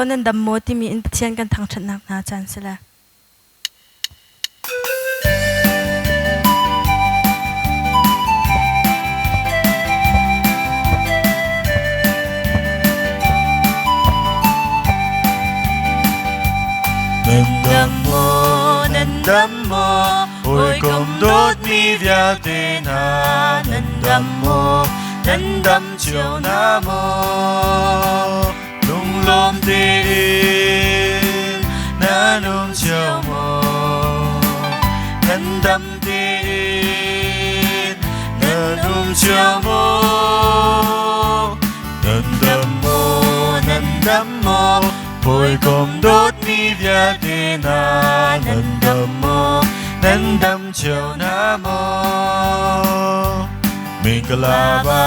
Nan dam maw timi in Pathian kan thangṭhatnak hna caan si le. Nan dam maw, nan dam maw, hawikom dawtmi vialte hna, nan dam maw, nan dam cio na maw? Lunglawm tein nan um cio maw? Nan dam tein nan um cio maw? Nan dam maw, nan dam maw, hawikom dawtmi vialte hna, nan dam maw, nan dam cio na maw? Mingkalaba,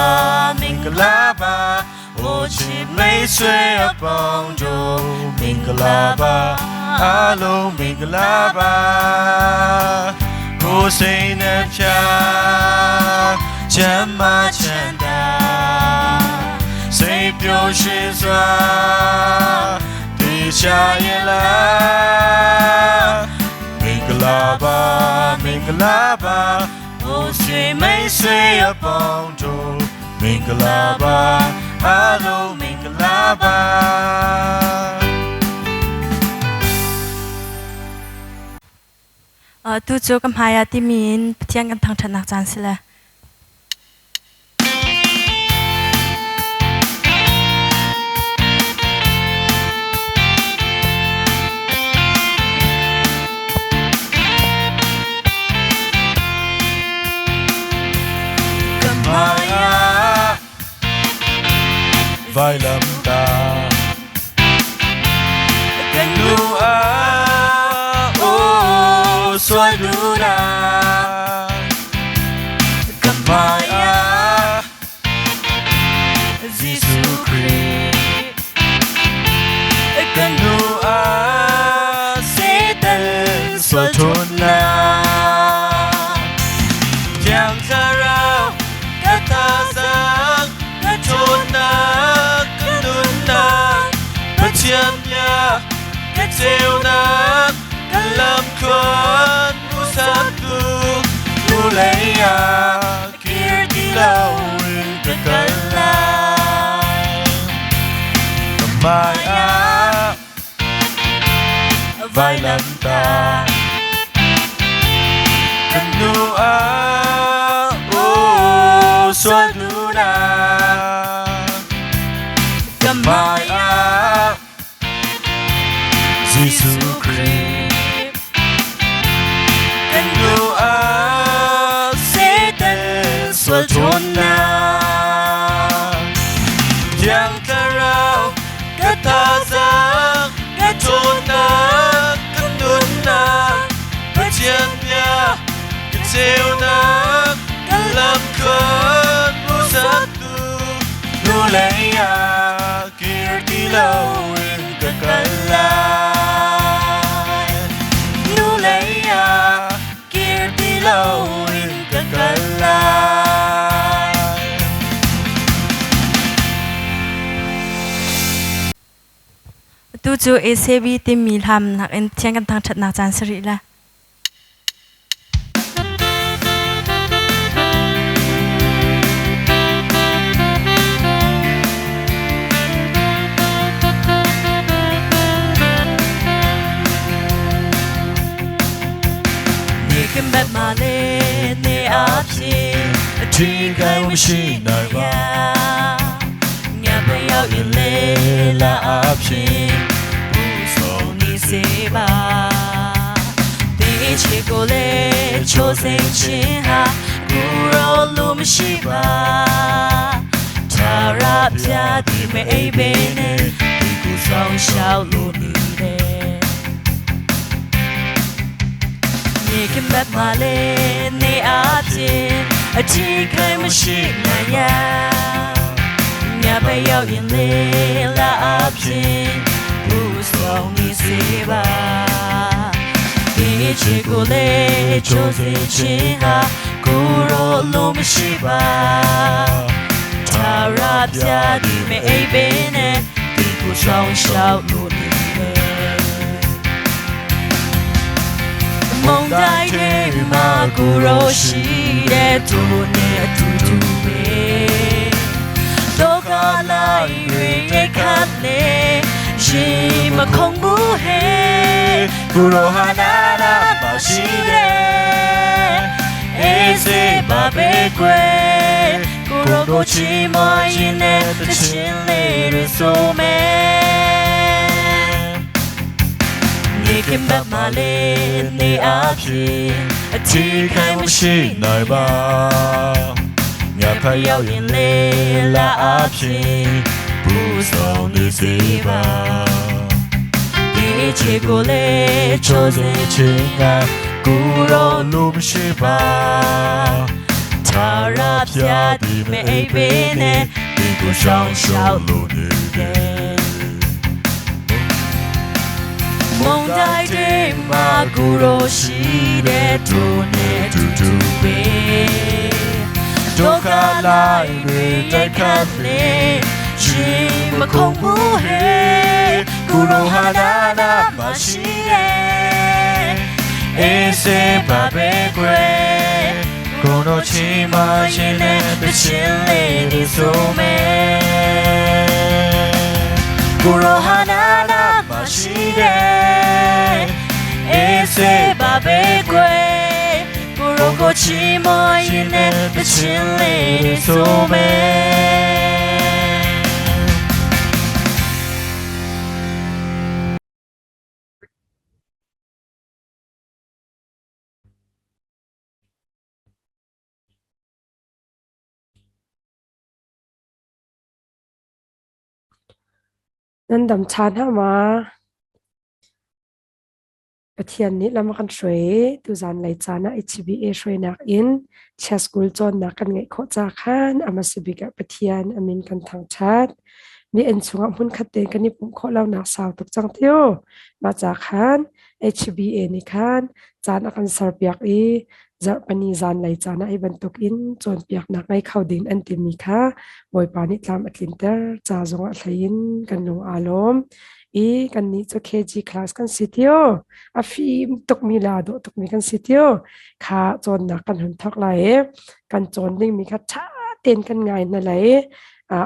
mingkalaba, 我亲မိတ်ဆွေအပေါင်းတို့မင်္ဂလာပါအားလုံးမင်္ဂလာပါကိုယ်စိတ်နှပြချမ်းမာချမ်းသာစိတ်ပျော်ရွှင်စွာတေချာရလားမင်္ဂလာပါမင်္ဂလာပါကိုယ်စိတ်မိတ်ဆွေအပေါင်းတို့မင်္ဂလာပါအားလုံးမင်္ဂလာပါ Tu cu ka hmai ah timi in Pathian kan thangṭhatnak caan si le. Ka hmai ah vailamtah kan nu ah oh sual duhnak ka hmai ah Jesuh Khrih kan nu ah Satan sual ṭhawnnak Thiang Thlarau ka thazaang ka ṭhawnnak ka nunnak Pathian bia ka ceunak ka lamthluan hmuhsaktu hnulei ah kir ti loin ka kal lai ka hmai ah vailamtah kan hnu ah oh sual duhnak ka hmai ah Jesuh Khrih kan hnu ah Satan sual ṭhawnnak Thiang Thlarau ka thazaang ka ṭhawnnak ka nunnak Pathian bia ka ceunak ka lamthluan hmuhsaktu hnulei ah kir ti loin ka kal lai hnulei ah kir ti loin ka kal lai. Tu cu ACB timi hlamnak in Pathian kan thangṭhatnak caan si rih la. နေကမမလေးနေအဖြစ် အထီးကိုင်းမရှိနိုင်ပါ ငါပဲရောက်ရင်လေလာအဖြစ်ပူဆုံးနေစေပါဒီချီကိုလေချိုးစိန်ချင်းဟာကူရောလို့မရှိပါသာရပြဒီမေအိဘဲနဲ့ဒီကူဆောင်ရှောက်လို့နေတယ် နေကမမလေးနေအဖြစ်အထီးခိုင်မရှိနိုင်ရညပဲရောက်ရင်လေလာအဖြစ်ပူဆောင်နေစေပါဒီချီကိုလေချိုးစေချင်းဟာကိုရောလို့မရှိပါသာရပြဒီမေအိဘဲနဲ့ဒီကို ကိုရှောင်းရှောက်လို့နေတယ်မုန်တိုင်းတွေမှာကိုရောရှိတဲ့သူနဲ့အတူတူပဲဒုက္ခလိုက်တွေရိတ်ခတ်လေရှင်မခုန်ဘူးဟဲ ကိုရောဟာနာနာမရှိတယ် အေးစေပါပဲကွယ်ကိုရောကိုချီမရင်နဲ့တချင်းလေးတွေဆိုမယ်နေခင်ဘက်မှာလေးနေအဖြစ်အထီး ခို ခိုင် င် မရှိ မရှိနိုင်ပါငါဖရောက်ရင်လေလာအဖြစ်ပူဆောင်နေစေပါ ဒီချေကိုလေးချိုးစေ ချင်ကကိုရောလူမရှိပါ ထာရပြဒီမေအိပ်ပေနဲ့ ဒီကိုရှောင်းရှောင်းလို့နေတယ် မုန်တိုင်းတွေမှာကိုရောရှိတဲ့သူနဲ့တူတူပဲဒုက္ခလိုက်တွေတိုက်ခတ်လေရှင်မခုန်ဘူးဟဲကိုရောဟာနာနာမရှိတဲ့ အေးစေပါပဲကွယ်ကိုတော့ချီမရှင်နဲ့တ တ ချ ချင်း င် လေး လေး တွေဆိုမယ်ကိုရောဟာနာနာမရှိတဲ့အေးစေပါပဲကွယ်ကိုရောကိုချီမရင်နဲ့တချင်းလေးတွေဆိုမယ် Nan dam ṭhan hlah ma? Pathian nih lam a kan hruai. Tuzaan lei caan ah HBA hruainak in Chia School cawnnak kan ngeih khawh ca khan a hmasa bik ah Pathian a min kan thangṭhat. Mi inn chungah hmunkhat tein kan i pumh khawh lonak sau tuk cang tiu. Mah ca khan HBA nih khan caan a kan serpiak i zarhpini zanlei caan ah hi bantuk in cawnpiaknak ngei kho ding an timi kha Bawipa nih tlam a tlinter ca zong ah hlei in kan lung aa lawm i kannih cu KG class kan si tio a fim tukmi le aa dawh tukmi kan si tio kha cawnnak kan hun thawk lai i kan cawn dingmi kha ṭha tein kan ngai hna lai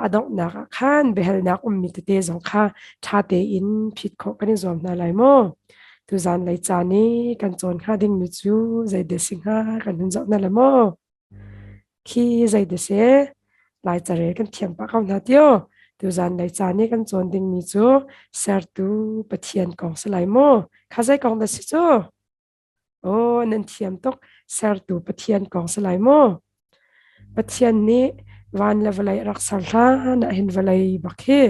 a donghnak ah khan biahalnak ummi tete zong kha ṭha tein phit khawh kan i zuam hna lai mu. Tuzaan lei caan i kan cawn hnga dingmi cu zei dah si hnga kan hun zoh hna le maw? Khi zei dah si? Lai carel kan thiam pah ko hna tio. Tuzaan lei caan i kan cawn dingmi cu sertu Pathian kong si lai mu. Kha zei kong dah si cu? Aw, nan thiam tuk. Sertu Pathian kong si lai mu. Pathian nih van le vawlei a rak ser hlan ah hin vawlei bak hi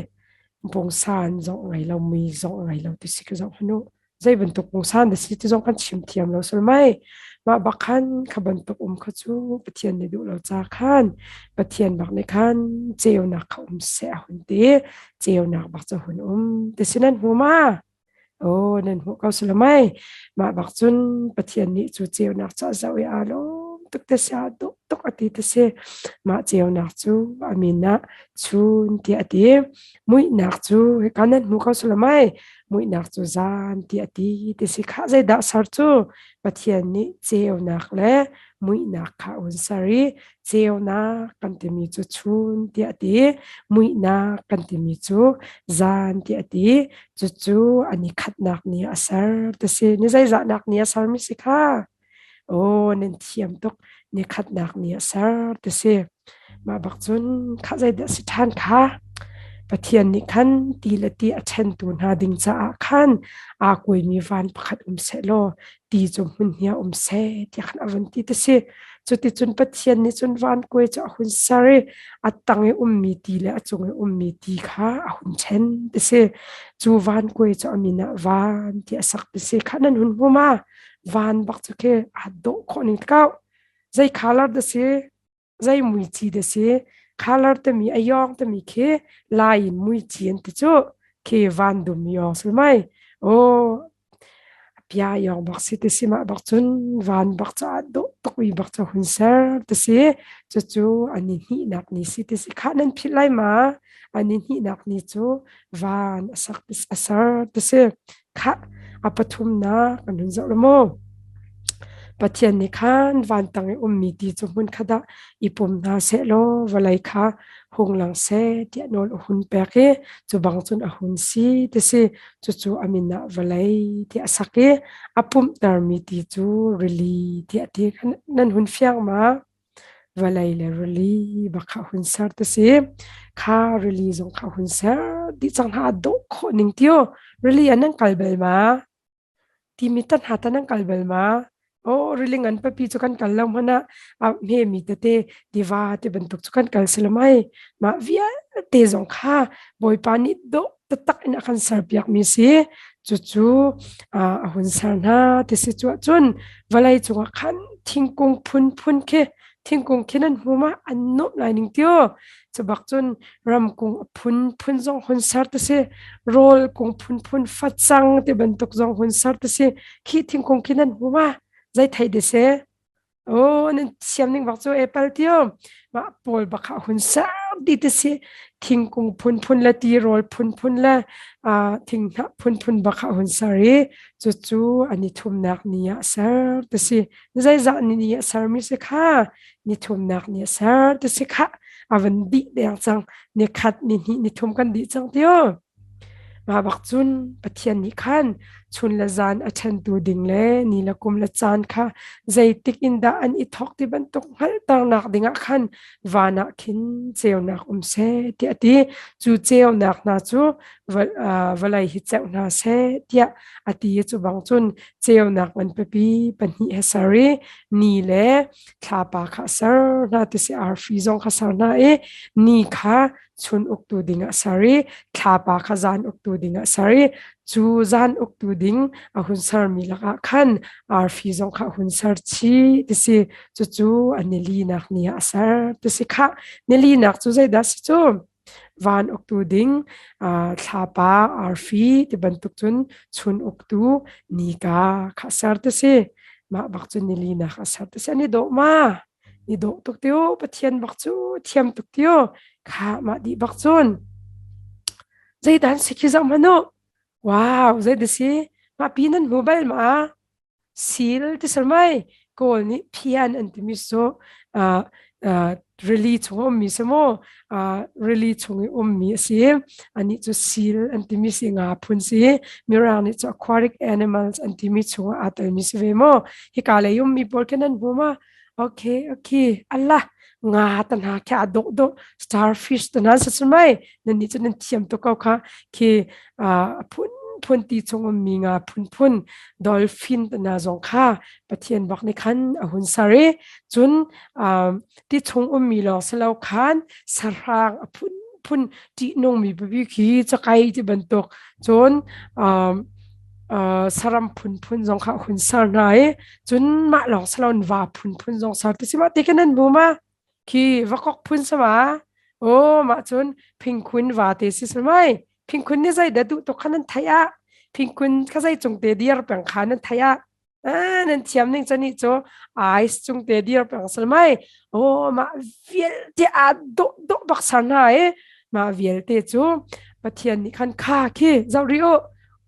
pungsan zong a ngei lo, mui zong a ngei lo ti si ka zoh hnu. Zei bantuk pungsan na si ti zong kan chim thiam lo sul mai. Mah bak khan kha bantuk um kha cu Pathian nih duh lo ca khan Pathian bak nih khan ceunak kha um seh a hun ti. Ceunak bak cu hun um ti si nan hmu ma? Aw, nan hmuh ko salamai. Mah bak cun Pathian nih cu ceunak cu a zoh i aa lawm tuk te si, aa dawh tuk a ti te si. Mah ceunak cu a min ah chun tiah a ti. Muihnak cu hika nan hmu ko salamai. Muihnak cu zan tiah a ti ti si. Khah zeidah ser cu Pathian nih ceunak le muihnak kha a hun ser i ceunak kan timi cu chun tiah a ti, muihnak kan timi cu zan tiah a ti. Cucu an i khatnak ni a ser ti si. Ni zeizahnak ni a sermi si kha? Aw, nan thiam tuk. Ni khatnak ni a ser ti si. Mah bak cun kha zeidah si ṭhan kha? Pathian nih khan ti le ti a ṭhentu hna ding caah khan aa kuaimi van pakhat um sehlaw ti cu hmun hi a um seh tiah khan a vun ti ti si. Cuticun Pathian nih cun van kuai cu a hun ser i a tang i ummi ti le a cung i ummi ti kha a hun ṭhen ti si. Cu van kuai cu a min ah van ti a sak ti si. Kha nan hun hmu ma? Van bak cu khi aa dawh khawh ning kau. Zei color dah si? Zei muici dah si? Color timi a yawng timi khi lai in muici an ti cu. Khi van dum yawng sul mai. Oh, pia yawng bak si ti si mah bak cun van bak cu aa dawh tuk mi bak cu hun ser ti si. Cucu an i hnihnak ni si ti si. Khah nan philh lai ma? A ni hnihnak ni cu van a sak a ser ti si. Khah a pathumnak kan hun zoh la mu. Pathian nih khan van tang i ummi ti cu hmun khat ah i pum hna sehlaw vawlei kha hung lang seh tiah nawl a hun pek i cu bang cun a hun si ti si. Cucu a min ah vawlei tiah a sak i a pumhtermi ti cu rili tiah a ti. Nan hun fiang ma? Vawlei le rili bak kha hun ser ti si. Kha rili zong kha hun ser dih cang hna a dawh khawh ning tio. Rili ah nan kal bal ma? Timi tan hna ta nan kal bal ma? Oh, rili ngan papi cu kan kal lo hmanh ah a hmemi tete tiva ti bantuk cu kan kal si lo mai. Mah vialte zong kha Bawipa nih dawh taktak in a kan serpiakmi si. Cucu a hun ser hna ti si cu ahcun vawlei cungah khan thingkung phunphun khi thingkung khi nan hmu ma an nuamh lai ning tio. Cu bak cun ramkung a phunphun zong hun ser ti si. Rawl kung phunphun facang ti bantuk zong hun ser ti si. Khi thingkung khi nan hmu ma zei thei de se? Oh, nan siam ning bak cu apple tio. Mah pawl bak kha hun ser di te si. Thingkung phunphun le tirawl phunphun le thinghnah phunphun bak kha hun ser i cucu an i thumnak ni ah ser te si. Zeizah ni ni ah sermi si kha ni thumnak ni ah ser te si kha a van dih deng cang. Ni khat, ni hnih, ni thum kan dih cang tio. Mah bak cun Pathian nih khan chun le zan a ṭhentu ding le ni le kum le caan kha zeitik in dah an i thawk ti bantuk hngalhternak dingah khan van ah khin ceunak um seh tiah a ti. Cu ceunak hna cu vawlei hi ceuh hna seh tiah a ti i cu bang cun ceunak ngan pipi pahnih he ser i ni le thlapa kha a ser hna ti si arfi zong kha ser hna i ni kha chun uktu ding a ser i thlapa kha zan uktu ding a ser i cu zan uktu ding a hun sermi lakah khan arfi zong kha a hun ser chih ti si. Cucu a nilinak ni ah a ser ti si. Khah nilinak cu zeidah si cu? Van uktu ding thlapa arfi ti bantuk cun chun uktu nika kha ser ti si. Mah bak cu nilinak a ser ti si. An i dawh ma? I dawh tuk tiu. Pathian bak cu thiam tuk tiu. Kha mah dih bak cun zeidan si khi zoh hmanh u. Wow, zei dah si? Mah pi nan hmu bal ma? Sil ti sal mai. Kawl nih phian an timi cu rili chung a ummi si mu. Rili chung i ummi a si. Anih cu sil an timi si nga phun si. Mirang nih cu aquatic animals an timi chungah aa telmi si ve mu. Hika lei ummi pawl khi nan hmu ma? Okay, okay. Allah nga ta hna khi a dawh dawh starfish ta hna sa mai nan nih cu nan thiam tuk ko kha khi a phun phun ti chung ummi nga phun phun dolphin ta hna zong kha Pathian bak nih khan a hun ser i cun ti chung ummi lawng si lo khan sahrang a phun phun ṭihnungmi pipi khi chakai ti bantuk cun saram phunphun zong kha hun ser hna i cun mah lawng si loin va phunphun zong ser ti si mah ti kan nan hmu ma khi vakok phun sama o mah cun phingkhun va te si mai phingkhun ni zei dah duh tuk kha nan theih ah phingkhun kha zei cung te dir peng kha nan theih ah nan thiam ning cani cu ice cung te dir peng sal mai. O mah vialte a dawh dawh bak sar hna e. Mah vialte cu Pathian nih khan kha khi zoh ri u.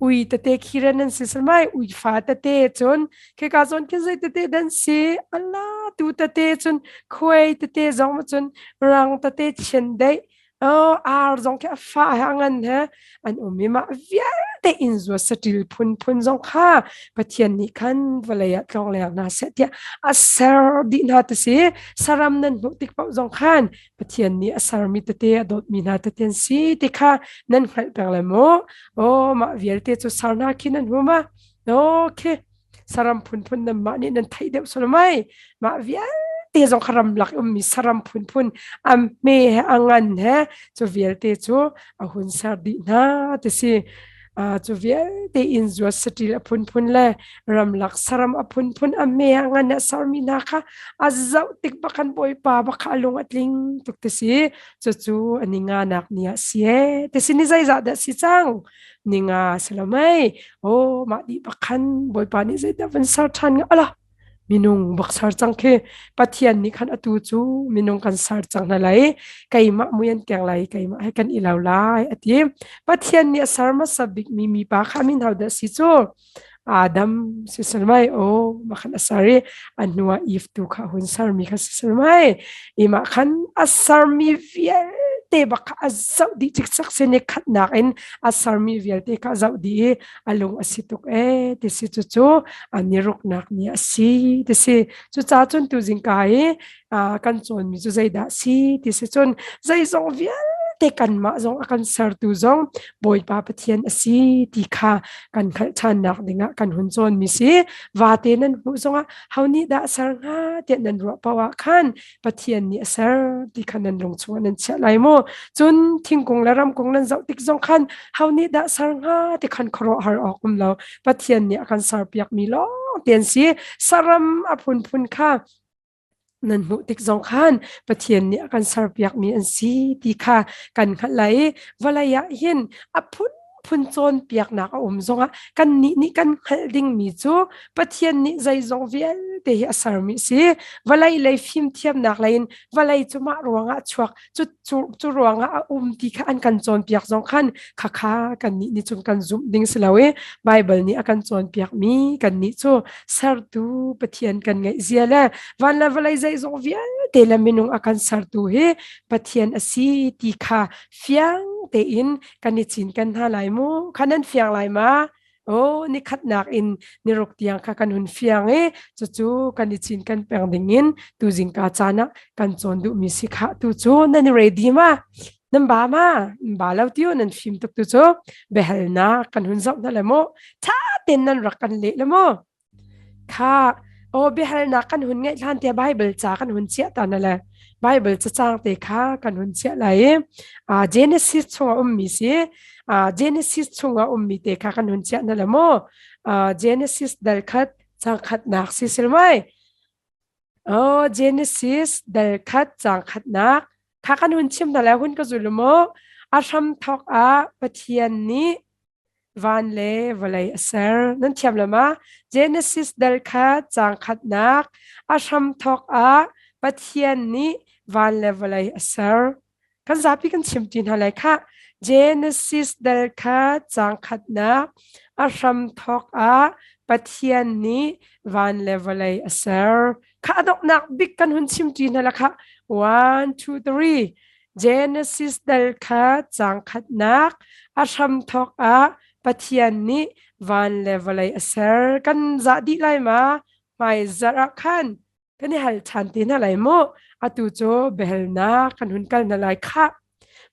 Ui tete khi ren nan si sal mai. Ui fa tete cun khi ka zawn khin zei tete dan si. Allah tu tete cun khuai tete zong ma cun rang tete chian deih ar zong khi a fa he a ngan he an um i mah vialte in zuat saṭil phunphun zong kha Pathian nih khan vawlei ah tlawngleng hna seh tiah a ser dih hna ti si. Saram nan hmuh tik paoh zong khan Pathian nih a sermi tete a dawtmi hna tete an si ti kha nan hngalh peng lai mu. Aw mah vialte cu ser hna khi nan hmu ma? Okay. Saram phunphun nanmah nih nan theih deuh sual mai. Mah vialte zong kha ramlak ummi saram phunphun a hme he a ngan he cu vialte cu a hun ser dih hna ti si. Cu vialte in zuat saṭil a phunphun le ramlak saram a phunphun a hme a ngan a sermi hna kha a zoh tik bak khan Bawipa bak kha a lung a tling tuk ti si. Cucu a ni nganak ni ah si ee ti si. Ni zeizah dah si cang? Ninga si lo mei. Oh, mah dih bak khan Bawipa nih zeidah van ser ṭhan nga? Ala! Minung bak ser cang khi. Pathian nih khan atu cu minung kan ser cang hna lai. Keimah mui an keng lai, keimah he kan i lo lai a ti. Pathian nih a ser hmasa bik mi mipa kha min ho dah si cu? Adam si sel mai o ma khan a ser i a hnuah Eve tu kha hun sermi kha si sel mai. Imah khan a sermi vialte bak kha a zoh dih cikcek si ni khatnak in a sermi vialte kha a zoh dih i a lung a si tuk ee ti si cucu an i ruknak ni a si ti si. Cucaah cun tuzing ka i kan cawnmi cu zeidah si ti si cun zeizong vialte kanmah zong a kan sertu zong Bawipa Pathian a si ti kha kan hngalh ṭhannak dingah kan hun cawnmi si. Vate nan hmuh zongah ho nih dah ser hnga tiah nan ruah paoh ah khan Pathian nih a ser ti kha nan lung chungah nan chiah lai mu. Cun thingkung le ramkung nan zoh tik zong khan ho nih dah ser hnga ti khan khuaruahhar awk um lo. Pathian nih a kan serpiakmi lawng te an si. Saram a phunphun kha nan hmuh tik zong khan Pathian nih a kan serpiakmi an si ti kha kan hngalh lai i vawlei ah hin a phunphun cawnpiaknak a um zongah kannih nih kan hngalh dingmi cu Pathian nih zeizong vialte hi a sermi a si. Vawlei lei fimthiamnak lei in vawlei cu mah ruangah chuak cu cu cu ruangah a um ti kha an kan cawnpiak zong khan khakha kannih nih cun kan zumh ding si lo i Bible nih a kan cawnpiakmi kannih cu sertu Pathian kan ngeih zia le van le vawlei zeizong vialte le minung a kan sertu hi Pathian a si ti kha fiang tein kan i cinken hna lai mu. Kha nan fiang lai ma? Oh, nikhatnak in niruk tiang kha kan hun fiang i cucu kan i cinken peng ding in tuzingka caan ah kan cawn duhmi si kha tu cu nan i ready ma? Nan ba ma? Nan ba lo tiu nan fim tuk tu cu biahalnak kan hun zoh hna le mu. Tha tein nan rak kan leh le mu. Kha aw biahalnak kan hun ngeih hlan te Bible ca kan hun chiah ta na le Bible cacang te kha kan hun chiah lai i Genesis chungah ummi si Genesis chungah ummi te kha kan hun chiah na le mu Genesis dal khat cang khatnak si sil mai Oh Genesis dal khat cang khatnak kha kan hun chim na le hun ka zul mu a hram thok ah Pathian nih van le vawlei a ser. Nan thiam lo ma? Genesis dal kha caang khatnak a hramthawk ah Pathian nih van le vawlei a ser. Kan zapi kan chim ti hna lai khah. Genesis dal kha caang khatnak a hramthawk ah Pathian nih van le vawlei a ser. Kha a donghnak bik kan hun chim ti hna la khah. 1 2 3 Genesis dal kha caang khatnak a hramthawk ah Pathian nih van le vawlei a ser. Kan zah dih lai ma? Hmai zarh ah khan kan i hal ṭhan te hna lai mu. Atu cu biahalnak kan hun kal hna lai khah.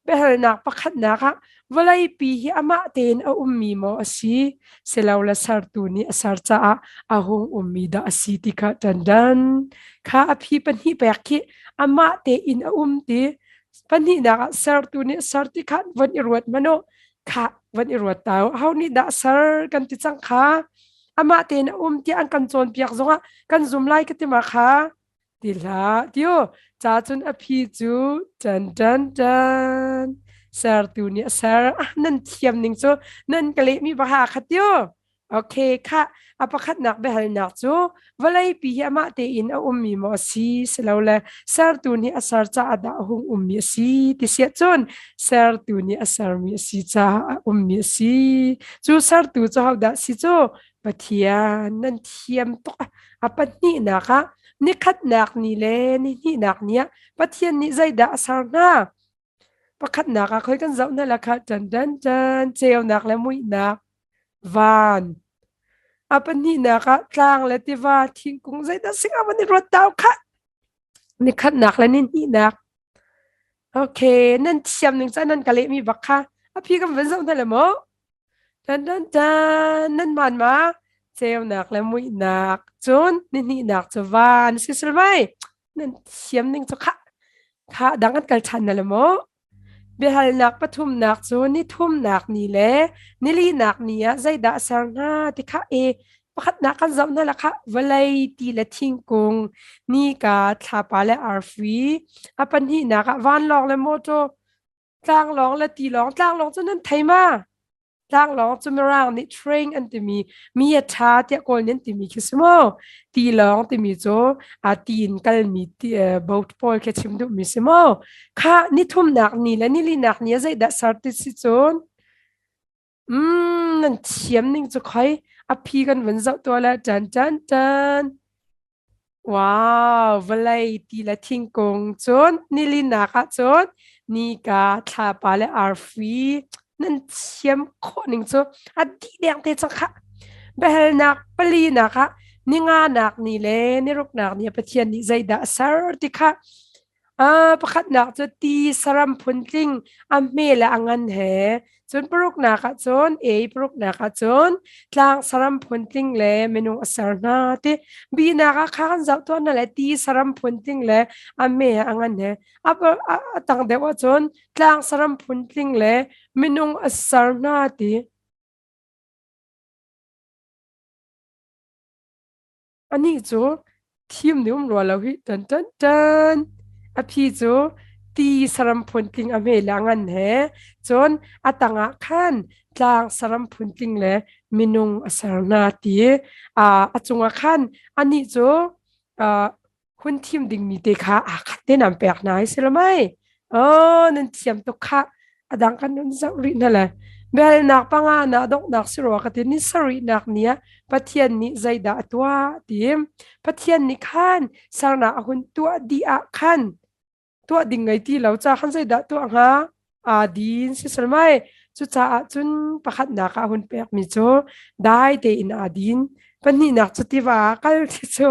Biahalnak pakhatnak ah vawleipi hi amah tein a ummi maw a si, silole sertu nih a ser caah a hung ummi dah a si ti kha ṭandan. Kha a phi pahnih pek khi amah tein a um ti. Pahnihnak ah sertu nih ser ti kha von i ruat hmanh u. Khah von i ruat ta u. Aho nih dah ser kan ti cang kha? Amah tein a um tiah an kan cawnpiak zongah kan zum lai ka ti ma kha? Ti hlah tiu. Ca cun a phi cu tan tan tan sertu nih a ser. Ah, nan thiam ning cu nan ka lehmi va ha kha tiu. Okay, kha a pakhatnak biahalnak cu vawleipi hi amah tein a ummi maw a si silole sertu nih a ser caah dah a hung ummi a si ti siah cun sertu nih a sermi a si caah a ummi a si. Cu sertu cu hodah si cu Pathian nan thiam tuk. A pahnihnak ah nikhatnak ni le nihnihnak ni ah Pathian nih zeidah a ser hna? Pakhatnak ah khoi kan zoh hna la kha tan tan tan ceunak le muihnak van. A pahnihnak ah tlang le tiva thingkung zeidah sing ah van i ruat tau khah. Nikhatnak le nihnihnak. Okay, nan thiam ning ca nan ka lehmi bak kha. A phi kan van zoh hna le maw? Tan tan tan nan hmaan ma? Ceunak le muihnak cun nihnihnak cu van si sul mai. Nan thiam ning cu khah kha dang an kal ṭhan na le maw? Biahalnak pathumnak cu nithumnak ni le nilinak ni ah zeidah a ser hnga ti kha e pakhatnak kan zoh hna la kha vawlei ti le thingkung nika thlapa le arfi a pahnihnak ah vanlawng le motor tlanglawng le tilawng tlanglawng cu nan thei ma? Tlanglawng cu Mirang nih train an timi mi a ṭha tiah Kawl nih an timi khi si maw? Tilawng timi cu a ti in kalmi boat pawl khi chim duhmi si maw? Kha nithumnak ni le nilinak ni ah zeidah ser ti si cun nan thiam ning cu khoi a phi kan vun zoh tuah le tan tan tan. Wow, vawlei ti le thingkung cun nilinak ah cun nika, thlapa le arfi nan thiam khawh ning cu a dih deng te cang khah. Biahalnak palinak ah ninganak ni le niruknak ni ah Pathian nih zeidah a ser ti kha Pakhatnak cu ti saram phuntling a hme le a ngan he, cun paruknak ah cun ei paruknak ah cun tlang saram phuntling le minung a ser hna ti. Binak ah kha kan zoh tuah hna le ti saram phuntling le a hme he a ngan he. A tang deuh ah cun tlang saram phuntling le minung a ser hna ti. Anih cu thim nih um rua lo hih tan tan tan. A phi cu ti saram phuntling a hme le a ngan he cun a tangah khan tlang saram phuntling le minung a ser hna ti a cungah khan anih cu hun thim dingmi te kha aa khat te nan pek hna hi si lo mei? Oh, nan thiam tuk khah. A dang kan nun zoh rih hna le. Biahalnak panga na donghnak si rua ka ti ni sarihnak ni ah Pathian nih zeidah a tuah ti. Pathian nih khan sernak a hun tuah dih ah khan tuah ding ngei ti lo ca khan zeidah tuah hnga? Aa din si mai. Cucaah cun pakhatnak ah hun pekmi cu dai tein aa din. Pahnihnak cu tiva ah kal ti cu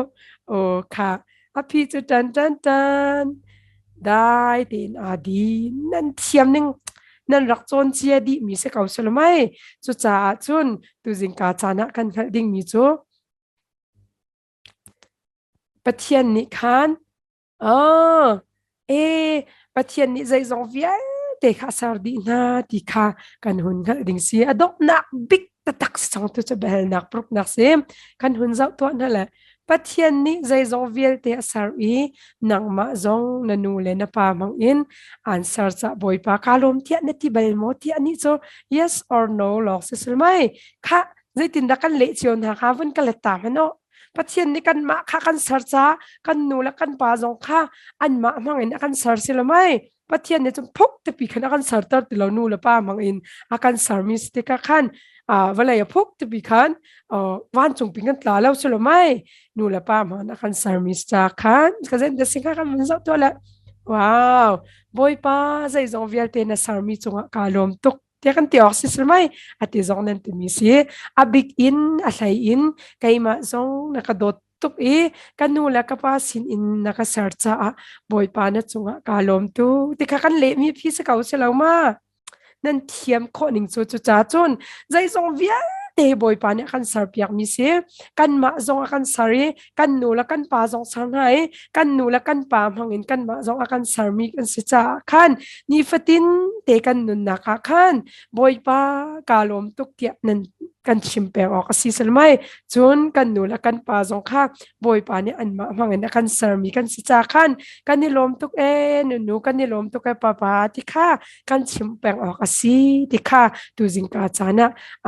aw kha a phi cu tan tan tan dai tein aa din. Nan thiam ning nan rak cawn cia dihmi si ko si mai. Cucaah cun tuzingka caan ah kan hngalh dingmi cu Pathian nih khan Oh, e Pathian nih zeizong vialte kha a ser dih hna ti kha kan hun hngalh ding si. A donghnak bik taktak si cang tu cu biahalnak paruknak si. Kan hun zoh tuah hna le Pathian nih zeizong vialte a ser i nangmah zong na nu le na pa hmang in aan ser cah Bawipa ka lawm tiah na ti bal maw tiah nih cu yes or no lawng si sul mai. Kha zeitindah kan leh cio hna kha vun ka let ta hmanh aw. Pathian nih kanmah kha kan ser caah kan nu le kan pa zong kha anmah hmang in a kan ser si lo mei. Pathian nih cun phuk tipi khan a kan serter ti lo nu le pa hmang in a kan sermi si tikah khan vawlei a phuk tipi khan vancung pin kan tla lo si lo mei. Nu le pa hmang in a kan sermi si ca khan ka zen te sing kha kan vun zoh tuah le wow Bawipa zeizong vialte na sermi cungah kaa lawm tuk tiah kan ti awk si mai a ti zong nan timi si a bik in a hlei in keimah zong na ka dawt tuk i ka nu le ka pa sin in na ka ser caah Bawipa na cungah kaa lawm tu ti kha kan lehmi phi si ko si lo ma nan thiam khawh ning cu cu ca cun zeizong vialte Bawipa nih a kan serpiak mi si kanmah zong a kan ser i kan nu le kan pa zong ser hna i kan nu le kan pa hmang in kanmah zong a kan sermi kan si caah khan nifatin te kan nunnak ah khan Bawipa kaa lawm tuk tiah nan kan chim peng awk a si mai cun kan nu le kan pa zong kha Bawipa nih anmah hmang in a kan sermi kan si ca khan kan i lawm tuk e nunu kan i lawm tuk e papa ti kha kan chim peng awk a si ti kha tuzingka caan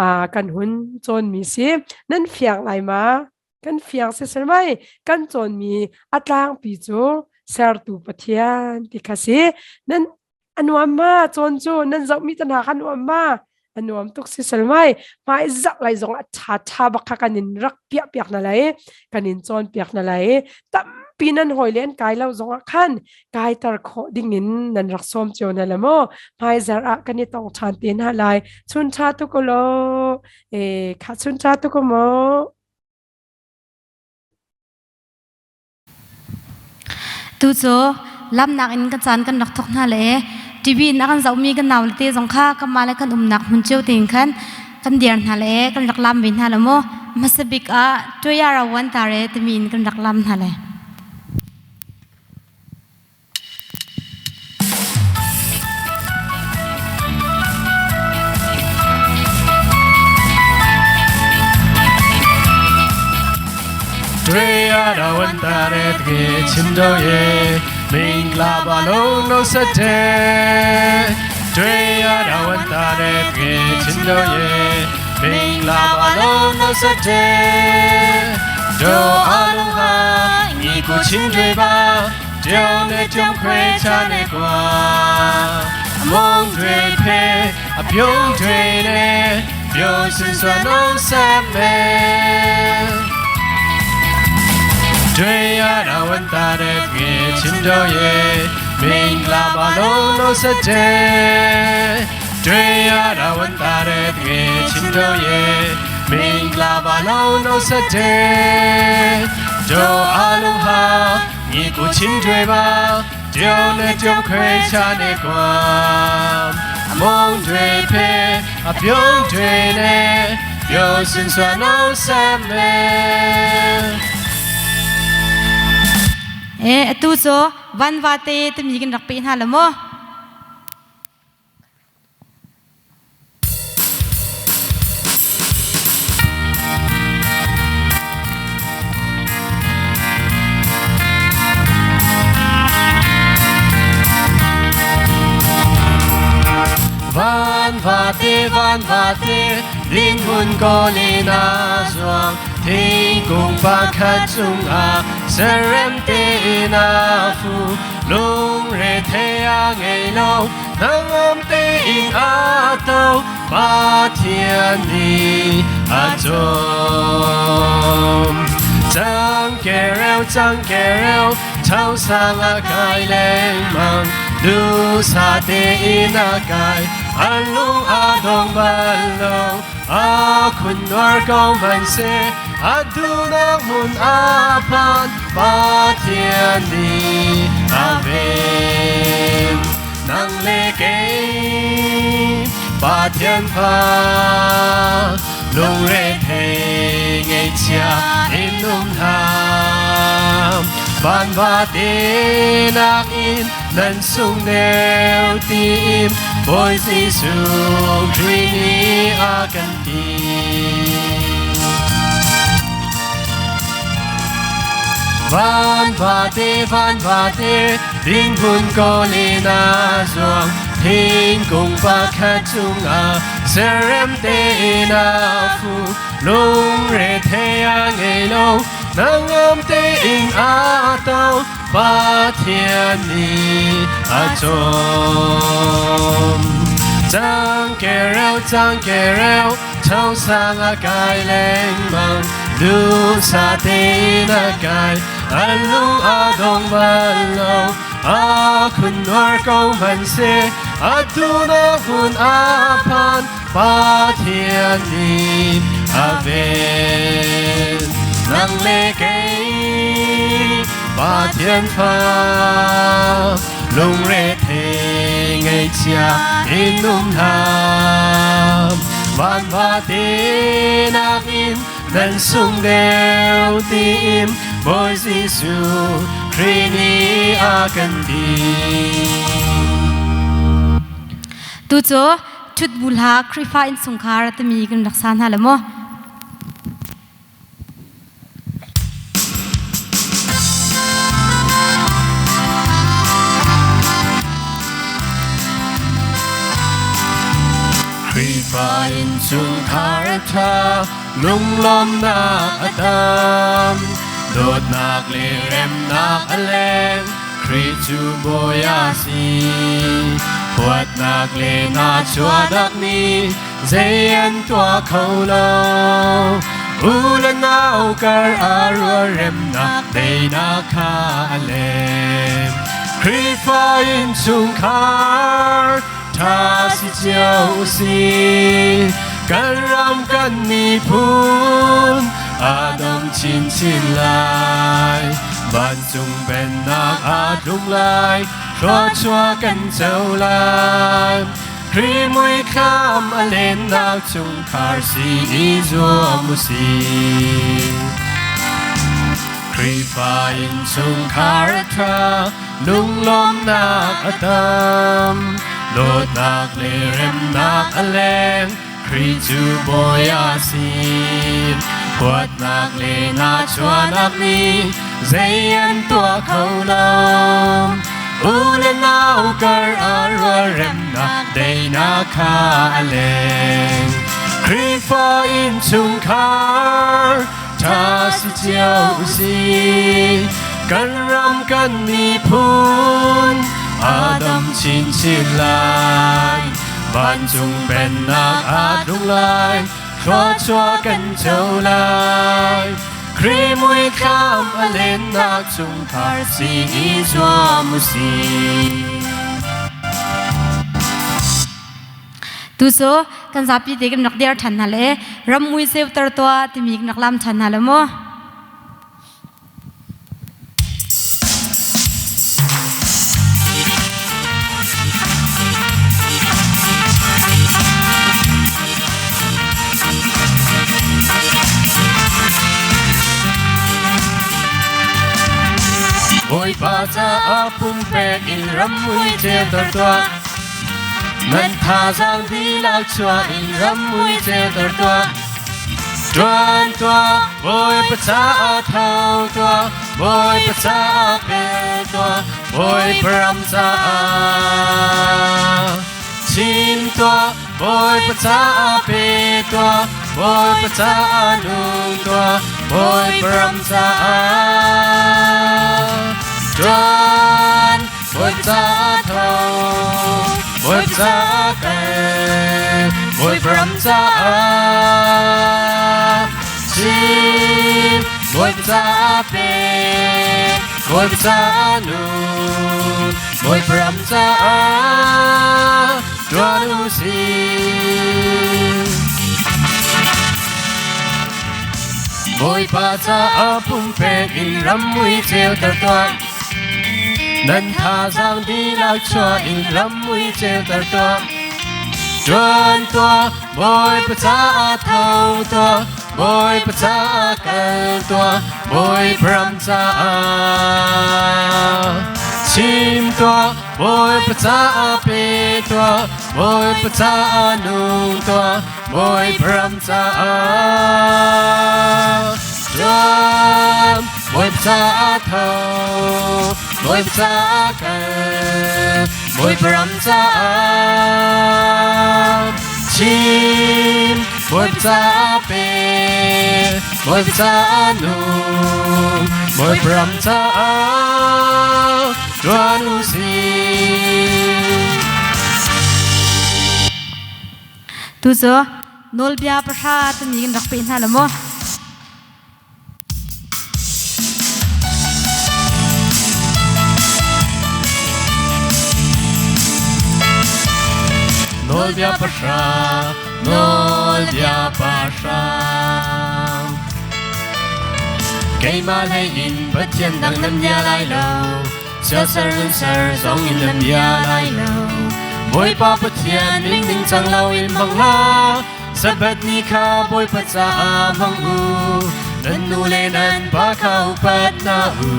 ah kan hun cawnmi si nan fiang lai ma kan fiang sisel mai kan cawnmi a tlangpi cu sertu Pathian ti kha si nan a nuam ma cawn cu nan zohmi te hna kha nuam ma a nuam tuk sisel mai hmai zak lai zong a ṭha ṭha bak kha kan in rak piah piak na lai kan in cawn piak na lai tampi nan hawi le an kai lo zong ah khan kaiter khawh ding in nan rak sawm cio na le maw hmaizar ah kan i tong ṭhan te hna lai chun ṭha tuk lo e kha chun ṭha tuk maw. Tu cu lamnak in kan caan kan rak thawk hna le TV in a kan zohmi kan nau le te zong kha kanmah le kan umnak hmun cio tein khan kan dir hna le kan rak lam ve hna lo maw hmasa bik ah Toyara Wan Tare timi in kan rak lam hna le. တွေ့ရတော့ဝန်တာတဲ့တကယ်ချင်းတို့ရဲ့မင်္ဂလာပါလို့နှုတ်ဆက်တယ်။ တွေ့ရတာဝန်တာတဲ့ငယ်ချင်းတို့ရဲ့မင်္ဂလာပါလို့နှုတ်ဆက်တယ်တို့အလုံးဟာညီကိုချင်းတွေပါကြောင်းနဲ့ကြောင်းခွဲချနေကွာအမုန်းတွေဖဲအပြုံးတွေနဲ့ပြောစင်စွာနှုတ်ဆက်မယ် တွေ့ရတာဝန်တာတဲ့ငယ်ချင်းတို့ရဲ့မင်္ဂလာပါလို့လို့ဆက်တဲ့တွေ့ရတာဝန်တာတဲ့ငယ်ချင်းတို့ရဲ့မင်္ဂလာပါလို့လို့ဆက်တဲ့တို့အလုံးဟာညီကိုချင်းတွေပါကြောင်းနဲ့ကြောင်းခွဲချနေကွာအမုန်းတွေဖဲအပြုံးတွေနဲ့ပြောစင်စွာနှုတ်ဆက်မယ် E atu cu van va te timi kan rak pe hna la mu. Van va te van va te 灵魂高里那双天公巴卡中啊，圣人的那副龙日太阳的龙，能我的阿斗把天地阿中。张给了张给了，朝上啊开连忙，路沙的那盖，安龙阿东半龙，阿坤儿高满些，阿杜那门阿潘，把天地阿边，能力给把天帕，龙瑞佩爱家in nung ham van va te nak in nan sung neu tim boi Giêsu Christ ni a kan ti Van va te van va te 灵魂高里那双天公巴卡中啊，圣人的那副龙日太阳的龙，能暗的应阿道把天地阿中。张给了张给了，头上啊盖连忙，路沙的那盖，安龙阿东万龙，阿坤儿高满些，阿杜那魂阿潘，把天地阿边，能力给把天发。龙瑞听爱家in nung ham van va te nak in nan sung deu tim boi Giêsu Christ ni a kan ti Tu cu thut bu hla Khrifa in chungkhar timi kan rak sa hna la mu. Khrifa in chungkhar tha lunglawmnak a tam dawtnak le remnak a leng Khrih cu bawi a si huatnak le nahchuahnak nih zei an tuah kho lo u le nau kar ah rualremnak teinak kha a lem Khrihfa in chungkhar tha si cio usih kan ram kan miphun a dam chinchin lai vancung pennak a tlung lai thluachuah kan co lai Khrih muithlam a lennak chungkhar si i zuam usih Khrihfa innchungkhar a ṭha, lunglawmhnak a tam, dawtnak le remnak a leng, Khrih cu bawi a si. Huatnak le nahchuahnak nih zei an tuah kho lo. U le nau kar ah rualremnak daihnak kha a leng. Khrihfa innchungkhar ṭha si cio usih. Kan ram kan miphun a dam chinchin lai. Vancung pennak aa tlung lai. Thluachuah kan co lai. Khrih muithlam a lennak chungkhar si i zuam usih. Tu cu kan zapi te kan rak dir ṭhan hna le ram mui ceuter tuah timi kan rak lam ṭhan hna le mu. Bawipa caah pumpek in ram mui ceuter tuah. Nan thazaang dihlak chuah in ram mui ceuter tuah. Ṭuan tuah, Bawipa caah tho tuah, Bawipa caah pe tuah, Bawipa ram caah. Chim tuah, Bawipa caah pe tuah, Bawipa caah nung tuah, Bawipa ram caah. Ṭuan, Bawipa caah tho, Bawipa caah kal, Bawipa ram caah chim, Bawipa caah pe, Bawipa caah nun, Bawipa ram caah ṭuan u sih. Bawipa caah pumpek in ram mui ceuter tuah. Nan thazaang dihlak chuah in ram mui ceuter tuah. Ṭuan tuah, Bawipa caah tho tuah, Bawipa caah kal tuah, Bawipa ram caah. Chim tuah, Bawipa caah pe tuah, Bawipa caah nung tuah, Bawipa ram caah. Ṭuan, Bawipa caah tho, Bawipa caah kal, Bawipa ram caah chim, Bawipa caah pe, Bawipa caah nung, Bawipa ram caah ṭuan u sih. Tu cu nawlbia pahra timi kan rak peh hna lo maw? Nawlbia pahra, nawlbia pahra. Keimah hlei in Pathian dang nan bia lai lo, siasar nan ser zong in nan bia lai lo. Bawipa Pathian min ningcang lo in hmang hlah, Sabbath ni kha Bawipa caah hmang u, nan nu le nan pa kha upat hna u.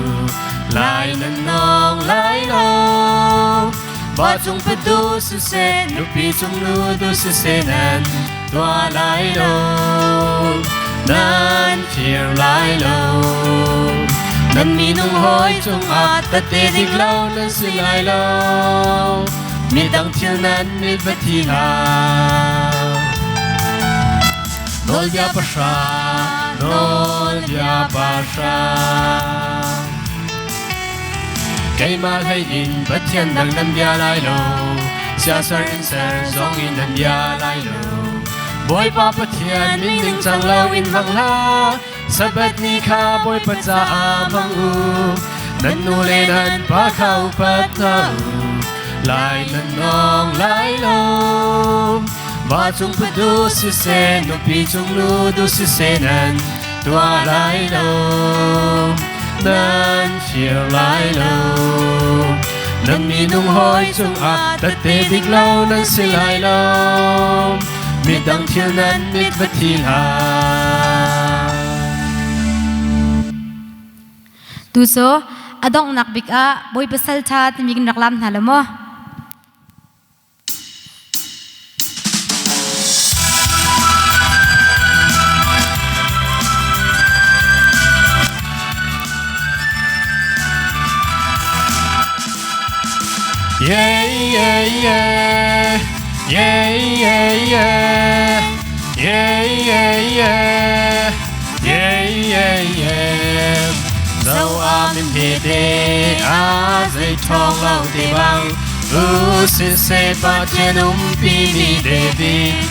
Lai nan nawng lai lo. Va cung patu siseh, nupi cung nu tu siseh nan tuah lai lo. Nan fir lai lo. Nan minung hawi cungah tette dik lo nan si lai lo. Midang thil nan mit va thi hlah. Nawlbia pahra, nawlbia pahra. Keimah hlei in Pathian dang nan bia lai lo, siasar in ser zong in nan bia lai lo. Bawipa Pathian min ningcang lo in hmang hlah, Sabbath ni kha Bawipa caah hmang u. Nan nu le nan pa kha upat hna u. Lai nan nawng lai lo. Va cung padu siseh, nupi cung nu du siseh nan tuah lai lo. Nan fir lai lo. Nan minung hawi cungah tette dik lo nan si lai lo. Midang thil nan mit va thi hlah. Tu cu a donghnak bik ah Bawipa salṭha timi kan rak lam hna lo maw? Yeah yeah yeah Yeah yeah yeah Yeah yeah yeah Yeah yeah yeah Zo a min he te a zei thong lo te bang U si se pa chen um pi mi David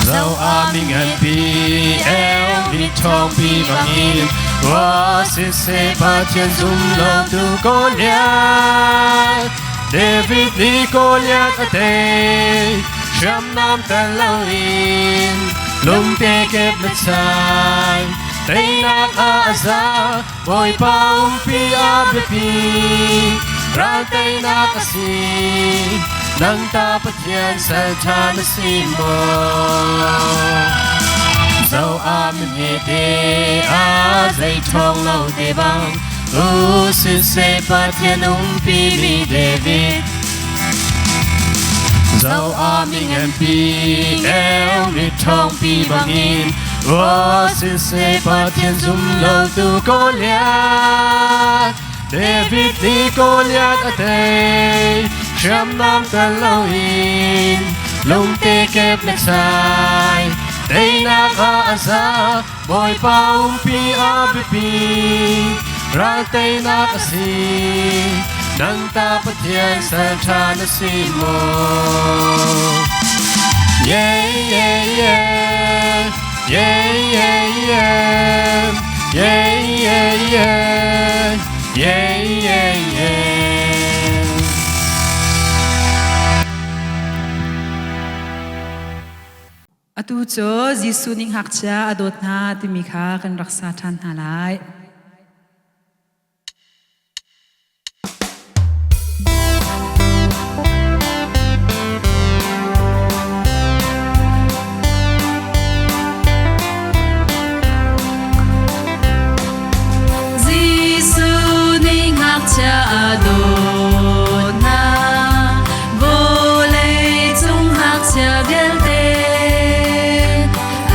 Zo a mi ngan pi el mi thong pi bang in Wa si se pa chen zum lo tu ko lia David ni Goliath a tei hriamnam tel loin lungte kep na chai teinak ah a za Bawipa umpi a biapi ral teinak a si nang ta Pathian sal ṭha na si maw zo a mi hmete a zei ṭhawng lo te bang U siseh Pathian umpi mi David Zo a mi nganpi el mi ṭhawngpi bangin Aw siseh Pathian zum lo tu Goliath David nih Goliath a tei hriamnam tel loin lungte kep le chai teinak ah a za Bawipa umpi a biapi ral teinak a si nang ta Pathian sal ṭha na si maw Yeah yeah yeah yeah yeah yeah yeah yeah yeah yeah yeah yeah Atu cu Jesuh nih ngakchia a dawt hna timi kha kan rak sa ṭhan hna lai. Jesuh nih ngakchia a dawt hna, vawlei cung ngakchia vialte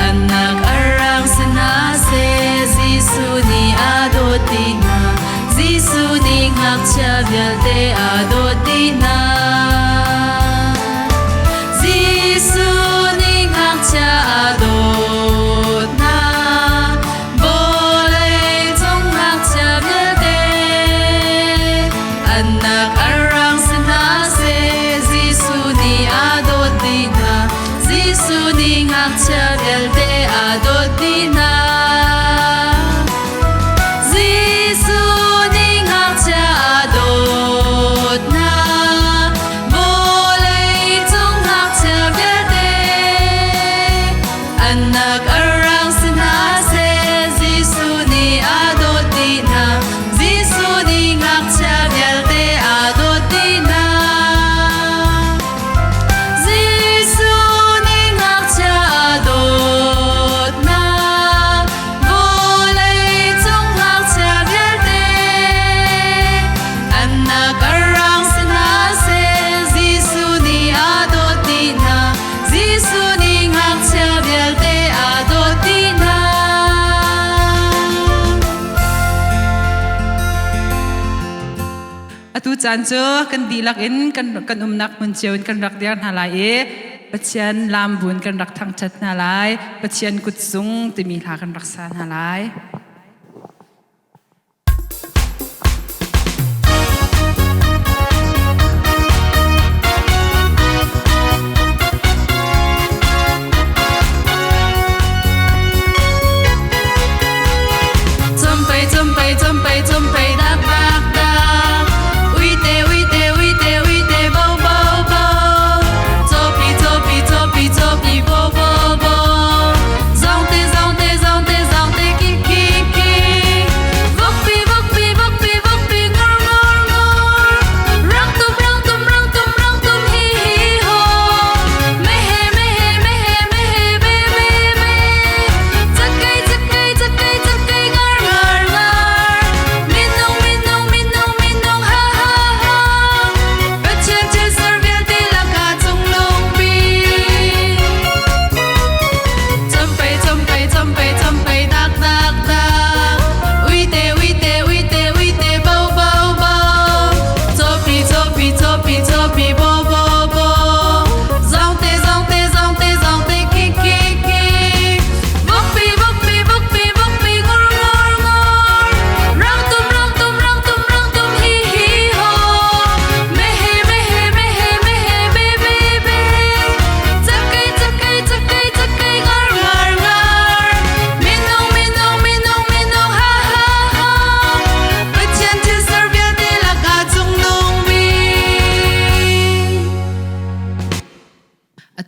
annak a rang si hna seh, Jesuh nih a dawt dih hna. Jesuh nih ngakchia vialte a dawt dih hna. Jesuh nih ngakchia a dawt hna. Vawlei cung ngakchia vialte annak an rang si hna seh, Jesuh nih a dawt dih hna. Jesuh nih ngakchia vialte a dawt dih hna. Jesuh nih ngakchia a dawt hna. Vawlei cung ngakchia vialte annak a rang si hna seh, Jesuh nih a dawt dih hna. Jesuh nih ngakchia vialte a dawt dih hna. Jesuh nih ngakchia a dawt hna. Vawlei cung ngakchia vialte annak a rang si hna seh, Jesuh nih a dawt dih hna. Jesuh nih ngakchia vialte a dawt dih hna. Atu caan cu kan dihlak in kan umnak hmun cio in kan rak dir hna lai i Pathian lam bun kan rak thangṭhat hna lai. Pathian kutzung timi hla kan rak sa hna lai. Chumpei chumpei chumpei chumpei dak bak dak Uite uite uite uite bo bo bo Chopi chopi chopi chopi bo bo bo Zong te zong te zong te zong te ki ki.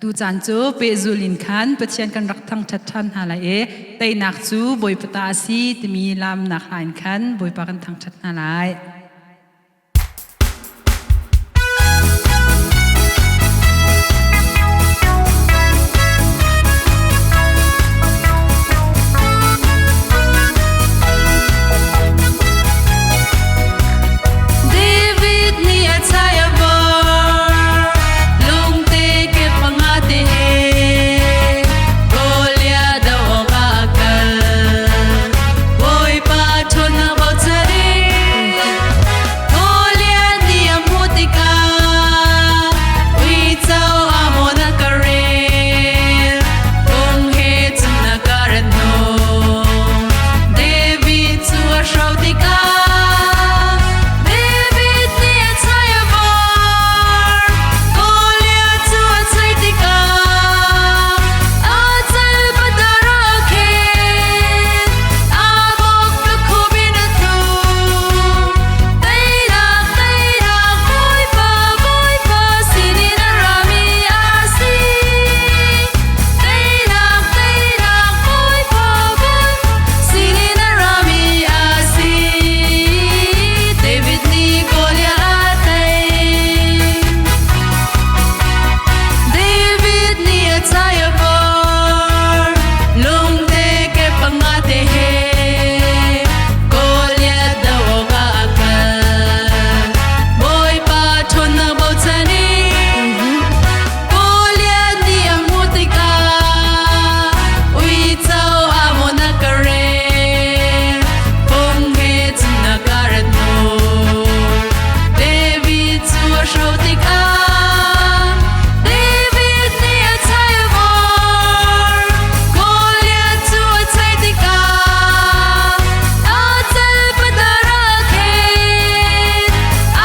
Atu caan cu pehzul in khan Pathian kan rak thangṭhat ṭhan hna lai i teinak cu Bawipa ta a si timi laamnak hla in khan Bawipa kan thangṭhat hna lai. David nih a chai a bor, lungte ke panga te he, Goliath do awk ah a kal. Bawipa ṭhawnnak bochan in Goliath nih a hmuh tikah, uico a mawn a ka rel, kung he cun a ka rat hnawh. David cu a hro tikah David nih a chai a vor. Goliath cu a chai tikah a cal patar a khen. A bawk ka khup in a tlu. Teinak, teinak, Bawipa, Bawipa sinin a rami a si. Teinak, teinak, Bawipa, Bawipa sinin a rami a si. David nih Goliath a tei. David nih a chai a vor, lungte ke panga te he, Goliath do awk ah a kal. Bawipa ṭhawnnak bochan in Goliath nih a hmuh tikah uico a mawn a ka rel, fung he cun a ka rat hnawh. David cu a hro tikah David nih a chai a vor, Goliath cu a chai tikah a cal patar a khen,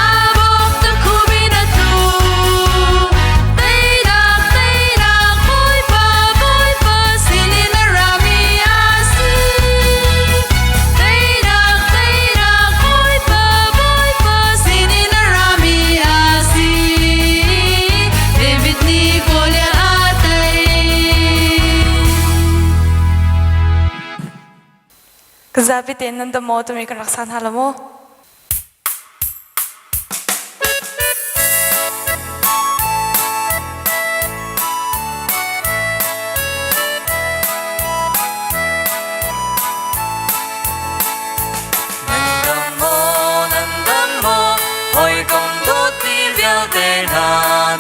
a bawk ta khum in a tlu. Teinak, teinak, Bawipa, Bawipa sinin a rami a si. Teinak, teinak, Bawipa, Bawipa sinin a rami a si. David nih Goliath a tei. Ka zapi tein nan dam maw timi kan rak san hna lo maw? Nan dam maw, nan dam maw, hawikom dawtmi vialte hna,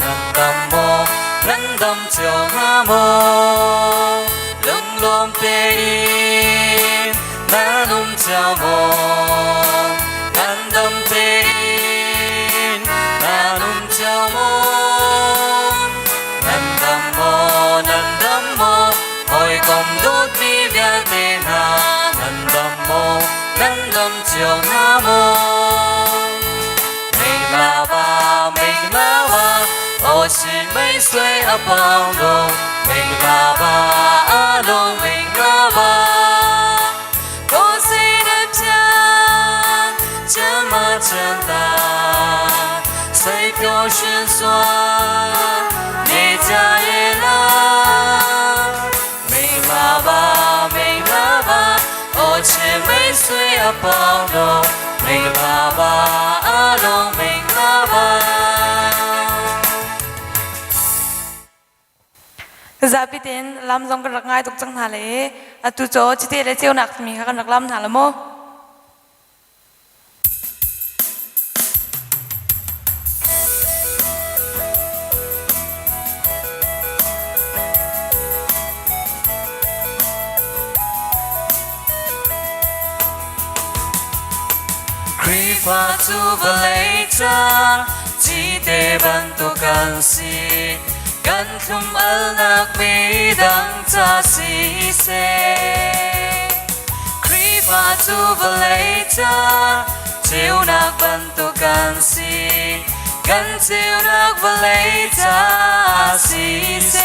nan dam maw, nan dam cio hnga maw? Lunglawm tein nan um cio maw? Nan dam tein nan um cio maw? Nan dam maw, nan dam maw, hawikom dawtmi vialte hna, nan dam maw, nan dam cio hna maw? Mingla ba, mingla ba, o si mei sui a pang lo, mingla ba, a lo mingla ba. Ko si na pian, 这么简单，谁表现算你家也来。没啦吧，没啦吧，我却没睡啊帮侬，没啦吧，阿龙没啦吧。 Zapi tein lam zong kan rak ngai tuk cang hna le atu cu cite le ceunak timi kha kan rak lam hna lo maw? Khrihfa cu vawlei ca cite bantuk kan si. Kan thlum alnak midang ca siseh. Khrihfa cu vawlei ca ceunak bantuk kan si. Kan ceunak vawlei ca siseh.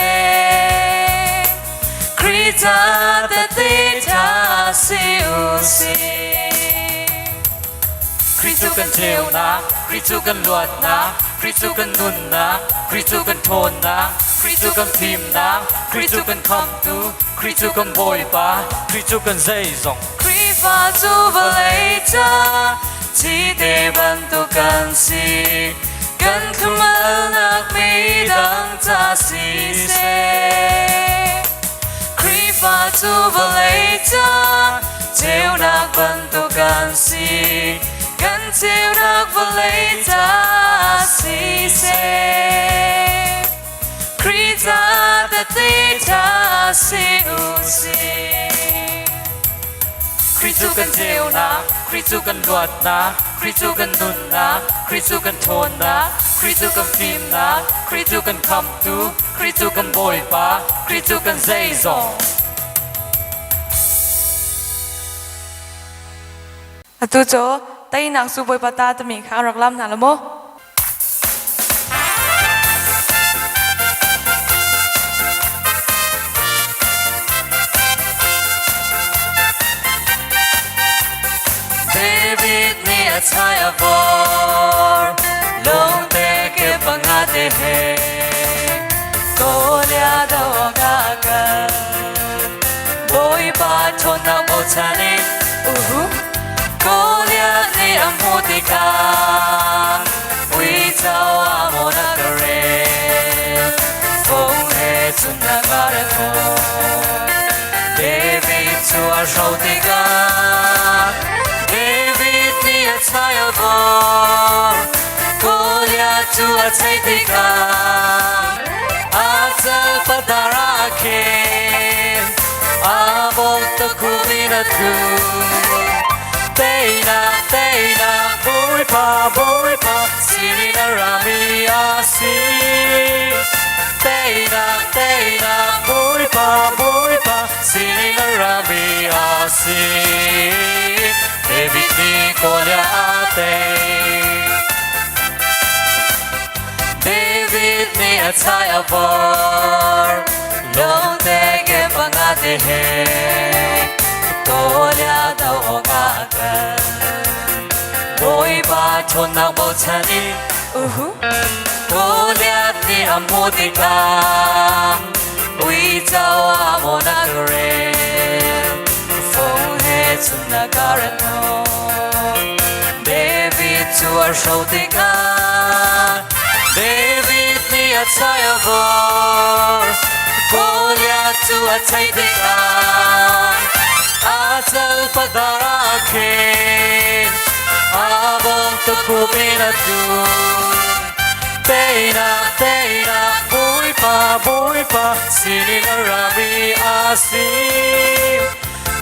Khrih ca tehte ṭha si u sih. Khrih cu kan ceunak, Khrih cu kan luatnak, Khrih cu kan nunnak, Khrih cu kan ṭhawnnak. Khrih cu kan fimnak, Khrih cu kan khamtu, Khrih cu kan Bawipa, Khrih cu kan zeizong. Khrihfa cu vawlei ca cite bantuk kan si. Kan thlum-alnak midang ca siseh. Khrihfa cu vawlei ca ceunak bantuk kan si. Kan ceunak vawlei ca siseh. Khrih ca tehte ṭha si u sih. Khrih cu kan ceunak, Khrih cu kan luatnak, Khrih cu kan nunnak, Khrih cu kan ṭhawnnak, Khrih cu kan fimnak, Khrih cu kan khamtu, Khrih cu kan Bawipa, Khrih cu kan zeizong. Atu cu teinak cu Bawipa ta timi kha rak lam hna la mu. David nih a chai a vor lungte ke panga te he Goliath do ka kal Bawipa ṭhawnnak bochan in uhu Goliath nih a hmuh tikah uico a mawn a ka rel fung he cun a ka re David cu a hro tikah David nih a chai a vor Goliath cu a chei tikah a cal padar ah khin a bawk takhu in a tlu Teinak teinak Bawipa Bawipa sinin a rami a si Teinak teinak Bawipa Bawipa sinin a rami a si David nih Goliath a tei David nih a chai a vor lungte ke panga te he Goliath do awk ah a kal Bawipa ṭhawnnak bochan in Uhu. Goliath nih a hmuh tikah uico a mawn a ka rel fung he cun a ka rat hnawh David cu a hro tikah David nih a chai a vor Goliath cu a chei tikah a cal padar ah khin a bawm tukhup in a tlu Teinak teinak Bawipa Bawipa sinin a rami a si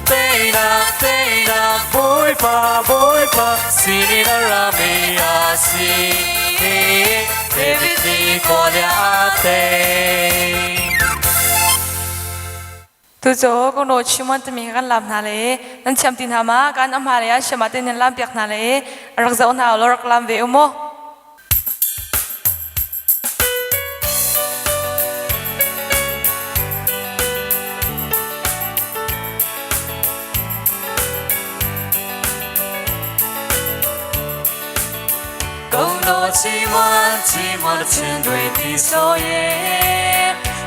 Teinak teinak Bawipa Bawipa sinin a rami a si David nih Goliath a tei Tucu kong no chimon timi kan lam hna le nan thiam ti hna ma kan amha le ah siama te nan lam piak hna le rak zoh hna law rak lam ve u mu. 共多寂寞，寂寞的情对的所以，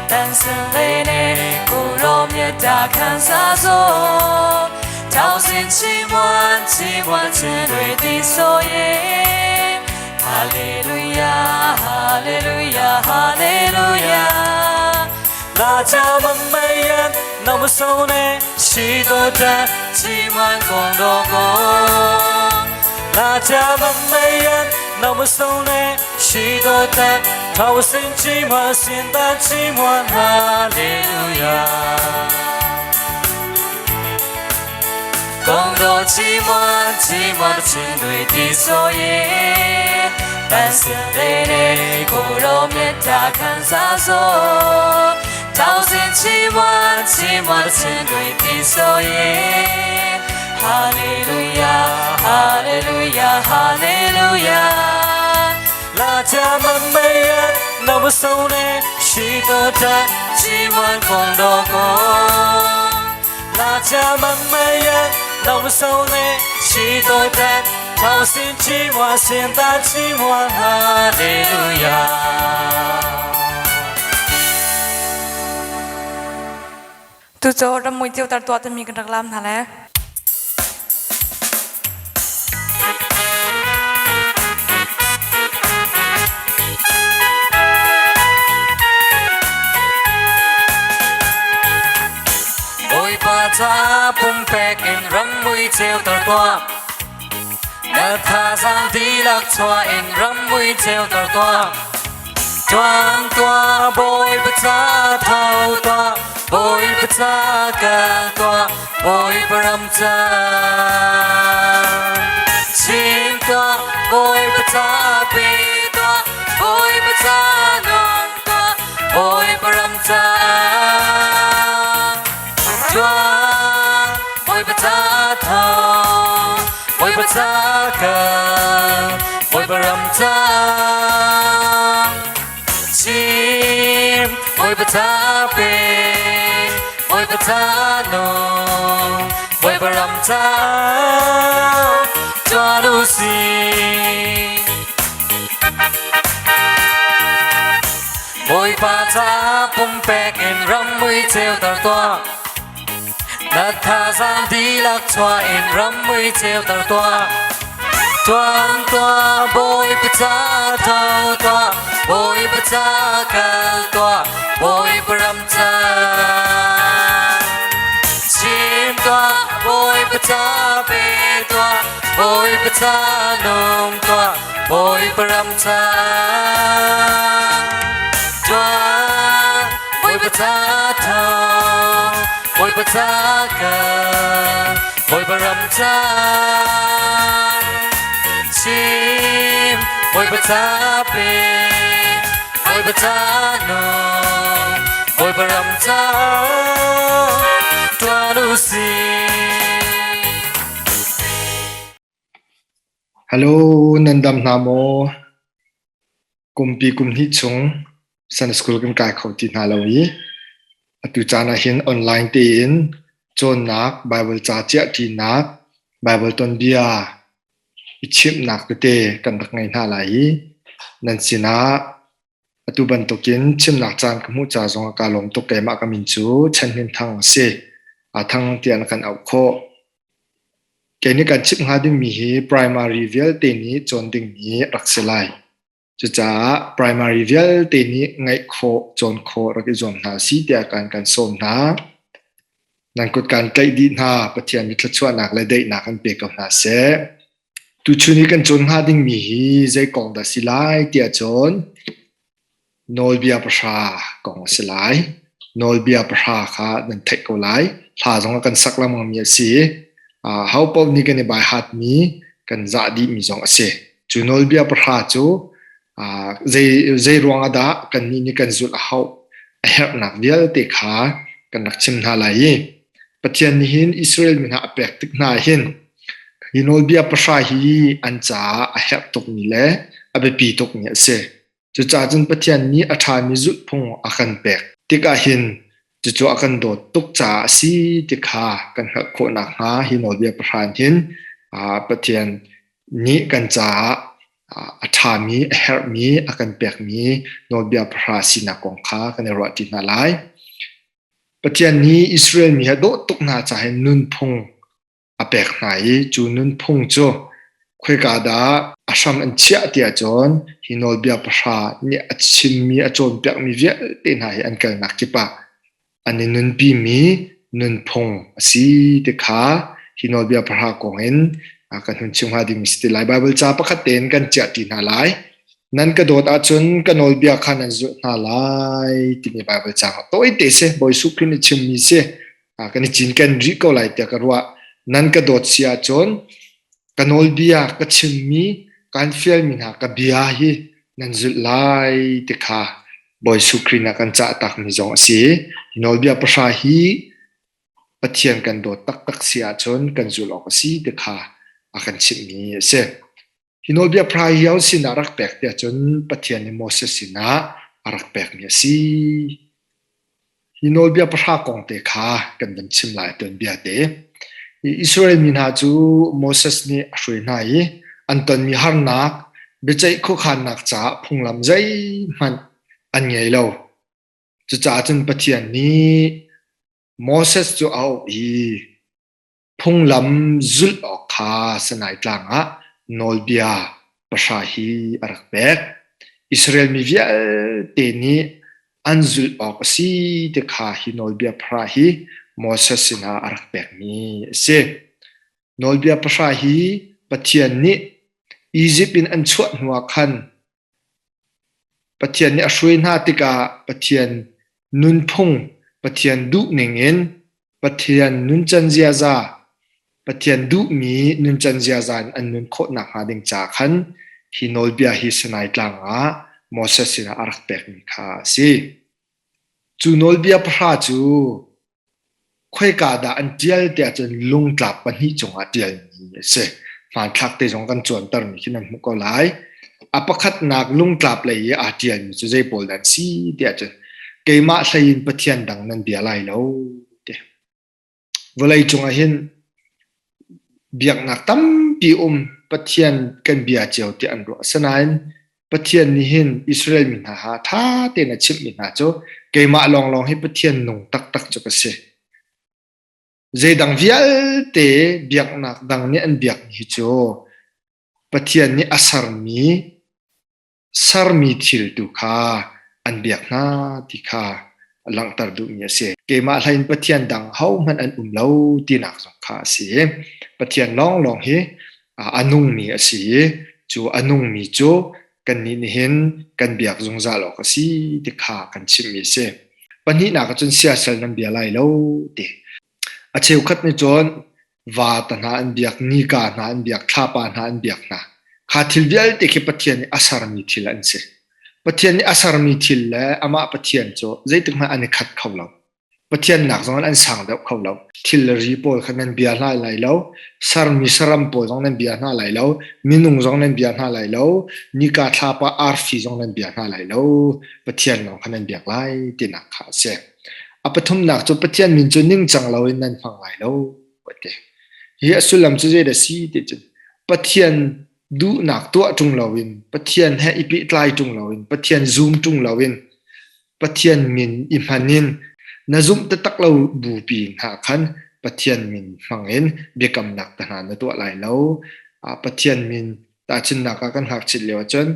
但是泪内骨肉灭大看啥做，掏心寂寞，寂寞的情对的所以，哈利路亚，哈利路亚，哈利路亚。那家门美言，那么受呢，许多的寂寞共多过。那家门美言，那么受呢，许多的掏心寂寞，心的寂寞，哈利路亚。共多寂寞，寂寞的情对的所以，但是泪内骨肉面大看啥说，掏心寂寞，寂寞的情对的所以，哈利路亚，哈利路亚，哈利路亚。那家门美言，那么受呢，许多的寂寞共多过。那家门美言，那么受呢，许多的掏心寂寞，心的寂寞，哈利路亚。Tucu rammui ceuter tuah timi kan rak lam hna le. Bawipa ca pumpek in rammui ceuter tuah. Na thazaang dihlak chuah in rammui ceuter tuah. Tuan tuah Bawipa ca tho tuah Bawipa ca kal tuah Bawipa ram ca Chim tuah Bawipa ca pe tuah Bawipa ca nung tuah Bawipa ram ca Tuan Bawipa ca tho Bawipa ca kal Bawipa ram ca Chim Bawipa ca pe Bawipa ca nung Bawipa ram ca Tuan u sih Bawipa ca pumpek in rammui ceuter tuah. Na thazaang dihlak chuah in rammui ceuter tuah. Tuan tuah Bawipa ca tho tuah, Bawipa ca kal tuah, Bawipa ram ca. Chim tuah, Bawipa ca pe tuah, Bawipa ca nung tuah, Bawipa ram ca Tuan Bawipa ca tho Bawipa ca kal Bawipa ram ca Chim Bawipa ca pe Bawipa ca nung Bawipa ram ca Tuan u sih Hello, nan dam hna maw? Kumpi kum hnih chung Sunday School kan kai kho ti hna lo i atu caan ah hin online tein cawnnak, Bible ca ciahṭinak, Bible tuanbia i chimhnak tete kan rak ngei hna lai i nan sinah atu bantukin chimnak caan ka hmuh ca zongah kaa lawm tuk. Keimah ka min cu Chan Hnin Thang a si. Aa Thang tiah na kan auh khawh. Kei nih kan chimh hnga dingmi hi primary vialte nih cawn dingmi rak si lai. Cucaah primary vialte nih ngaih khawh, cawn khawh rak i zuam hna si tiah kan kan sawm hna. Nan kut kan tlaih dih hna. Pathian nih thluachuahnak le daihnak an pe ko hna seh. Tuchun i kan cawn hnga dingmi hi zei kong dah si lai tiah cun Nawlbia pahra kong a si lai. Nawlbia pahra kha nan theih ko lai. Hla zong a kan sak lengmangmi a si. Uh, ho paoh nih kan i baihatmi, kan zah dihmi zong a si. Cu nawlbia pahra cu uh, zei, zei ruang ah dah kannih nih kan zulh a hauh, a herhnak vialte kha kan rak chim hna lai i Pathian nih hin Israel mi hna a pek tik hna hin hi nawlbia pahra hi an caah a herh tukmi le a biapi tukmi a si. Cucaah cun Pathian nih a ṭhami zulhphung a kan pek tikah hin cucu a kan dawt tuk caah a si ti kha kan hngalh khawh nakhnga hi nawlbia pahra hin Pathian nih kan caah a ṭhami, a herhmi, a kan pekmi nawlbia pahra sinak kong kha kan i ruahṭi hna lai. Pathian nih Israel mi he dawt tuk hna caah hin nunphung a pek hna i cu nunphung cu khoika dah a hram an chiah ti ahcun hi nawlbia pahra nih a chimmi a cawnpiakmi vialte hna hi an kalnak kip ah an i nunpimi nunphung a si ti kha hi nawlbia pahra kong in kan hun chim hnga dingmi si ti lai. Baibal ca pakhat tein kan chiah ṭi hna lai. Nan ka dawt ahcun ka nawlbia kha nan zulh hna lai timi Baibal caang tawite si Bawi Jesuh Khrih nih chimmi si. Kan i cinken rih ko lai tiah ka ruah. Nan ka dawt si ahcun ka nawlbia ka chimmi kaan fialmi hna ka bia hi nan zulh lai ti kha Bawi Jesuh Khrih nih a kan cah takmi zong a si. Hi nawlbia pahra hi Pathian kan dawt taktak si ahcun kan zulh awk a si ti kha a kan chimhmi a si. Hi nawlbia pahra hi aho sinah rak pek tiah cun Pathian nih Moses sinah a rak pekmi a si. Hi nawlbia pahra kong te kha kan van chim lai tuanbia te. Israel mi hna cu Moses nih a hruai hna i an tonmi harnak, biaceih khuakhannak caah phunglam zeihmanh an ngei lo. Cucaah cun Pathian nih. Moses cu a auh i phunglam zulh awk kha Sinai Tlang ah nawlbia pahra hi a rak pek. Israel mi vialte nih an zulh awk a si ti kha hi nawlbia pahra hi Moses sinah a rak pekmi a si. Nawlbia pahra hi Pathian nih Izipt in an chuah hnuah khan Pathian nih a hruai hna tikah Pathian nunphung, Pathian duhning in Pathian nuncan ziaza, Pathian duhmi nuncan ziaza in an nun khawh nakhnga ding ca khan hi nawlbia hi Sinai Tlang ah Moses sinah a rak pekmi kha a si. Cu nawlbia pahra cu Khoika dah an ṭial tiah cun lungtlap pahnih cungah ṭialmi a si. Hmanthlak te zong kan cuantermi khi nan hmuh ko lai. A pakhatnak lungtlap lei i aa ṭialmi cu zei pawl dah an si tiah cun keimah hlei in Pathian dang nan bia lai lo ti. Vawlei cungah hin biaknak tampi um Pathian kan bia cio tiah an ruah. Asinain Pathian nih hin Israel mi hna ha ṭha tein a chimhmi hna cu keimah lawnglawng hi Pathian nung taktak cu ka si. Zeidang vialte biaknak dang nih an biakmi hi cu Pathian nih a sermi sermi thil tu kha an biak hna ti kha langhter duhmi a si. Keimah hlei in Pathian dang hohmanh an um lo tinak zong kha a si. Pathian lawnglawng hi a nungmi a si i cu a nungmi cu kannih nihin kan biak zungzal awk a si ti kha kan chimmi a si. Pahnihnak ah cun siasal nan bia lai lo ti. A cheukhat nih cun va ta hna an biak, nika hna an biak, thlapa hna an biak hna. Kha thil vialte khi Pathian nih a sermi thil an si. Pathian nih a sermi thil le amah Pathian cu zeitik hmanh an i khat kho lo. Pathian nak zong in an sang deuh kho lo. Thil le ri pawl kha nan bia hna lai lo. Sermi saram pawl zong nan bia hna lai lo. Minung zong nan bia hna lai lo. Nika thlapa arfi zong nan bia hna lai lo. Pathian lawng kha nan biak lai tinak kha a si. A pathumnak cu Pathian min cu ningcang loin nan hmang lai lo a ti. Hi a sullam cu zeidah a si ti cun Pathian duhnak tuah ṭung loin, Pathian he i pehtlai ṭung loin, Pathian zum ṭung loin, Pathian min i hman in na zumh taktak lo bupi hna khan Pathian min hmang in biakamnak te hna na tuah lai lo. Pathian min tahchunhnak ah kan ngakchit lio ahcun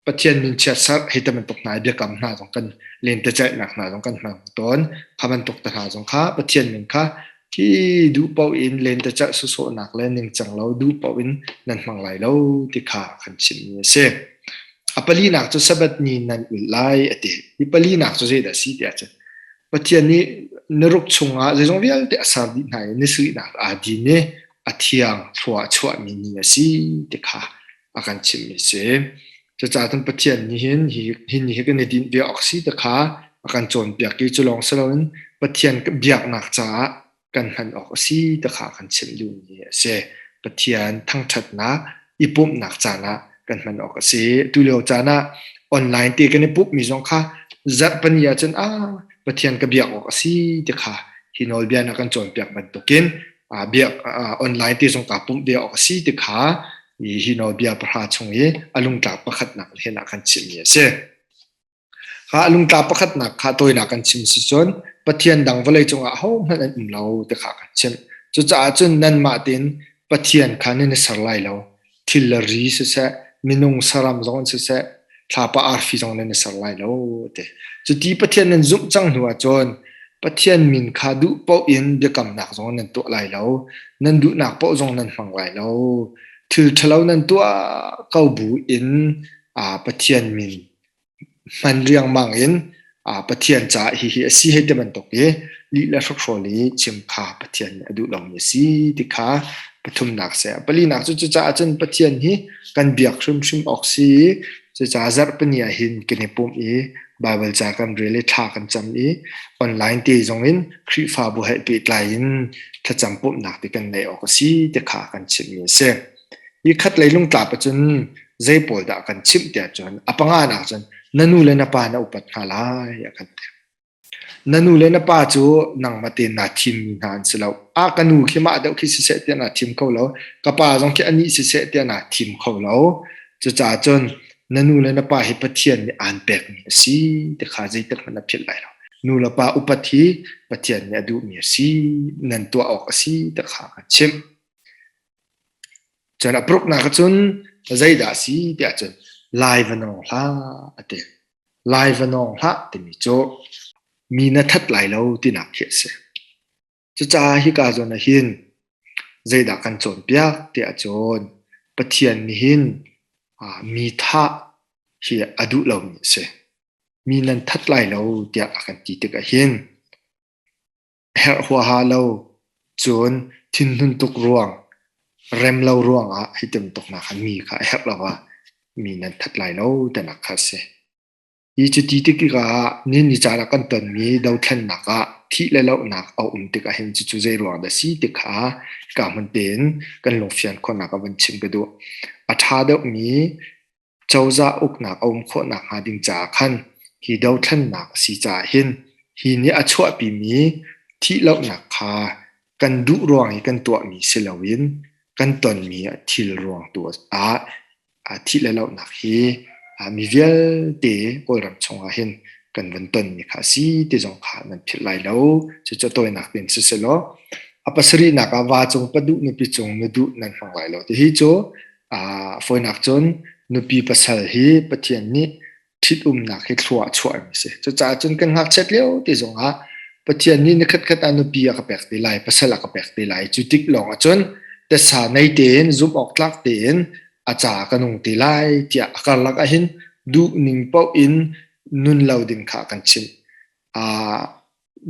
Pathian min chiatserh hei ti bantuk hna i biakam hna zong kan lentecelhnak hna zong kan hmang tawn. Kha bantuk te hna zong kha Pathian min kha khi duh paoh in lentecelh sawsawhnak le ningcang lo duh paoh in nan hmang lai lo ti kha kan chimmi a si. A palinak cu Sabbath ni nan ulh lai a ti. Hi palinak cu zeidah a si tiah cun Pathian nih niruk chungah zeizong vialte a ser dih hna i ni sarihnak aa din i a thiang thlua a chuahmi ni a si ti kha a kan chimhmi a si. Cucaah cun Pathian nih hin hi, hi ni hi kan i dinh ve awk si ti kha a kan cawnpiak i cu lawng si loin Pathian biaknak caah kan hman awk a si ti kha a kan chimh duhmi a si. Pathian thangṭhatnak i pumhnak caan ah kan hman awk a si. Tu lio caan ah online te kan i pumhmi zong kha zarhpini ahcun ah Pathian ka biak awk a si ti kha hi nawlbia na kan cawnpiak bantukin biak online te zong kaa pumh ve awk a si ti kha hi nawlbia pahra chung i a lungtlak pakhatnak hin ah kan chimmi a si. Kha a lungtlak pakhatnak kha tawinak kan chim si cun Pathian dang vawlei cungah hohmanh an um lo ti kha kan chim. Cucaah cun nanmah tein Pathian kha nan i ser lai lo. Thil le ri siseh, minung saram zong in siseh, thlapa arfi zong nan i ser lai lo ti. Cuti Pathian nan zumh cang hnu ahcun Pathian min kha duh paoh in biakamnak zong nan tuah lai lo. Nan duhnak paoh zong nan hmang lai lo. Thil ṭhalo nan tuah ko bu in Pathian min hman riangmang in Pathian caah hihi a si hei ti bantuk i lih le hrokhrawl i chim kha Pathian nih a duh lomi a si ti kha pathumnak a si. Palinak cu cucaah cun Pathian hi kan biak hrimhrim awk si i cucaah zarhpini ah hin kan i pumh i Baibal ca kan rel i thla kan cam i online te zong in Khrihfabu he pehtlai in thlacam pumhnak ti kan neih awk a si ti kha kan chimmi a si. Hi khatlei lungtlap ahcun zei pawl dah kan chimh tiah cun a panganak cun na nu le na pa na upat hna lai a kan ti. Na nu le na pa cu nangmah tein naa thimmi hna an si lo. A ka nu khi mah deuh khi siseh tiah naa thim kho lo. Ka pa zong khi anih siseh tiah naa thim kho lo. Cucaah cun na nu le na pa hi Pathian nih aan pekmi a si ti kha zeitik hmanh na philh lai lo. Nu le pa upat hi Pathian nih a duhmi a si, nan tuah awk a si ti kha a kan chimh. Cun a paruknak ahcun zeidah a si tiah cun lai va nawng hlah a ti. Lai va nawng hlah timi cu mi na that lai lo tinak khi a si. Cucaah hika zawn ah hin zeidah kan cawnpiak tiah cun Pathian nih hin mi thah hi a duh lomi a si. Mi nan that lai lo tiah a kan ti tikah hin herh huaha lo cun thinhun tuk ruang rem lo ruangah hi bantuk hna khan mi kha a herh lo ah mi nan that lai lo tinak kha a si. Hi cuti tikah ni ni caan ah kan tonmi dothlennak ah thih le lohnak a um tikah hin cucu zei ruang dah si ti kha ka hmun tein kan lungfian khawhnak ah van chim ka duh. A ṭha deuhmi cozah uknak a um khawh nakhnga ding caah khan hi dothlennak a si caah hin hi nih a chuahpimi thihlohnak kha kan duh ruang i kan tuahmi si loin kan tonmi thil ruang tu ah thih le lohnak hi mi vialte Kawlram chungah hin kan van tonmi kha a si ti zong kha nan philh lai lo. Cucu a tawinak tein siselaw a pasarihnak ah va cung pa duh nupi cung nu duh nan hmang lai lo. Tihi cu fawinak cun nupi pasal hi Pathian nih ṭhitumnak hi thlua a chuahmi a si. Cucaah cun kan ngakchiat lio te zongah Pathian nih nikhat khat ah nupi a ka pek te lai, pasal a ka pek te lai. Cu tik lawng ahcun tasa nei tein zumh awk tlak tein a ca ka nung te lai tiah a karlak ahhin duh ning paoh in nun lo ding kha a kan chimh.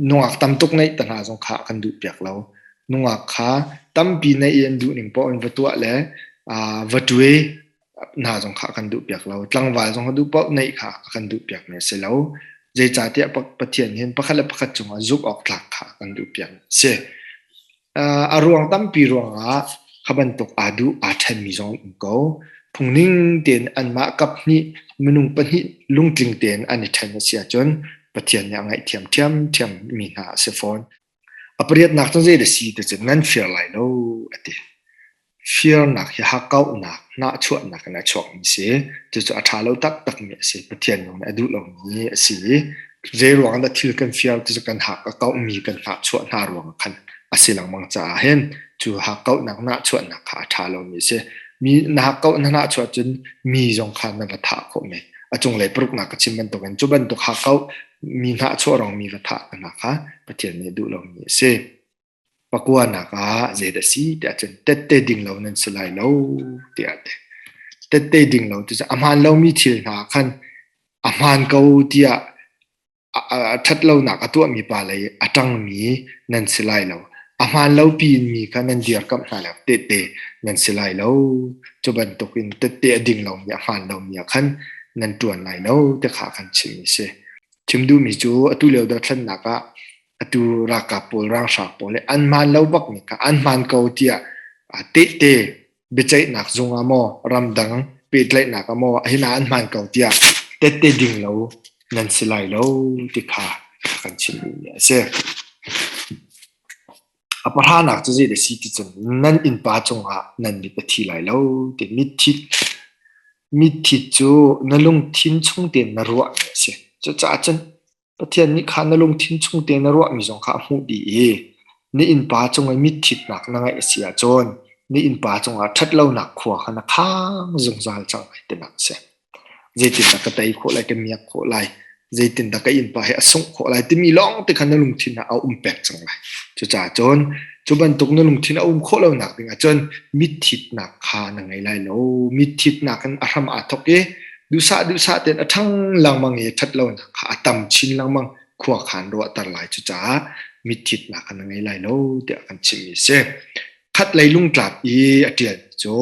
Nungak tam tuk neih te hna zong kha kan duh piak lo. Nungak kha tampi neih i an duh ning paoh in va tuah le va ṭuai hna zong kha kan duh piak lo. Tlangval zong a duh paoh neih kha a kan duh piak mi a si lo. Zeicahtiah Pathian hin pakhat le pakhat cungah zumh awk tlak kha a kan duh piak mi a si. A ruang tampi ruangah kha bantuk aa duh aa ṭhenmi zong an um ko. Phungning tein anmah kaphnih minung pahnih lungtling tein an i ṭhen a si ahcun Pathian nih a ngaihthiam ṭhiamṭhiam mi hna a si fawn. A pariatnak cu zei dah si ti cun nan fir lai lo a ti. Firnak hi hakkauhnak, hnahchuahnak in a chuakmi si. Cucu a ṭha lo taktakmi a si. Pathian lung nih a duh lomi a si. Zei ruang dah thil kan fir ti cu kan hak a kauhmi kan hnahchuah hna ruang khan a si lengmang caah hin cu hakkauhnak hnahchuahnak kha a ṭha lomi a si. Mi na hakkauh na hnahchuah cun mi zong kha na va thah khawh men. A cunglei paruknak ka chim bantukin cu bantuk hakkauh mi hnahchuah rong mi va thah hna kha Pathian nih a duh lomi a si. Pakuanak ah zeidah a si tiah cun tette ding lo nan si lai lo tiah a ti. Tette ding lo ti cu a hmaan lomi thil hna khan a hmaan ko tiah a ṭhat lonak a tuahmi pa lei a ṭangmi nan si lai lo. A hmaan lo piin mi kha nan dirkamh hna lo tehte nan si lai lo. Cu bantukin tette a ding lomi a hmaan lomi ah khan nan ṭuan lai lo ti kha kan chimmi a si. Chim duhmi cu atu lio dothlennak ah atu ralkap pawl ranghrang pawl le an hmaan lo bak mi kha an hmaan ko tiah tehte biaceihnak zung ah maw ramdang pehtlaihnak ah maw hina an hmaan ko tiah tette ding lo nan si lai lo ti kha kan chim duhmi a si. A pahranak cu zei dah si ti cun nan innpa cungah nan mit a thi lai lo ti mitthit mitthit cu na lungthin chung tein na ruahmi a si. Cucaah cun Pathian nih kha na lungthin chung te na ruahmi zong kha a hmuh dih i na innpa cung i mitthitnak na ngeih a si ahcun na innpa cungah ṭhatlonak khua kha na khang zungzal cang lai tinak a si. Zeitindah ka tei khawh lai, ka miak khawh lai, zeitindah ka innpa hi a sungh khawh lai timi lawng te kha na lungthin ah a um pek cang lai. Cucaah cun cu bantuk na lungthin a um khawh lonak ding ahcun mitthitnak kha na ngei lai lo. Mitthitnak in a hram aa thawk i duhsah duhsah tein a ṭhang lengmang i ṭhatlonak kha a tam chin lengmang khua khan ruahter lai cucaah mitthitnak kha na ngei lai lo tiah kan chimmi a si. Khatlei lungtlap i a ṭialmi cu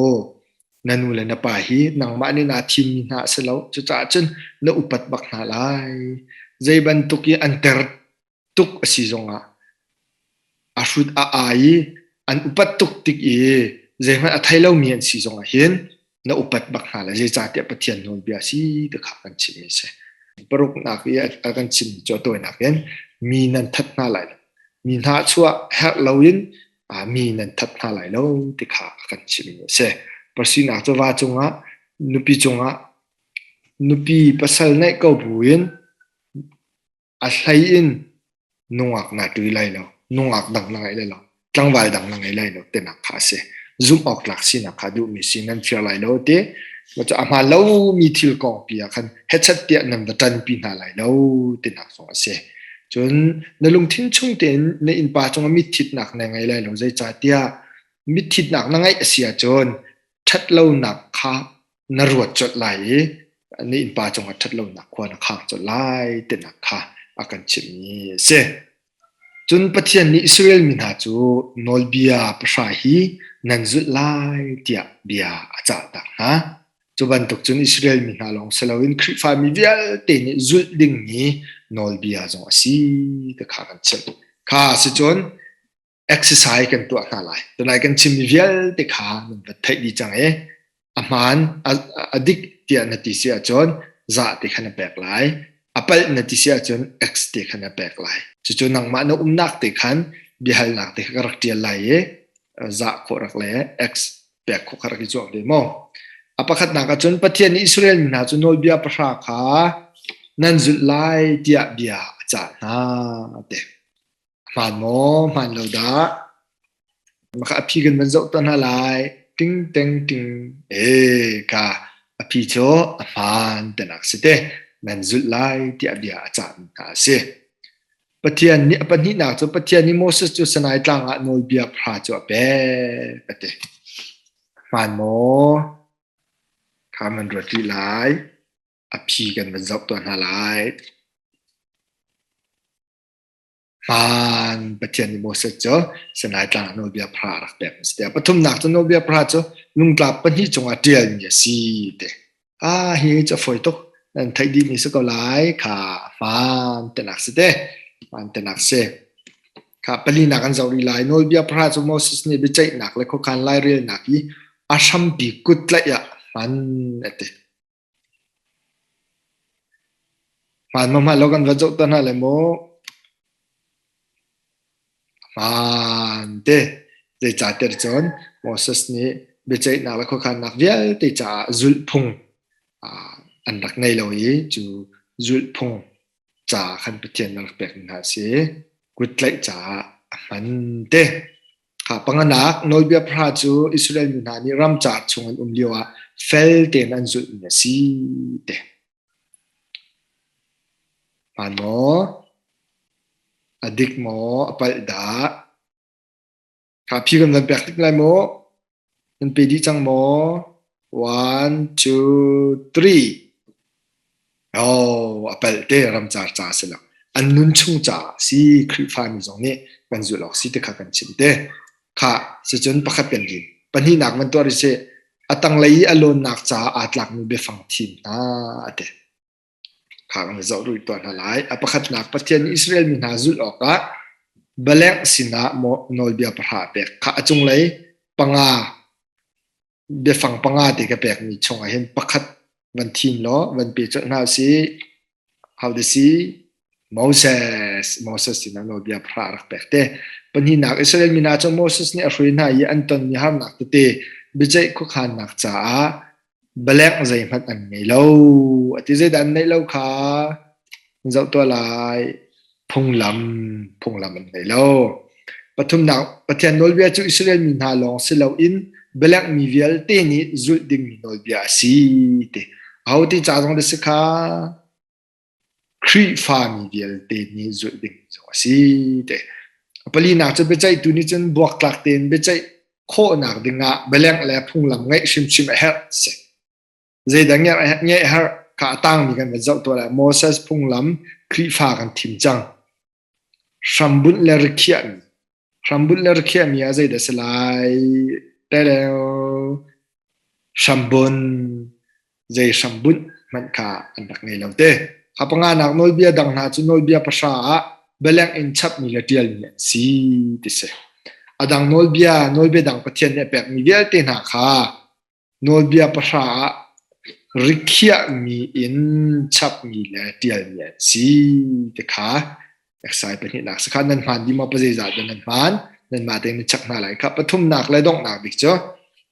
na nu le na pa hi nangmah nih naa thimmi hna a si lo cucaah cun na upat bak hna lai. Zei bantuk i an ter tuk a si zongah a hrut a ai i an upat tuk tik i zeihmanh a thei lomi an si zongah hin na upat bak hna lai zeicahtiah Pathian nawlbia si ti kha kan chimmi a si. Paruknak i a kan chimmi cu a tawinak in mi nan that hna lai lo. Mi hna chuah herh loin mi nan that hna lai lo ti kha a kan chimmi a si. Parsinak cu va cungah nupi cungah nupi pasal neih ko buin. A hlei in nungak naa ṭui lai lo, nungak dang na ngei lai lo, tlangval dang na ngei lai lo tinak kha a si. Zumh awk tlak sinak kha duhmi si nan fir lai lo ti. A hmaan lomi thil kong pi ah khan hechet tiah nan va ṭanpi hna lai lo tinak zong a si. Cun na lungthin chung tein na innpa cungah mitthitnak na ngei lai lo zeicahtiah mitthitnak na ngeih a si ahcun ṭhatlonak kha na ruat colh lai i na innpa cungah ṭhatlonak khua na khang colh lai tinak kha a kan chimhmi a si. Cun Pathian nih Israel mi hna cu nawlbia pahra hi nan zulh lai tiah bia a cahtak hna. Cu bantuk cun Israel mi hna lawng si loin Khrihfa mi vialte nih zulh dingmi nawlbia zong a si ti kha kan chimh. Kha si cun exercise kan tuah hna lai. Tunai kan chimmi vialte kha nan va theih dih cang i a hmaan a dik tiah na ti si ahcun za ti kha na pek lai. A palh na ti si ahcun X ti kha na pek lai. Cucu nangmah na umnak te khan biahalnak te kha ka rak ṭial lai i za khawh rak le X pek khawh kha rak i zuam ve maw. A pakhatnak ahcun Pathian nih Israel mi hna cu nawlbia pahra kha nan zulh lai tiah bia a cah hna te. Hmaan maw, hmaan lo dah? Maka a phi kan van zoh tuah hna lai. Ting teng ting. E ka a phi cu a hmaan tenak si te. Nan zulh lai tiah bia a cahmi hna a si. Pathian nih a pahnihnak cu Pathian nih Moses cu Sinai tlang ah nawlbia pahra cu a pek a ti. Hmaan maw? Kha man ruat rih lai. A phi kan van zoh tuah hna lai. Hmaan Pathian nih Moses cu Sinai tlang ah nawlbia pahra a rak pek a si tiah. Pathumnak cu nawlbia pahra cu lungtlap pahnih cungah ṭialmi a si ti. Ah hi cu a fawi tuk. Nan theih dihmi si ko lai. Kha hmaan tenak si te. Hmaan tenak si. Kha palinak an zoh rih lai. Nawlbia pahra cu Moses nih biaceihnak le khuakhan lairelnak i a hrampi kut tlaih ah hman a ti. Hmaan maw hmaan lo kan va zoh ta hna lai maw? Hmaan te. Zeicahtiah cun Moses nih biaceihnak le khuakhannak vialte caah zulhphung an rak ngei lo i cu zulhphung ca khan Pathian a rak pek hna a si. Kuttlaih caah a hman te. Kha panganak nawlbia pahra cu Israel mi hna nih ramcar chung an um lioah fel tein an zulhmi a si te. Hmaan maw? A dik maw? A palh dah? Kha phi kan van pek tik lai maw? Nan pe dih cang maw? One, two, three. Oh, a palh te ramcar ca si lo. An nun chung caah si Khrihfami zong nih kan zulh awk si ti kha kan chim te. Kha sicun pakhat kan lim. Pahnihnak van tuah rih sih. A tanglei i a lawnnak caah aa tlakmi biafang thim hna a ti. Kha kan zoh rih tuah hna lai. A pakhatnak Pathian nih Israel mi hna zulh awkah baleng sinah nawlbia pahra a pek. Kha a cunglei panga biafang panga te ka pekmi chungah hin pakhat van thim law van pe colh hna usih. How to see Moses Moses sinah nawlbia pahra a rak pek te. Pahnihnak Israel mi hna cu Moses nih a hruai hna i an tonmi harnak tete biaceih khuakhannak caah Balek zeihmanh an ngei lo. A ti zeidah an neih lo kha zoh tuah lai. Phunglam, phunglam an ngei lo. Pathumnak, Pathian nawlbia cu Israel mi hna lawng si loin bialek mi vialte nih zulh dingmi nawlbia a si ti. Aho ti ca zong da si kha? Khrihfami vialte nih zulh ding zong a si te. A palinak cu biaceihtu nih cun buaktlak tein biaceih khawhnak dingah bialeng le phunglam ngeih hrimhrim a herh si. Zeidah ngeih a herh kha a tangmi kan van zoh tuah lai. Moses phunglam Khrihfa kan thim cang. Hrambunh le rikhiahmi. Hrambunh le rikhiahmi ah zeidah si lai? Teleo. Hrambun. Zei hrambunh hmanh kha an rak ngei lo te. Kha panganak nawlbia dang hna cu nawlbia pahra ah bialeng in chapmi le ṭialmi an si ti si. A dang nawlbia, nawlbia dang Pathian nih a pekmi vialte hna kha Nawlbia pahra ah rikhiahmi in chapmi le ṭialmi an si ti kha eksai pahnihnak si kha nan hmaan dih maw pazeizah dah nan hmaan nanmah tein nan chek hna lai kha pathumnak le donghnak bik cu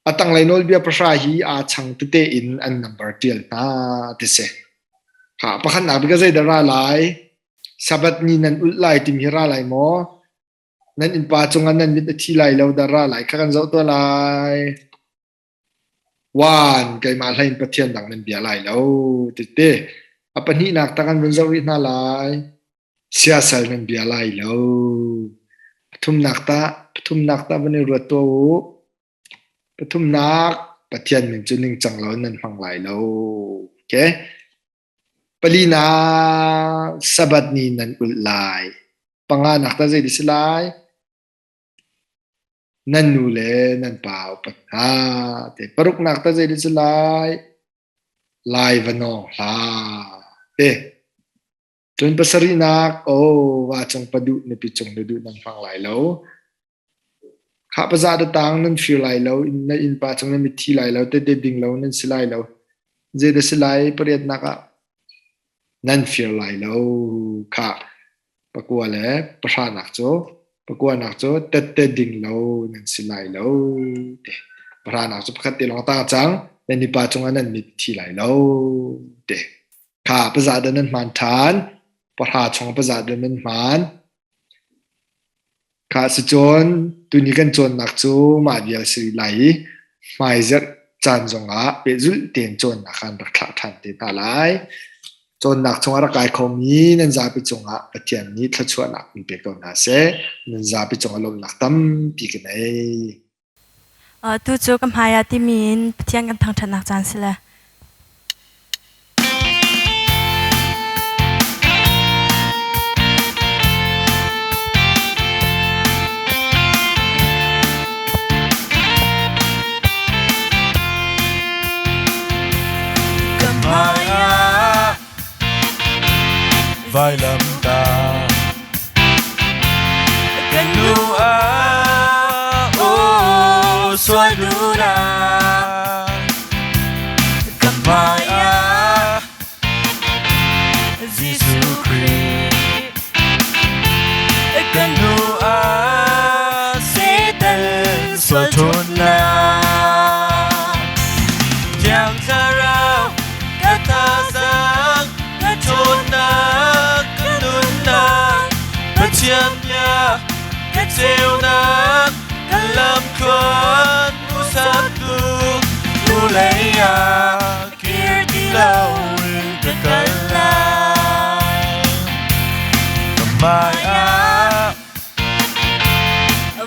a tanglei nawlbia pahra hi aa chang tete in an number ṭial hna ti si. Kha pakhatnak bik ah zeidah ra lai? Sabbath ni nan ulh lai timi hi ra lai maw? Nan innpa cungah nan mit a thi lai lo dah ra lai kha kan zoh tuah lai. One, keimah hlei in Pathian dang nan bia lai lo tete. A pahnihnak tak an vun zoh rih hna lai. Siasal nan bia lai lo. Pathumnak tah, pathumnak tah van i ruat tuah u. Pathumnak, Pathian min cu ningcang lo in nan hmang lai lo. Okay. Palinak, Sabbath ni nan ulh lai. Panganak tah zei si lai? Nan nu le nan pa upat hna. Te paruknak tah zei si lai? Lai va nawng hlah. Te cun pasarihnak, oh, va cung pa duh, nupi cung na duh nan hmang lai lo. Khah paza da tang nan fir lai lo, na innpa cung nan mitthi lai lo, tete ding lo nan si lai lo. Zei dah si lai pariatnak ah nan fir lai lo. Khah pakua le pahranak cu pakuanak cu tette ding lo nan si lai lo. Te pahranak cu pakhat te lawng tang cang nan mipa cungah nan mit thi lai lo. Te kha paza dah nan hman ṭhan pahra chung paza dah nan hman. Khah sicun tuni kan cawnnak cu mah vial si rih lai i hmaizarh caan zongah pehzulh tein cawnnak kha an rak thlah ṭhan te hna lai. Cawnnak chungah rak kai khomi nan zapi cungah Pathian nih thluachuahnak in pe ko hna seh. Nan zapi cungah lawmhnak tampi ka nei. Tu cu ka hmai ah timi in Pathian kan thangṭhatnak caan si le. Ka hmai ah vailamtah Kan nu ah aw sual duhnak kan hmai ah Jesuh Khrih kan nu ah Satan sual ṭhawnnak Thiang Thlarau ka thazaang ka ṭhawnnak ka nunnak Pathian bia ka ceunak ka lamthluan hmuhsaktu hnulei ah kir ti loin ka kal lai ka hmai ah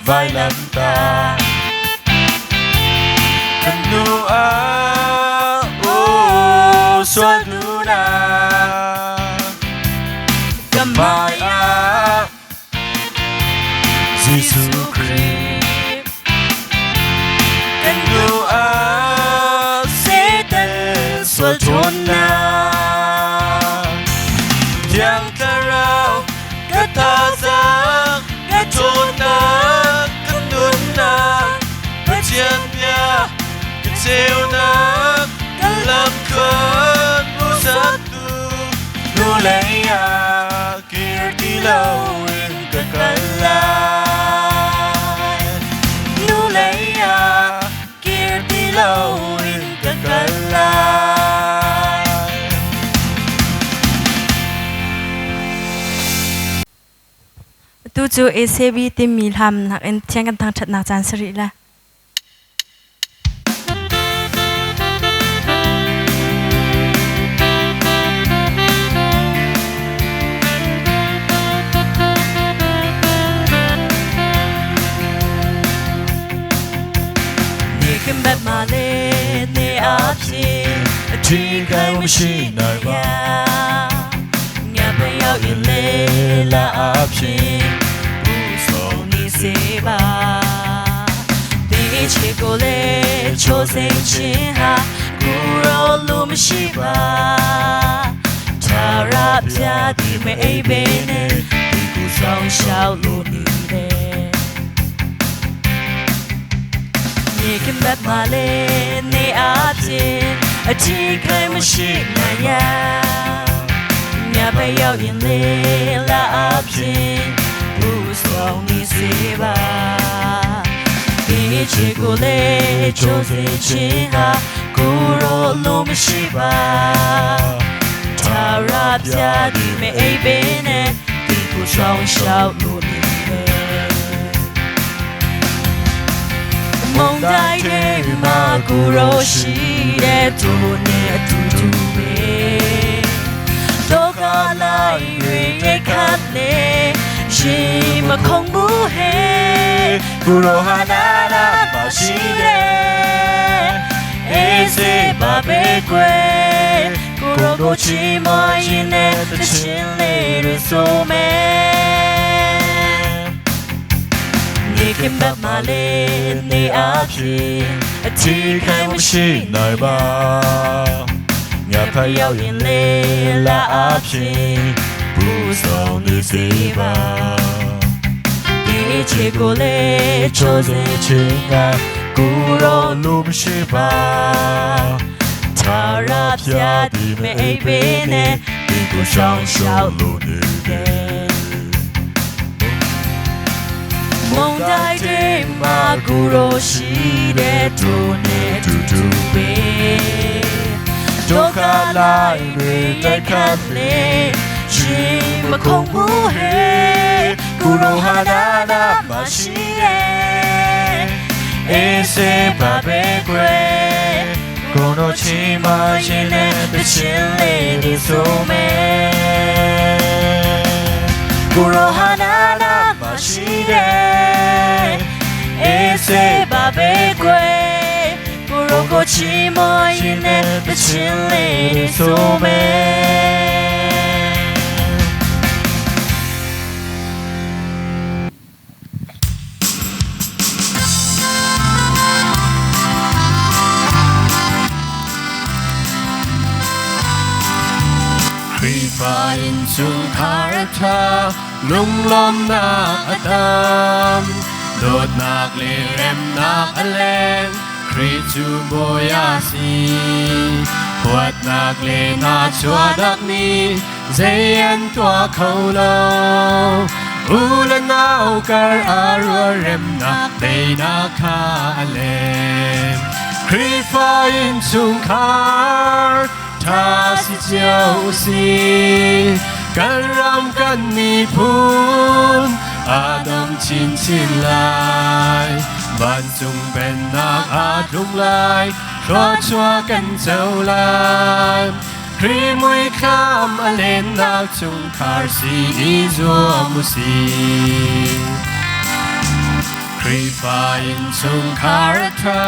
vailamtah kan nu ah aw sual duhnak kan hmai ah Jesuh Khrih kan nu ah Satan sual ṭhawnnak Thiang Thlarau ka thazaang ka ṭhawnnak ka nunnak Pathian bia ka ceunak ka lamthluan hmuhsaktu hnulei ah kir ti loin ka kal lai hnulei ah kir ti loin ka kal lai. Tu cu ACB timi hlam nakin thiang kan thangṭhatnak caan si rih la. ထိခိုက်မရှိနိုင်ပါငါပဲရောက်ရင်လေလာအဖြစ်ပူဆုံးနေစေပါဒီချစ်ကိုလေချိုးစိန်ချင်းဟာကူရောလို့မရှိပါထာရပြဒီမေအိပ်ပေနဲ့ဒီကူဆောင်ရှောက်လို့နေတယ် နေခင်ဘက်မှာလေနေအပြင်အထီးခိုင်မရှိနိုင်ရညပဲရောက်ရင်လေလာအပြင်ပူဆောင်နေစေပါဒီချစ်ကိုလေချိုးစေခြင်းဟာကိုရောလို့မရှိပါ ထာဝရဖျားဒီမအိပ်ပင်နဲ့ဒီကိုရှောင်းရှောက်လို့နေတယ်မုန်တိုင်းတွေမှာကိုရောရှိတဲ့သူနဲ့အတူတူပဲဒုက္ခလိုက်တွေရိတ်ခတ်လေရှင်မခုန်ဘူးဟဲ့ကိုရောဟာနာနာမရှိတဲ့အေးစေပါပဲကွယ်ကိုရောကိုချီမရင်နဲ့တချင်းလေးတွေဆိုမယ်နေခင်ဘက်မှာလေးနေအဖြစ်အထီးခိုင်မရှိ နိုင်ပါငါဖရောက်ရင်လေလာအဖြစ်ပူဆောင်နေစေပါ ဒီချေကိုလေးချိုးစေ ချင်ကကိုရောလူမရှိပါ ထာဝရဖျားဒီမအိပ်ပေနဲ့ ဒီကိုရှောင်းရှောင်းလို့နေတယ် မုန်တိုင်းတွေမှာကိုရောရှိတဲ့သူနဲ့တူတူပဲဒုက္ခလိုက်တွေတိုက်ခတ်လေရှင်မခုန်ဘူးဟဲ့ကိုရောဟာနာနာမရှိတဲ့ အေးစေပါပဲကွယ်ကိုတော့ချီမရင်နဲ့တ တ ချ ချင်း င် လေးတွေဆိုမယ်ကိုရောဟာနာနာမရှိတဲ့အေးစေပါပဲကွယ်ကိုရောကိုချီမရင်နဲ့တချင်းလေးတွေဆိုမယ် ครีฟาอินสุงคาร์ทาลุงลมนาอตามโดดนักเลเรมนักอเลงครีจูโบยาสีหวดนักเลนาชัวดักนี้เซียนตัวเขาโลอูลนาวการอารัวเรมนักเดนาคาอเลงครีฟาอินสุงคาร์ ทาสิเจียวสีกันรำกันมีพูนอาดมชินชินลายบ้านจงเป็นนักอาทุงลายครอชัวกันเจ้าลายครีมวยข้ามอเลนนักจุงคาร์ซีอีจัวมุสี ครีฟาอินสุงคาร์ทา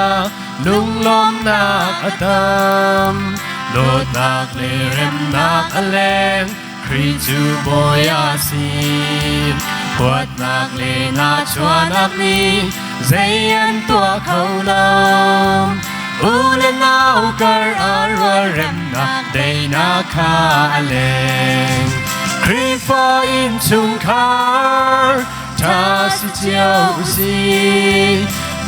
ลุงลมนักอตามโดดนักเลเรมนักอเลงครีจูโบยาสีหวดนักเลนาชวนักนี้เซียนตัวเขาลมอูเลนาวการอารวเรมนักเดนาคาอเลงครีฟาอินสุงคาร์ ทาสิเจียวสี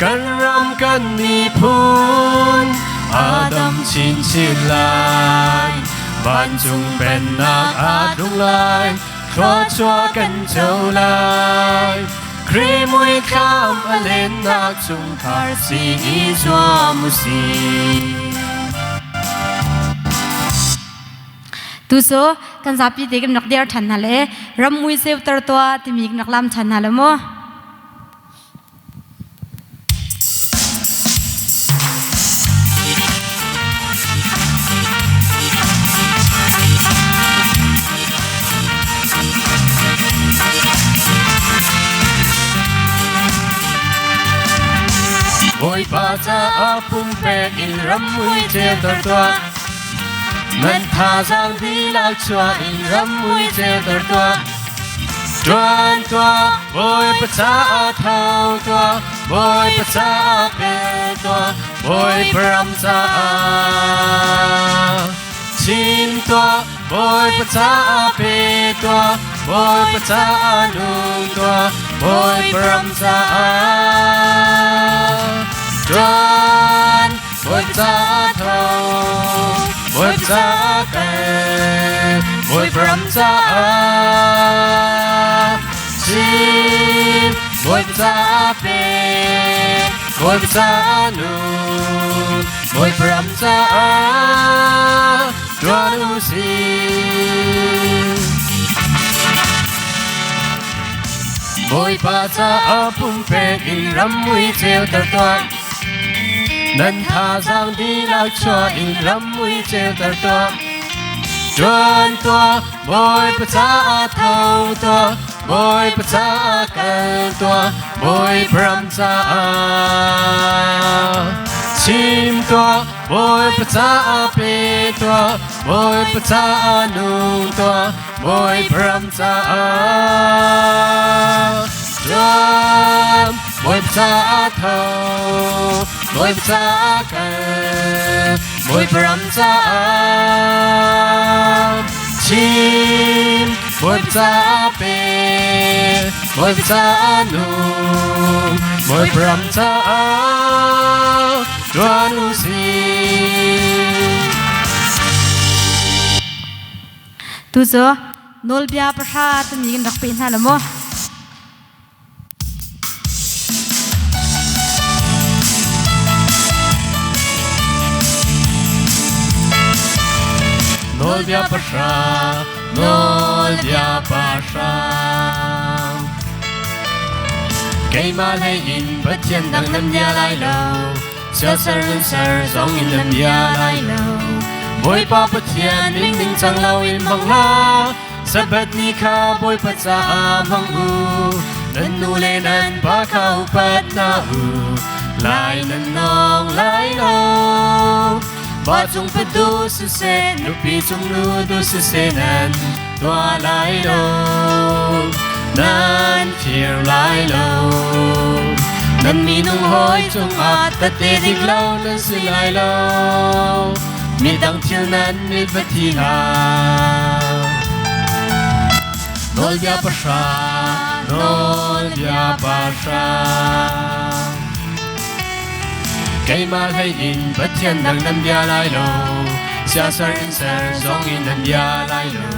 กันรำกันมีพูนอาดำชินชินลายบ้านจงเป็นนักอาทุงลายครอชัวกันเจ้าลายครีมวยข้ามอเลนนักจุงคาร์ซีอีจัวมุสี Tu so kan zapi te kan rak der than hna le ram mui seu tar tua timi kan rak lam than hna le mu. Bawipa caah pumpek in ram mui ceuter tuah. Nan thazaang dihlak chuah in ram mui ceuter tuah. Ṭuan tuah, Bawipa caah tho tuah, Bawipa caah pe tuah, Bawipa ram caah. Chim tuah, Bawipa caah pe tuah, Bawipa caah nung tuah, Bawipa ram caah. Ṭuan, Bawipa caah tho, Bawipa caah kal, Bawipa ram caah. Chim, Bawipa caah pe, Bawipa caah nung, Bawipa ram caah. Ṭuan u sih. Bawipa caah pumpek in ram mui ceuter tuah. Nan thazaang dihlak chuah in ram mui ceuter tuah. Ṭuan tuah, Bawipa caah tho tuah, Bawipa caah kal tuah, Bawipa ram caah. Chim tuah, Bawipa caah pe tuah, Bawipa caah nung tuah, Bawipa ram caah. Ṭuan, Bawipa caah tho, Bawipa caah kal, Bawipa ram caah. Chim, Bawipa caah pe, Bawipa caah nung, Bawipa ram caah. Ṭuan u sih. Tu cu nawlbia pahra timi kan rak pe hna lo maw? Nawlbia pahra, nawlbia pahra. Keimah hlei in Pathian dang nan bia lai lo, siasal nan ser zong in nan bia lai lo. Bawipa Pathian min ding cang lo in hmang hlah, Sabbath ni kha Bawipa caah hmang u. Nan nu le nan pa kha upat hna u, lai nan nawng lai lo. Pa cung patu siseh, nupi cung nu tu siseh nan tuah lai lo. Nan fir lai lo. Nan minung hawi cungah tate dik lo nan si lai lo. Midang thil nan mit va thi hlah. Nawlbia pahra, nawlbia pahra. Keimah hlei in Pathian dang nan bia lai lo, siasar in ser zong in nan bia lai lo.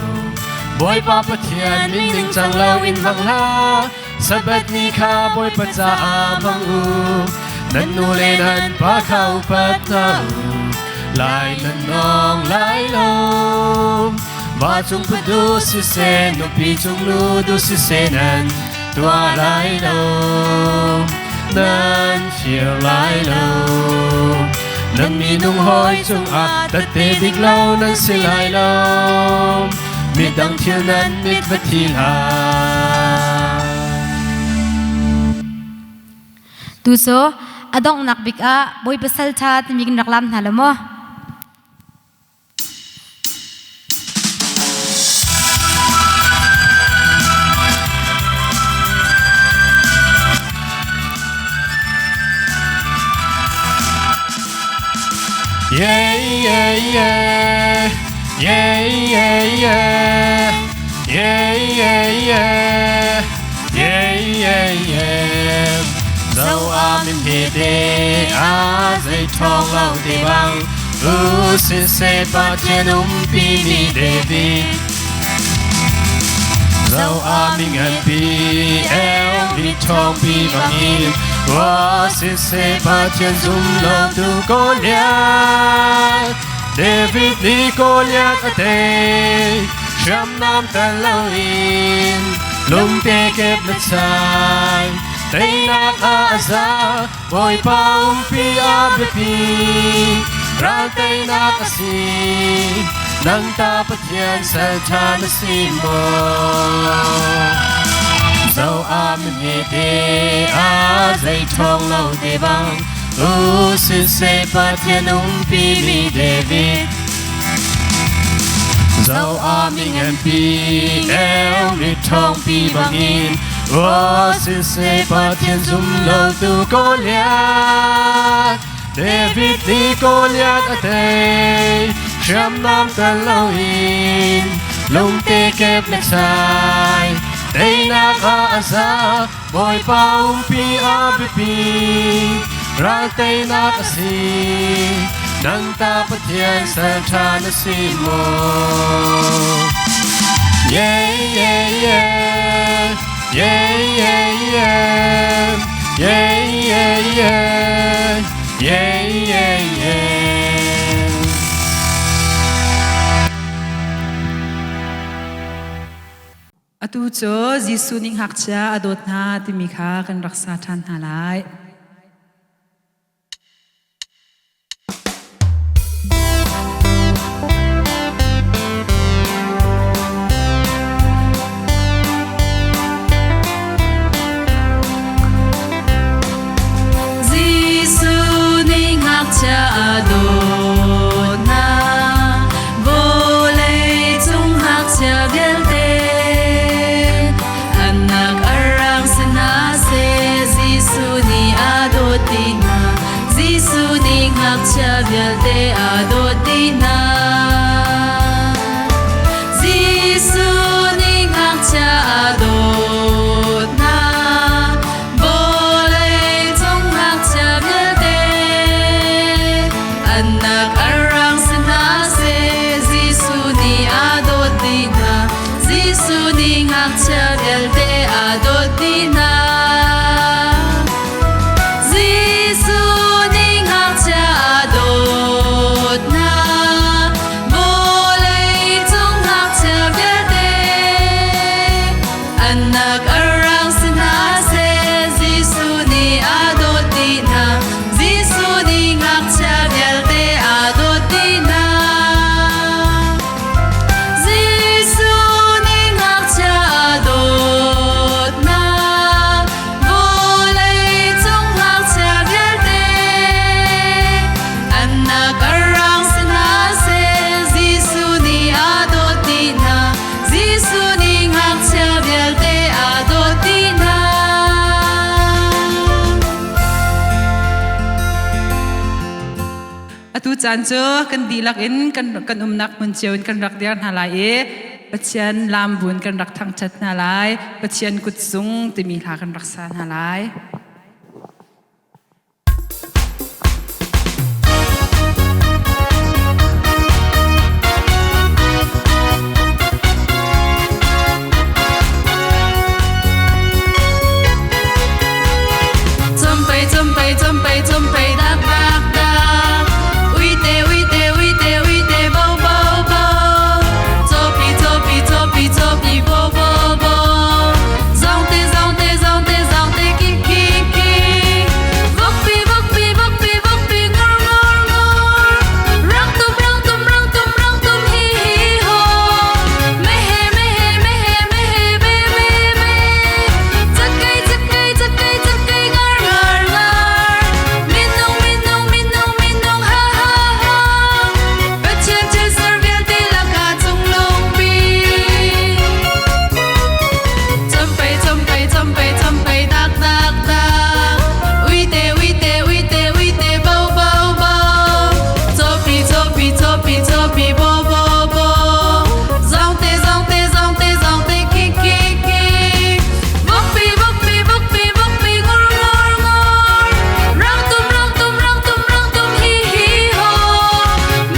Bawipa Pathian min ningcang lo in hmang hlah, Sabbath ni kha Bawipa caah hmang u. Nan nu le nan pa kha upat hna u, lai nan nawng lai lo. Va cung padu siseh, nupi cung nu du siseh nan tuah lai lo. Nan fir lai lo. Nan minung hawi cungah tate dik lo nan si lai lo. Midang thil nan mit va thi hlah. Tu cu a donghnak bik ah Bawipa salṭha timi kan rak lam hna lo maw? Yeah, yeah, yeah. Yeah, yeah, yeah. Yeah, yeah, yeah. Yeah, yeah, yeah. Zo a min he te a zei thong lo te bang U sin se pa chen um pi mi David Zo a mi ngan pi el mi thong pi bang in Wa sin se pa chen zum lo tu ko lian David ni ko lian a te Sham nam tan lo in Lungte kep na chai Teinak a za Bawipa umpi a biapi ral teinak a si nang ta Pathian sal ṭha na si maw zo a mi te a zei ṭhawng lo te bang u siseh Pathian umpi mi David zo a mi ngan pi el mi ṭhawng pi bangin Aw siseh Pathian zum lo tu Goliath David nih Goliath a tei hriamnam tel loin lungte kep le chai teinak ah a za Bawipa umpi a biapi ral teinak a si nang ta Pathian sal ṭha na si maw Yeah yeah yeah yeah yeah yeah yeah yeah yeah yeah yeah yeah. Atu cu Jesuh nih ngakchia a dawt hna timi kha kan rak sa ṭhan hna lai. Jesuh nih ngakchia a dawt hna, vawlei cung ngakchia vialte annak a rang si hna seh, Jesuh nih a dawt dih hna. Jesuh nih ngakchia vialte a dawt dih hna. Jesuh nih ngakchia a dawt hna, vawlei cung ngakchia vialte annak a rang si hna seh, Jesuh nih a dawt dih hna. Jesuh nih ngakchia vialte a dawt dih hna. Jesuh nih ngakchia a dawt hna, vawlei cung ngakchia vialte annak a rang si hna seh, Jesuh nih a dawt dih hna. Jesuh nih ngakchia vialte a dawt dih hna. Jesuh nih ngakchia a dawt hna, vawlei cung ngakchia vialte annak a rang si hna seh, Jesuh nih a dawt dih hna. Jesuh nih ngakchia vialte a dawt dih hna. Atu caan cu kan dihlak in kan umnak hmun cio in kan rak dir hna lai i Pathian lam buin kan rak thangṭhat hna lai. Pathian kutzung timi hla kan rak sa hna lai. Chumpei chumpei chumpei chumpei dak dak dak Uite uite uite uite bo bo bo Chopi chopi chopi chopi bo bo bo Zongte zongte zongte zongte ki ki ki Vokpi vokpi vokpi vokpi ngur ngur ngur Rang tum rang tum rang tum rang tum hi hi ho Mehe mehe mehe mehe be be be Cakei cakei cakei cakei ngar ngar ngar Minung minung minung minung ha ha ha Pathian thil ser vialte lakah cunglung bik Chumpei chumpei chumpei chumpei dak dak dak Uite uite uite uite bo bo bo Chopi chopi chopi chopi bo bo bo Zongte zongte zongte zongte ki ki ki Vokpi vokpi vokpi vokpi ngur ngur ngur Rang tum rang tum rang tum rang tum hi hi ho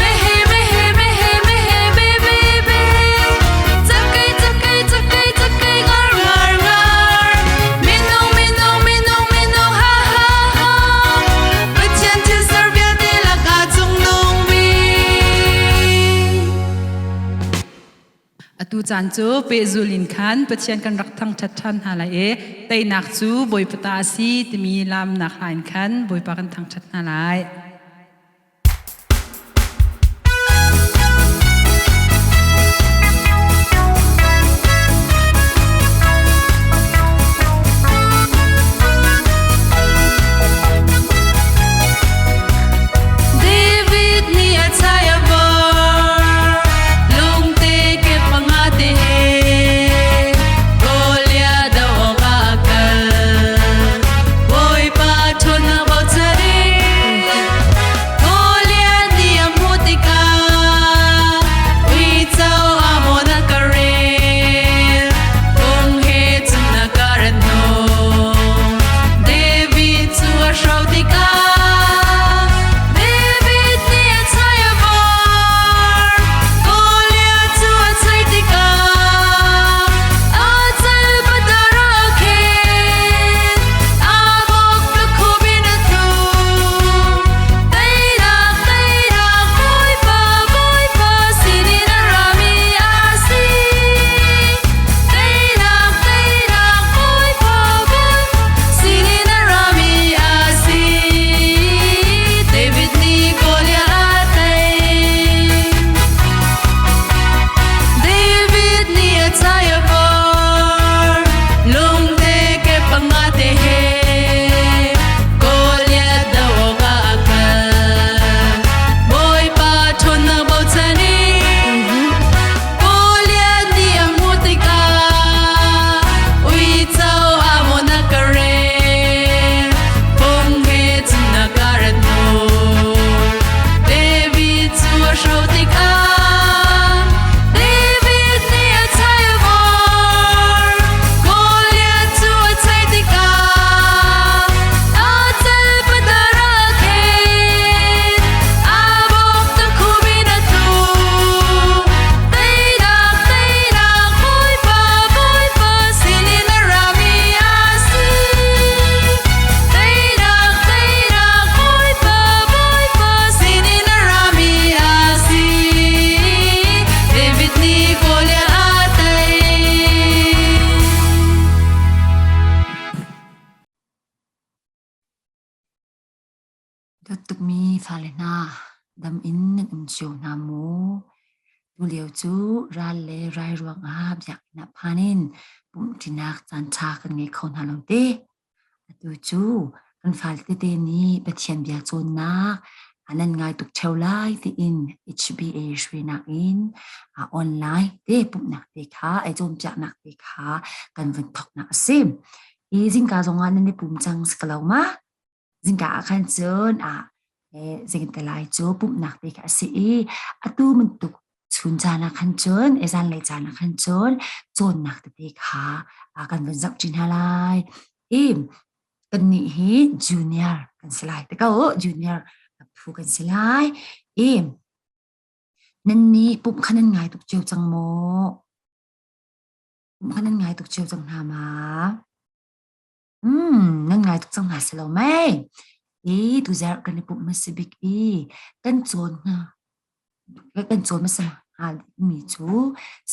Mehe mehe mehe mehe be be be Cakei cakei cakei cakei ngar ngar ngar Minung minung minung minung ha ha ha Pathian thil ser vialte lakah cungnung bik. Atu caan cu pehzul in khan Pathian kan rak thangṭhat ṭhan hna lai i teinak cu Bawipa ta a si timi laamnak hla in khan Bawipa kan thangṭhat hna lai. David nih a chai a vor, lungte ke panga te he, Goliath do awk ah a kal. Bawipa ṭhawnnak bochan in. Dawt tukmi fale hna, dam in nan um cio hna maw? Tulio cu ral le rai ruangah biakinn ah phan in pumhṭinak caanṭha kan ngei kho hna lo te. Atu cu kan fale tete nih Pathian bia cawnnak nan ngai tuk ṭheo lai tiin HBA hruainak in online te pumhnak te kha ei cawnpiaknak te kha kan vun thawknak a si. Hi zingka zongah nan i pum cang si ko lo ma? Zingka ah khan cun ah zingte lai cu pumhnak te kha a si i atu bantuk chun caan ah khan cun zanlei caan ah khan cun cawnnak tete kha kan vun zoh ṭi hna lai. I kannih hi junior kan si lai te ko junior phu kan si lai. I nannih pumh kha nan ngai tuk cio cang maw? Pumh kha nan ngai tuk cio cang hna ma? Mm, nan ngai tuk cang hna si lo mei? I tuzarh kan i pumh hmasa bik i kan cawn hna kan cawn hmasa hnga dingmi cu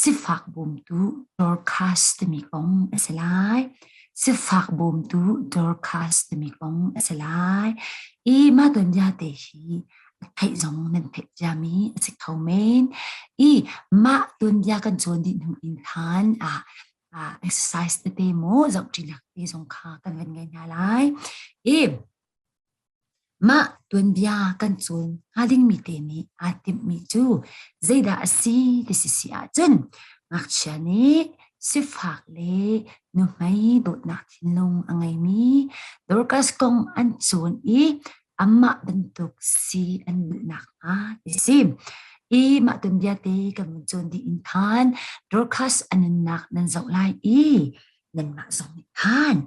sifak bawmtu Dorcas timi kong a si lai. Sifak bawmtu Dorcas timi kong a si lai. I mah tuanbia te hi a theih zong nan theih ciami a si kho men. I mah tuanbia kan cawn dih hnu in khan ah exercise tete maw zohṭinak te zong kha kan van ngei hna lai. I mah tuanbia kan cawn hnga dingmi te nih aa timhmi cu zeidah a si ti si si ahcun ngakchia nih sifak le nuhmei dawtnak thinlung a ngeimi Dorcas kong an cawn i amah bantuk si an duh nakhnga ti si. I mah tuanbia te kan vun cawn dih in khan Dorcas a nunnak nan zoh lai i nanmah zong nih khan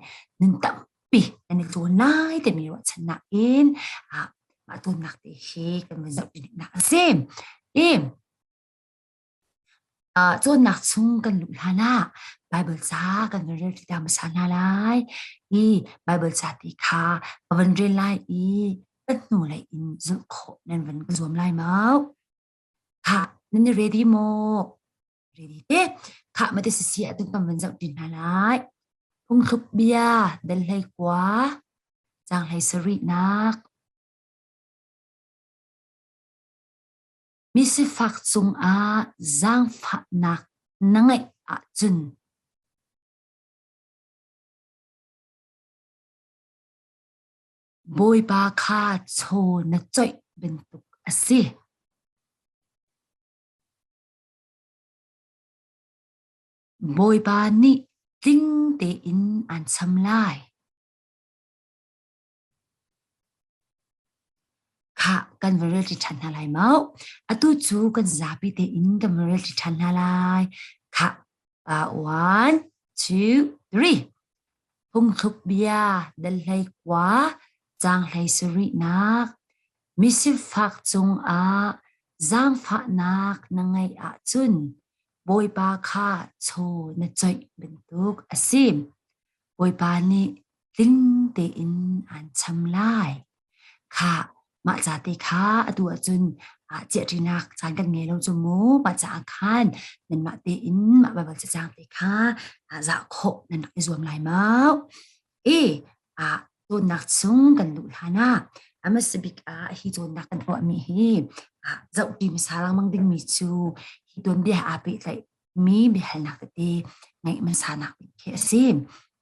nun tampi nan i cawn lai timi ruahchannak in ah mah cawnnak te hi kan vun zoh nak a si. I Cawnnak chung kan luh hlanah Baibal ca kan van rel ṭi hmasa hna lai i Baibal ca ti kha ka van rel lai i kan hnulei in zulh khawh nan van ka zuam lai mau. Khah, nan i ready maw? Ready te. Khah mate sisi ah tun kan van zoh ṭi hna lai. Phungthluk bia dal hlei kua, caang hlei sarihnak. Misifak cungah zaangfahnak na ngeih ahcun Bawipa kha chaw na coih bantuk a si. Bawipa nih tling tein aan cham lai. Khah, kan va rel ṭi ṭhan hna lai mau. Atu cu kan zapi tein kan va rel ṭi ṭhan hna lai. Khah, one, two, three. Phungthluk bia dal hlei kua, caang hlei sarihnak. Misifak cungah zaangfahnak na ngeih ahcun Bawipa kha chaw na coih bantuk a si. Bawipa nih tling tein aan cham lai. Khah, mah ca te kha atu ahcun ciahṭinak caan kan ngei lo cu mu. Mah caah khan nanmah tein mah Baibal cacang te kha zah khawh nan rak i zuam lai mau. I cawnnak chung kan luh hlan ah a hmasa bik ah hi cawnnak kan tuahmi hi zohṭi hmasa lengmang dingmi cu hi tuanbia aa pehtlaih mi biahalnak tete ngeih hmasanak bik khi a si.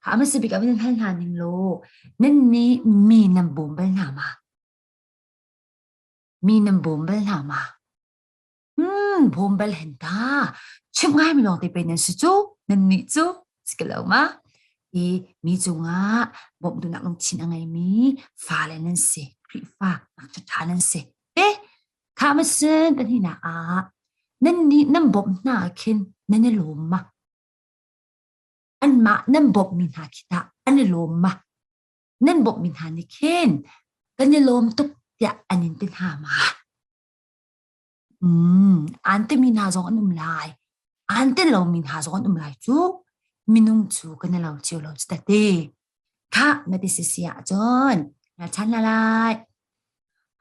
A hmasa bik ah nan hal hna ning law nan nih mi nan bawm bal hna ma? Mi nan bawm bal hna ma? Hmm, bawm bal hen ta. Chim ngai mi lawng te pe nan si cu, nan nih cu, si ke lo ma? I mi cungah bawmh duhnak lungthin a ngeimi fale nan si, Khrihfa ngakchia nan si. Te, Kha masin pahnihnak ah nannih nan bawmh hna ah khin nan i lawm ma? Anmah nan bawmhmi hna khi tah an i lawm ma? Nan bawmhmi hna nih khin kan i lawm tuk tiah an in ti hna ma? Mm, aan timi hna zong an um lai. Aan ti lomi hna zong an um lai cu. Minung cu kan i lo cio lo cu tete. Khah na ti si si ahcun na chan la lai.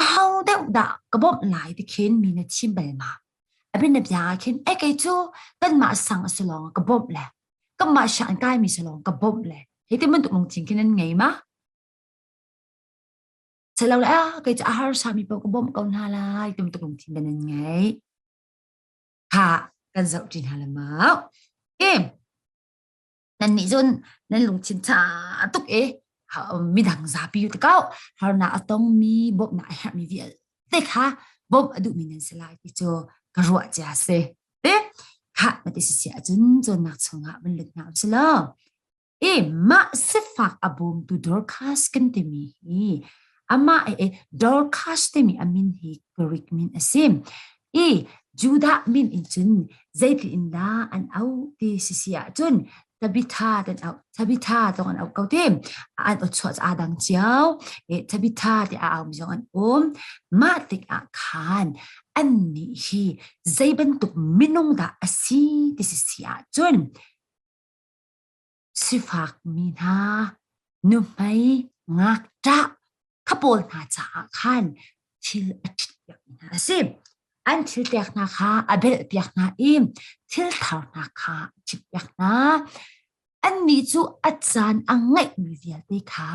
Aho deuh dah ka bawmh lai ti khin mi na chim bal ma? A bin na bia ah khin ai kei cu kanmah sang a si lawng ka bawmh le kanmah sianginn kaimi si lawng ka bawmh le hi ti bantuk lungthin khin nan ngei ma? Selo le ah kei cu a harsa mi paoh ka bawmh ko hna lai tum tuk lungthin dah nan ngeih. Ha kan zoh ṭi hna le mau. E nan nih cun nan lungthin ṭha tuk e midang zapi te kau harnak a tongmi bawmhnak a herhmi vialte kha bawmh a duhmi nan si lai ti cu ka ruah cia si. Te kha mati si si ahcun cawnnak chungah van lut hna usih law I mah sifak a bawmtu Dorcas kan timi hi amah i Dorcas timi a min hi Greek min a si. I Judah min in cun zeitin in dah an auh ti si si ahcun Tabitha an auh. Tabitha zong an auh ko ti. An aw chuah cu aa dang cio. I Tabitha ti a aumi zong an um. Mah tikah khan annih hi zei bantuk minung dah a si ti si si ahcun Sifakmi hna, nuhmei, ngakṭah kha pawl hna caah khan thil a ṭhitpiakmi hna a si. An thil pek hna kha a belhpiak hna i thil thar hna kha a ṭhitpiak hna. Annih cu a caan a ngeihmi vialte kha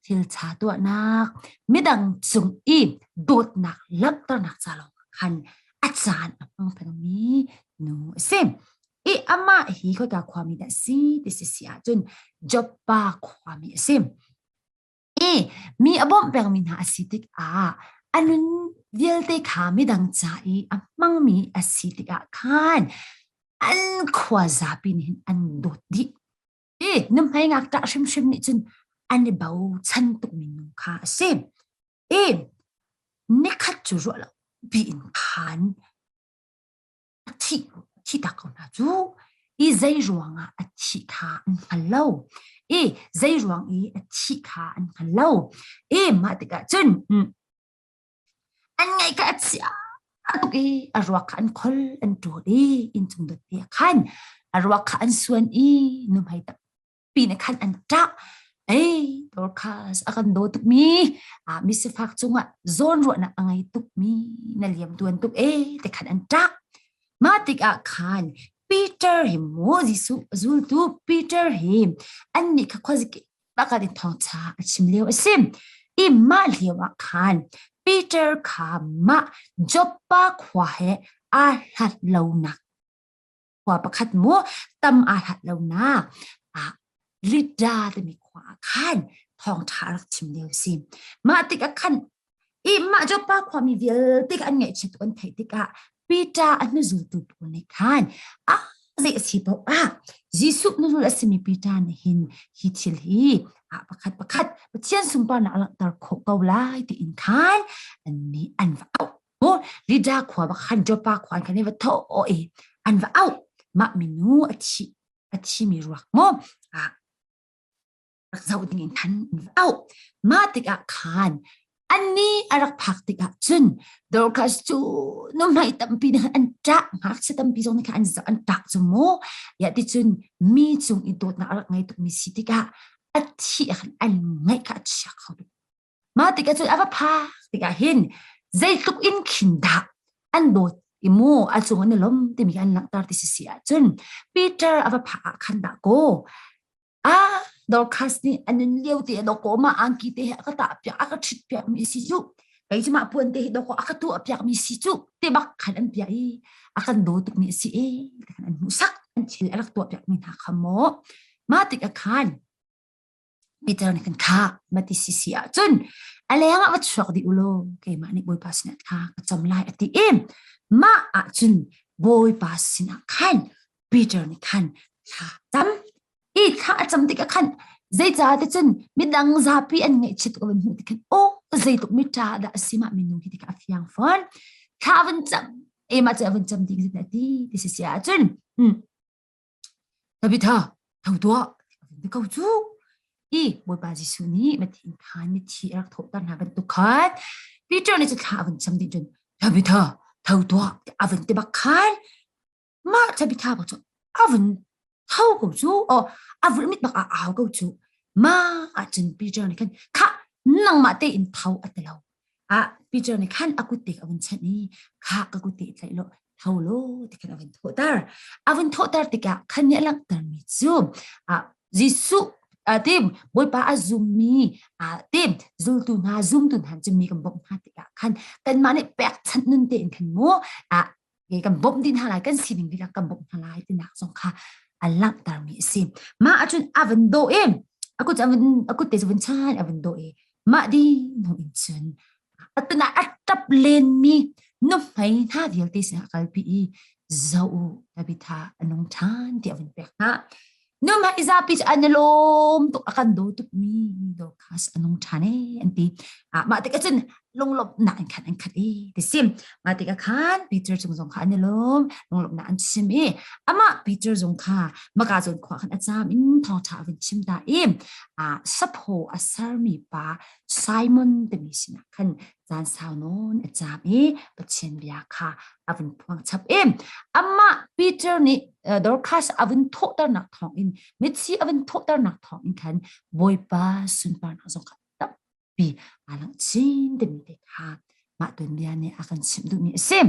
thil ṭha tuahnak, midang cung i dawtnak langhternak ca lawng khan a caan a hmang pengmi nu a si. I amah hi khoika khuami dah si ti si si ahcun Joppa khuami a si. I mi a bawmh pengmi hna a si tikah a nun vialte kha midang ca i a hmangmi a si tikah khan an khua zapi nih hin an dawt dih. I nuhmei ngakṭah hrimhrim nih cun an i bochan tukmi nu kha a si. I nikhat cu ruah lo piin khan a thih thi tak ko hna cu i zei ruangah a thih kha an hngal lo i zei ruang i a thih kha an hngal lo i mah tikah cun an ngaih kha a chia tuk i a ruak kha an khol an ṭawl i inncung dot te ah khan a ruak kha an suan i nuhmei pin khan an ṭah. Ei, Dorcas, a kan daw tukmi, a mi sifak cungah zawnruahnak a ngei tukmi, na liam tuan tuk e, te khan an ṭah. Mah tikah khan Peter hi mu Jesuh zultu Peter hi annih kha khuaziki bakal in thawngṭha a chim lio a si. I mah lio ah khan Peter kha mah Joppa khua he aa hlat lonak khua pakhat mu tam aa hlat lonak ah Lidda timi khua ah khan thawngṭha a rak chim lio si. Mah tikah khan i mah Joppa khuami vialte kha an ngaihchiat an theih tikah Peter a hnuzultu pawl nih khan a zei a si paoh ah Jesuh hnuzul a simi Peter nih hin hi thil hi ah pakhat pakhat Pathian sunparnak a langhter khawh ko lai tiin khan annih an va auh. Lida khua va khan Joppa khua khan va tho i an va auh mah minu a thi a thimi ruak mu rak zoh ding in khan an va auh mah tikah khan anni a rak phak tikah cun Dorcas cu nuhmei tampi nih an ṭah ngakchia tampi zong nih khan an an ṭah cu mu ya ti cun mi cung i dawtnak a rak ngei tukmi si tikah a thih ah khan an ngaih kha a chia kho tuk Mah tikah cun a va phak tikah hin zeitluk in khin dah an dawt i mu a cung an i lawm timi an langhter ti si si ahcun Peter a va phak ah khan dah kaw ah Dorcas nih a nun lio te dawkaw mah angki te he a ka tah piak a ka ṭhit piak mi si cu kei cu mah puan te hi dawkaw a ka tuah piak mi si cu te bak khan an piah i a kan daw tuk mi a si e ti khan an hmuhsak an thil a rak tuah piak mi hna kha maw mah tikah khan Peter nih kan khah mati sisi ahcun a leng ah va chuak dih ulaw keimah nih Bawipa sinah thla ka cam lai a ti i mah ahcun Bawipa sinah khan Peter nih khan thla cam i thla a cam tikah khan zeicah ti cun midang zapi an ngaihchit ko van hmuh tikhan aw zeitluk mi ṭha dah a si mah minung hi tikah a fiang fawn thla van cam e mah cu a van cam ding a ti ti si si ahcun Tabitha, tho tuah, ti ko cu. I Bawipa Jesuh nih mithi khan mithi a rak thawhter hna bantuk khan Peter nih cu thla a vun cam dih cun Tabitha, tho tuah ti a vun ti bak khan mah Tabitha bak cu a vun tho ko cu o a vun mit bak a au ko cu ma ahcun Peter nih khan khah nangmah tein tho a ti lo Ah Peter nih khan a kut te a vun chanh i kha ka kut te i tlaih law tho law ti khan a vun thawhter. A vun thawhter tikah khan nih a langhtermi cu ah Jesuh Tim Bawipa a zummi tim zultu hna zumtu hna cu mi kan bawmh hna tikah khan kanmah nih pekchanh nun tein khan mu kan bawmh dih hna lai kan sining dihlak kan bawmh hna lai tinak zong kha a langhtermi a si. Mah ahcun a van dawh i a kut a van a kut te cu van chan a van dawh i mah di hnu in cun atuna a tap lenmi nuhmei hna vialte sinah a kalpi i zoh u Tabitha a nung ṭhan tiah a vun pek hna. Nuhmei zapi cu an i lawm tuk a kan daw tukmi Dorcas a nung ṭhan ee an ti. Ah, mah tikah cun lunglawmhnak in khan an khat i ti sim. Mah tikah khan Peter cung zong kha an i lawm, lunglawmhnak an chim i amah Peter zong kha maka zawn khua khan a caam in thawngṭha a vun chim ta i ah saphaw a sermi pa Simon timi sinah khan caan sau nawn a caam i Pathian bia kha a vun phuang chap i amah Peter nih Dorcas a vun thawhternak thawngin mithi a vun thawhternak thawngin khan Bawipa sunparnak zong kha tampi aa langh chin timi te kha mah tuanbia nih a kan chimh duhmi a si.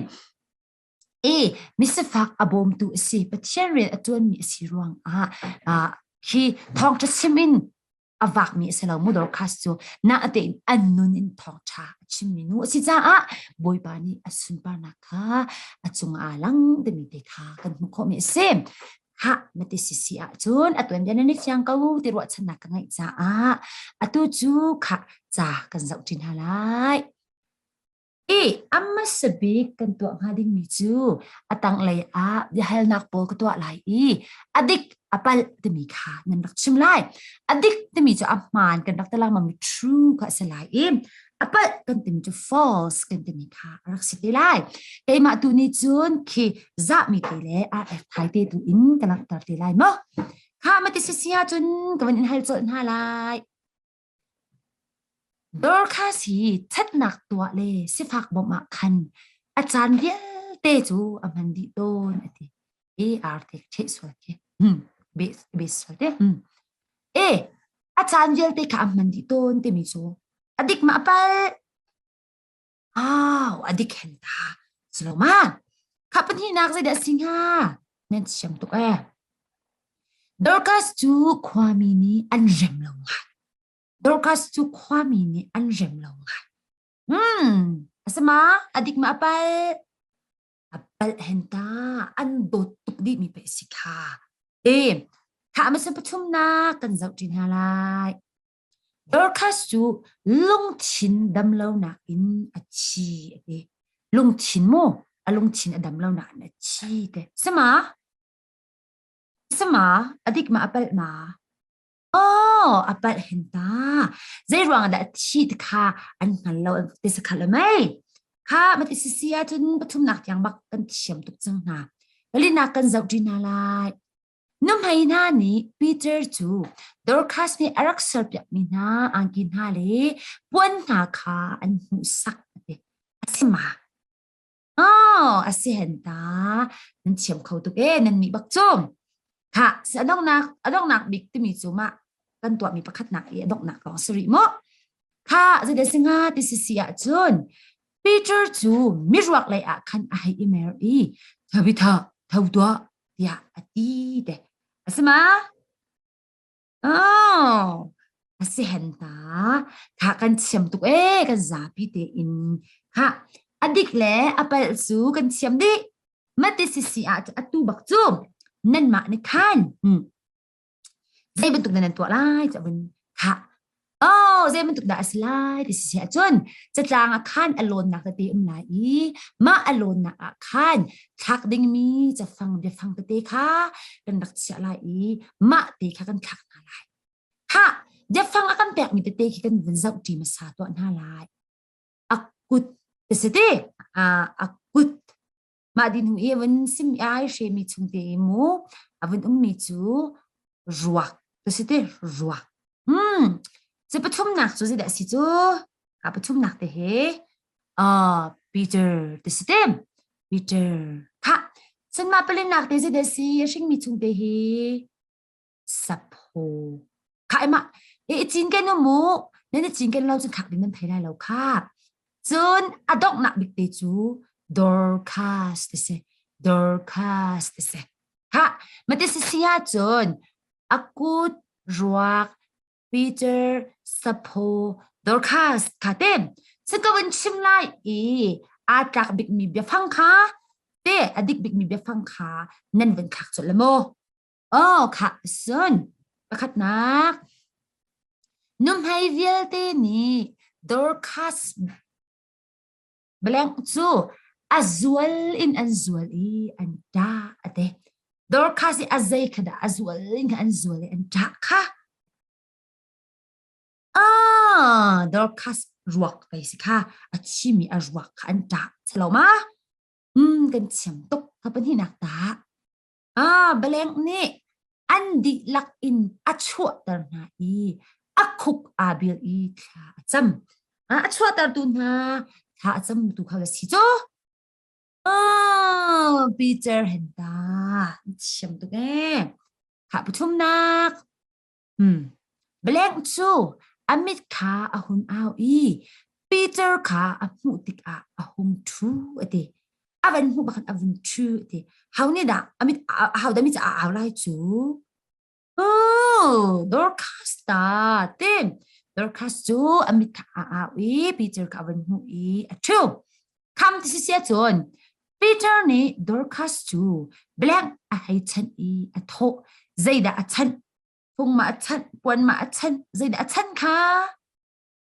E misifak a bawmtu a si Pathian rian a ṭuanmi a si ruangah khi thawngṭha chim in a vakmi a si lo mu Dorcas cu na tein an nun in thawngṭha a chimmi nu a si caah Bawipa nih a sunparnak kha a cung ah lang timi te kha kan hmuh khawhmi a si. Ha na ti sisi ahcun a tuanbia nan i fiang ko ti ruahchannak ka ngeih caah atu cu kha ca kan zoh ṭi hna lai. I a hmasa bik kan tuah hnga dingmi cu a tanglei ah biahalnak pawl ka tuah lai i a dik a palh timi kha nan rak chim lai. A dik timi cu a hmaan kan rak ti lengmangmi true kha a si lai i a palh kan timi cu false kan timi kha a rak si te lai. Keimah tu nih cun khi zahmi te le RF thai te tu in ka langhter te lai maw? Kha ma ti si si ahcun ka van in hal colh hna lai. Dorcas hi ṭhatnak tuah le sifak bawmh ah khan a caan vialte cu a hman dih tawn a ti. E ar te ṭheh sual khi. Hmm. Be, be sual te. Hmm. E a caan vialte kha a hman dih tawn timi cu a dik ma a palh? Au, a dik hen ta. Saloma, kha pahnihnak zeidah a si hnga? Nan thiam tuk ee. Dorcas cu khuami nih an rem lo ngai. Dorcas cu khuami nih an rem lo ngai. Hmm, a si ma? A dik ma a palh? A palh hen ta. An dawt tuk dihmi pe si kha. E, kha ma pathumnak kan zoh ṭi hna lai. Dorcas cu lungthin damlonak in a thi a ti. Lungthin mu, a lungthin a damlonak in a thi te. Sama? Sama? A dik ma a palh ma? Oh, a palh hen ta. Zei ruang dah a thi ti kha an hngal lo ti sakha lo mei. Kha mati sisi ahcun pathumnak tiang bak kan thiam tuk cang hna. Palinak kan zoh ṭi hna lai. Nuhmei hna nih Peter cu Dorcas nih a rak serpiakmi hna angki hna le puan hna kha an hmuhsak a ti. A si ma? Oh, a si hen ta. Nan thiam kho tuk e, nan nih bak cu. Kha, a donghnak, a donghnak bik timi cu mah kan tuahmi pakhatnak i a donghnak lawng si rih mu. Kha, zeidah si hnga ti si si ahcun Peter cu miruak lei ah khan a hei i mer i Tabitha, tho tuah tiah a ti te. A si ma? Oh, a si hen ta. Kha kan thiam tuk e, kan zapi te in. Kha, a dik le a palh cu kan thiam dih. Mati sisi ah atu bak cu nanmah nih khan hmm, zei bantuk dah nan tuah lai cu vun khah oh zei bantuk dah a si lai ti si ahcun catlang ah khan a lawnnak tete um lai i mah a lawnnak ah khan thlak dingmi cafang biafang tete kha kan rak chiah lai i mah te kha kan thlak hna lai khah biafang a kan pekmi tete khi kan vun zoh ṭi hmasa tuah hna lai a kut ti si ti a kut Mah din hnu i a vun sim i ai hremi chung te i mu a vun ummi cu ruak tu si te ruak. Hmm. Cu pathumnak cu zeidah a si cu? A pathumnak te he ah Peter ti si te. Peter. Kha. Cun mah palinak te zeidah a si? A hringmi chung te hi sapho. Kha ima i cinken u mu nan i cinken lo cun khak ding nan thei lai lo kha. Cun a donghnak bik te cu Dorcas ti si. Dorcas ti si. Ha, mati si si ahcun a kut ruak Peter Sapho Dorcas kha te si ka vun chim lai i aa tlak bikmi biafang kha te a dik bikmi biafang kha nan vun thlak colh le maw? Oh kha sun pakhatnak nuhmei vialte nih Dorcas Blank cu a zual in an zual i an ṭah a ti. Dorcas i a zei kha dah a zual in kha an zual i an ṭah kha. Ah, Dorcas ruak pei si kha a thimi a ruak kha an ṭah. Chalo ma? Mm, kan thiam tuk. Ka pahnihnak ta. Ah, baleng nih an dihlak in a chuahter hna i a khuk aa bil i thla a cam. Ah, a chuahtertu hna thla a camtu kha va si cu. Ah, Peter hen ta, thiam tuk ee. Kha pathumnak. Hmm. Blank cu a mit kha a hun au i Peter kha a hmuh tikah a hung ṭhu a ti. A van hmuh bakhan a vun ṭhu a ti. How nih dah a mit how dah mit a au lai cu? Oh, Dorcas ta tin. Dorcas cu a mit kha a au i Peter kha a van hmuh i a ṭhu. Kham ti si sia cun Peter nih Dorcas cu blank a hei chanh i a thawh. Zeidah a chanh? Fung ma a chanh, puan ma a chanh, zeidah a chanh kha?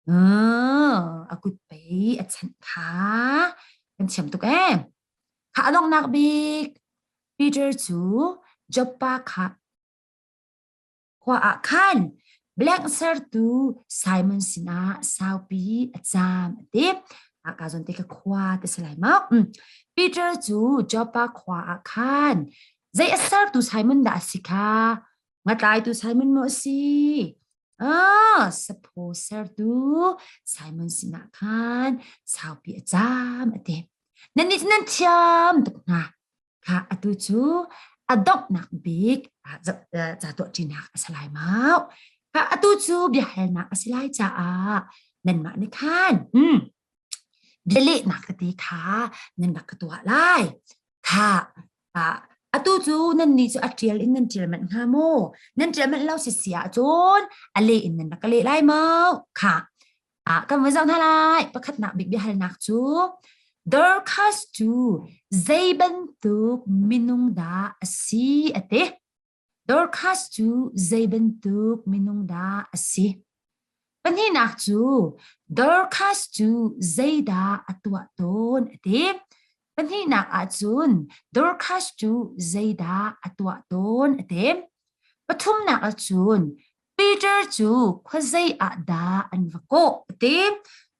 Uh, a kut pei a chanh kha. Kan thiam tuk ee. Kha a donghnak bik Peter cu Joppa kha Khua ah khan blank sertu Simon sinah saupi a caam a ti. Aka zawn te ka khua te si lai maw? Peter cu Joppa khua ah khan zei a sertu Simon dah a si kha? Ngatlaitu Simon maw a si? Ah, saphaw sertu Simon sinah khan saupi a caam a ti. Nannih cu nan thiam tuk hna. Kha atu cu a donghnak bik ca tuahṭinak a si lai mau. Kha atu cu biahalnak a si lai caah nanmah nih khan hmm, bialehnak tete kha nan rak ka tuah lai. Kha atu cu nannih cu a ṭial in nan ṭial manh hnga maw? Nan ṭial manh lo si si ahcun a leh in nan rak ka leh lai maw? Kha Ah, kan voi zoh hna lai. Pakhatnak bik biahalnak cu Dorcas cu zei bantuk minung dah a si a ti. Dorcas cu zei bantuk minung dah a si. Pahnihnak cu Dorcas cu zeidah a tuah tawn a ti. Pahnihnak ahcun Dorcas cu zeidah a tuah tawn a ti. Pathumnak ahcun Peter cu khuazei ah dah an va kawh a ti.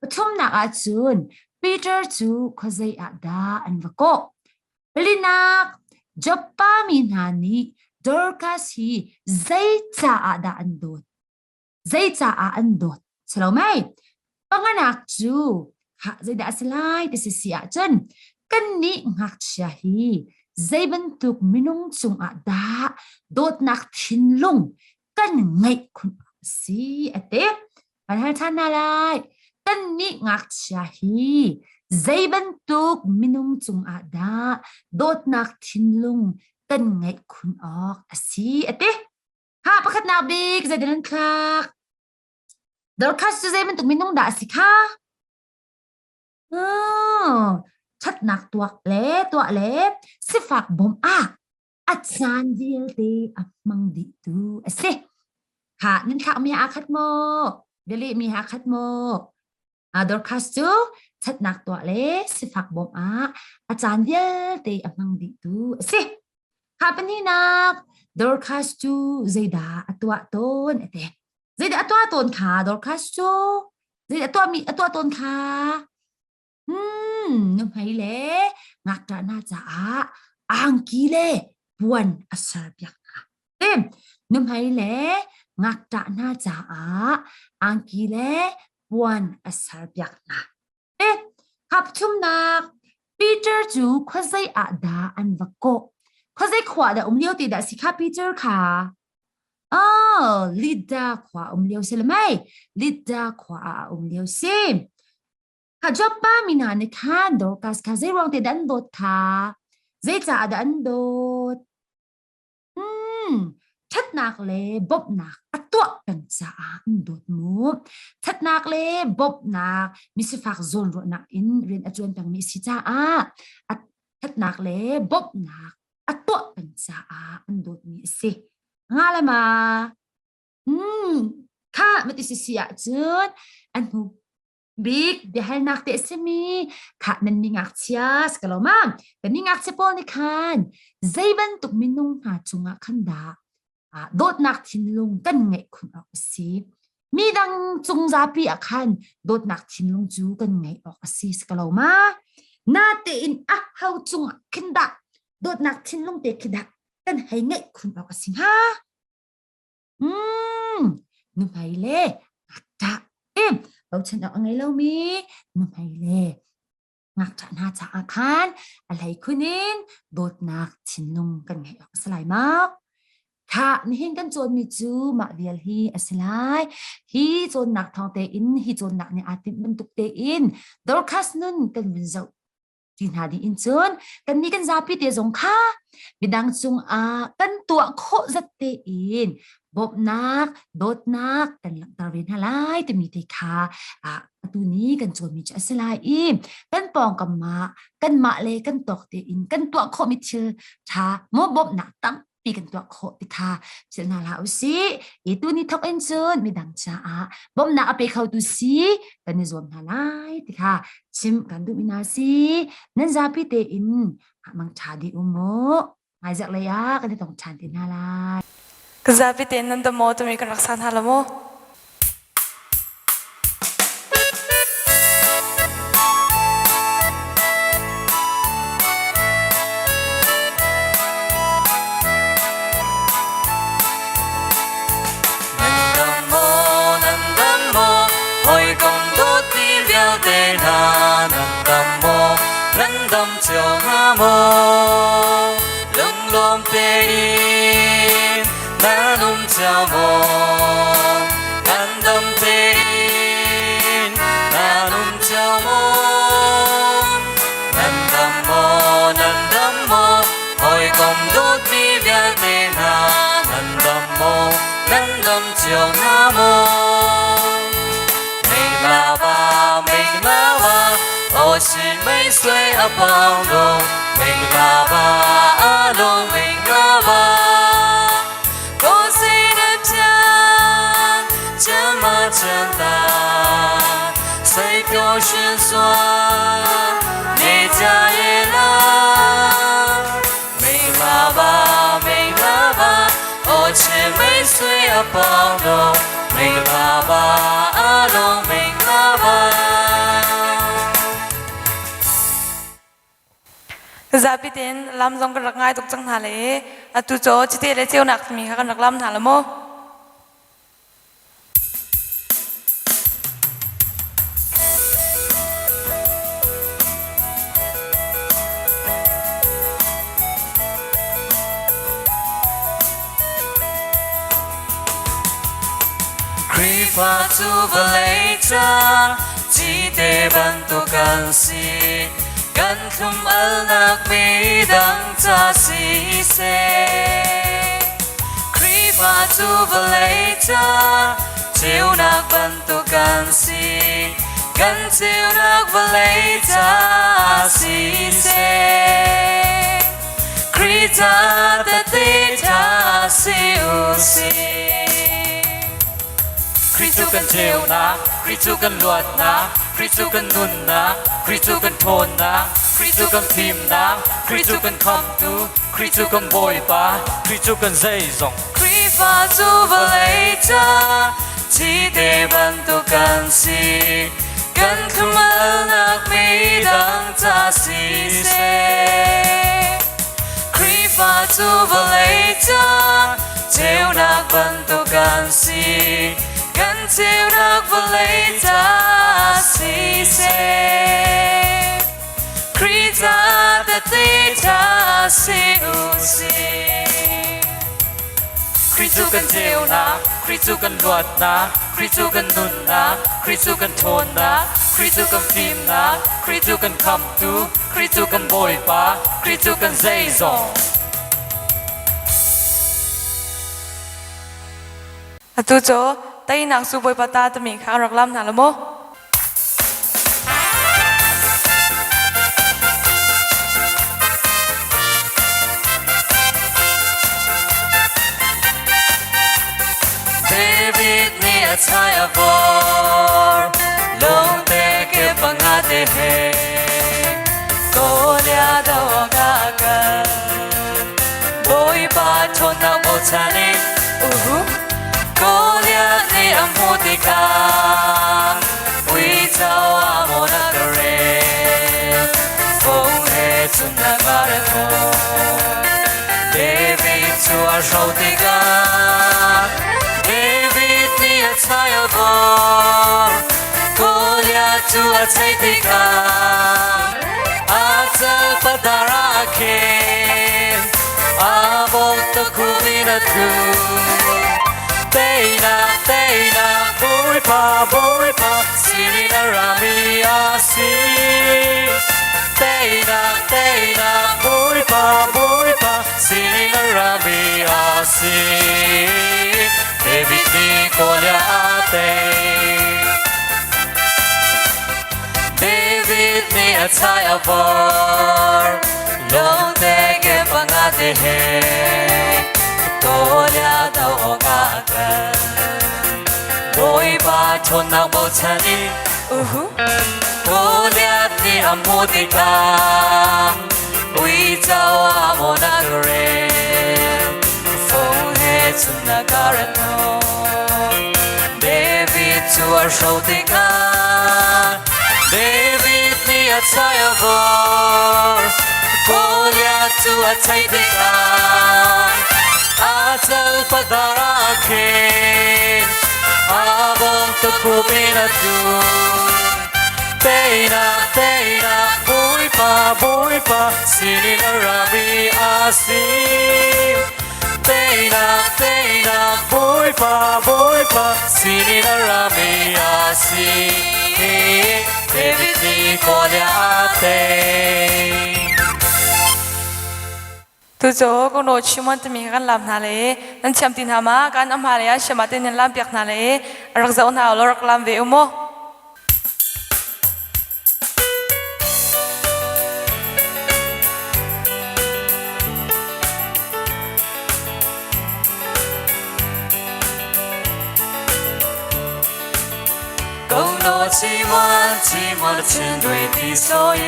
Pathumnak ahcun Peter cu khuazei ah dah an va kawh. Palinak, Joppa mi hna nih Dorcas hi zei caah dah an dawt? Zei caah an dawt? Si lo mei? Panganak cu zeidah a si lai ti si si ahcun kannih ngakchia hi zei bantuk minung cungah dah dawtnak thinlung kan ngeih khun a si a ti. Kan hal ṭhan hna lai. Kannih ngakchia hi zei bantuk minung cungah dah dawtnak thinlung kan ngeih khun awk a si a ti. Ha pakhatnak bik zeitin an thlak? Dorcas cu zei bantuk minung dah a si kha? Oh, ṭhatnak tuak le tuah le sifak bawmh ah a caan vialte a hmang dihtu a si. Kha nan thlakmi aa khat maw? Bialehmi aa khat maw? Dorcas cu ṭhatnak tuah le sifak bawmh ah a caan vialte a hmang dihtu a si. Kha pahnihnak Dorcas cu zeidah a tuah tawn a ti. Zeidah a tuah tawn kha Dorcas cu? Zeidah a tuahmi a tuah tawn kha? Hmm, nuhmei le ngakṭah hna caah angki le puan a serpiak hna. Tim, nuhmei le ngakṭah hna caah angki le puan a serpiak hna. Eh, hapthumnak Peter cu khuazei ah dah an va kawh? Khuazei khua dah um lio ti dah si kha Peter kha? Oh, Lidda khua um lio si le mei. Lidda khua ah a um lio si. Kha Joppa mi hna nih khan Dorcas kha zei ruang te dah an dawt kha? Zei caah dah an dawt? Hmm, ṭhatnak le bawmhnak a tuah peng caah an dawt mu. Ṭhatnak le bawmhnak misifak zawnruahnak in rian a ṭuan pengmi a si caah a ṭhatnak le bawmhnak a tuah peng caah an dawtmi a si. Nga le ma? Kha mati si si ahcun an hnu bik biahalnak te a simi khah nan ni ngakchia si ka lo ma kan ni ngakchia pawl nih khan zei bantuk minung hna cungah khan dah dawtnak thinlung kan ngeih khun awk a si mi dang cung zapi ah khan dawtnak thinlung cu kan ngeih awk a si si ka lo ma na tein a ho cungah khin dah dawtnak thinlung te khi dah kan hei ngeih khun awk a si hnga Nuhmei le ngakṭah em bochan awk a ngei lomi nuhmei le ngakṭah hna caah khan a hleikhun in dawtnak thinlung kan ngeih awk a si lai maw? Khah, nihin kan cawnmi cu mah vial hi a si lai. Hi cawnnak thawng tein, hi cawnnak nih aa tinh bantuk tein Dorcas nun kan vun zoh ti hna ding in cun kannih kan zapi te zong kha midang cungah kan tuah khawh zat tein bawmhnak dawtnak kan langhter ve hna lai timi te kha atu ni kan cawnmi cu a si lai i kan pawngkam ah kanmah le kan tawk tein kan tuah khawhmi thil ṭha maw bawmhnak tam pi kan tuah khawh ti kha philh hna hlah usih. I tu ni thok in cun midang caah bawmhnak a pe khotu si kan i zuam hna lai ti kha chim kan duh mi hna si. Nan zapi tein mang ṭha dih u mu. Hmaizarh lei ah kan i tong ṭhan te hna lai. Ka zapi tein nan dam maw timi kan rak sa hna lo mu. Lunglawm tein nan um cio maw? Nan dam tein nan um cio maw? Nan dam maw? Nan dam maw? Hawikom dawtmi vialte hna nan dam maw? Nan dam cio hna maw? Meng la ba, meng la ba, aw si mei suai a pang lo. Meng la ba, a lo meng la ba. Zapi tein lam zong kan rak ngai tuk cang hna le atu cu cite le ceunak timi kha kan rak lam hna la mu. Khrihfa cu vawlei ca cite bantuk kan si kan thlum alnak midang ca siseh Khrihfa cu vawlei ca ceunak bantuk kan si kan ceunak vawlei ca siseh Khrih ca tete ṭha si u sih Khrih cu kan ceunak, Khrih cu kan luatnak, Khrih cu kan nunnak, Khrih cu kan ṭhawnnak, Khrih cu kan fimnak, Khrih cu kan khamtu, Khrih cu kan Bawipa, Khrih cu kan zeizong. Khrihfa cu vawlei ca cite bantuk kan si, kan thlum-alnak midang ca siseh. Khrihfa cu vawlei ca ceunak bantuk kan si, kan ceunak vawlei ca siseh. Khrih ca tehte ṭha si u sih. Khrih cu kan ceunak, Khrih cu kan luatnak, Khrih cu kan nunnak, Khrih cu kan ṭhawnnak, Khrih cu kan fimnak, Khrih cu kan khamtu, Khrih cu kan Bawipa, Khrih cu kan zeizong. Atu cu teinak cu Bawipa ta timi kha rak lam hna la mu. David nih a chai a vor lungte ke panga te he Goliath do ka kal Bawipa ṭhawnnak bochan in uhu Goliath nih a hmuh tikah uico a mawn a ka rel Fung he cun na ka re David cu a hro tikah David nih a chai a vor Goliath cu a chei tikah a cal padar ah a khen a bawk tukhum in a tlu Teinak teinak Bawipa Bawipa sinin a rami a si Teinak teinak Bawipa Bawipa sinin a rami a si David nih Goliath a tei David nih a chai a vor lungte ke panga te he Goliath do awk ah a kal Bawipa ṭhawnnak bochan in uhu Goliath nih a hmuh tikah uico a mawn a ka rel fung he cun a ka rat hnawh David cu a hro tikah David nih a chai a vor Goliath cu a chei tikah a cal padar ah khin a bawm tukhum in a tlu Teinak teinak Bawipa Bawipa sinin a rami a si Teinak teinak Bawipa Bawipa sinin a rami a si David nih Goliath a tei. Tucu kungro chimon timi kan lam hna le nan thiam ti hna ma kan a hma le a siam ah te nan lam piak hna le rak zoh hna law rak lam ve u mu. 共诺寂寞，寂寞的情对的所以，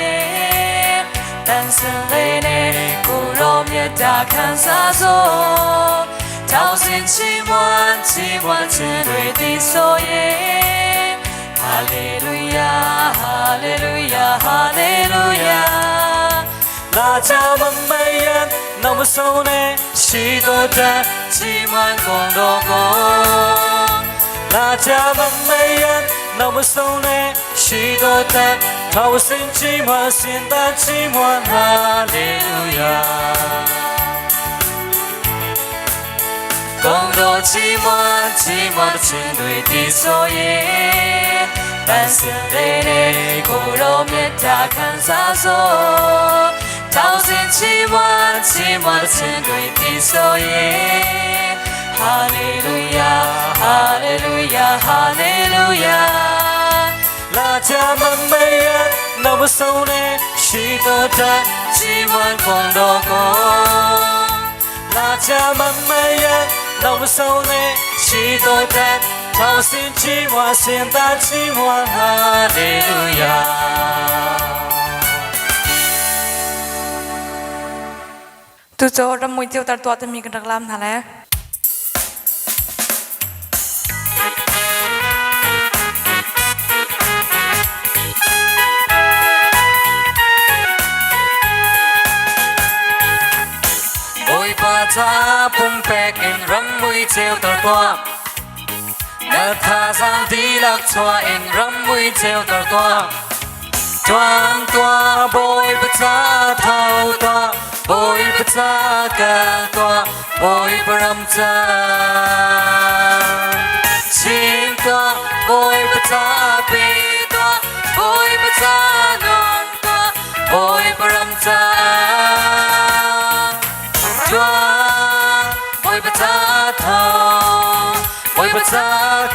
单身泪内骨肉灭大看啥做，掏心寂寞，寂寞的情对的所以，哈利路亚，哈利路亚，哈利路亚。那家们没人，那么受呢，许多的寂寞共度过。那家们没人，那么受呢，许多的掏心寂寞，心的寂寞，哈利路亚。共度寂寞，寂寞的情对的所以，但是泪泪骨肉面大看啥说，掏心寂寞，寂寞的情对的所以，哈利路亚，哈利路亚，哈利路亚。那家们没人，那么受呢，许多的寂寞共度过。那家们没人，那么受呢，许多的掏心寂寞，心的寂寞，哈利路亚。 Tucu rammui ceuter tuah timi kan rak lam hna le. Bawipa ca pumpek in rammui ceuter tuah. Na thazaang dihlak chuah in rammui ceuter tuah. Tuan tuah Bawipa ca tho tuah, Bawipa ca kal tuah, Bawipa ram ca. Chim tuah, Bawipa ca pe tuah, Bawipa ca nun tuah, Bawipa ram ca. Tuan, Bawipa ca tho, Bawipa ca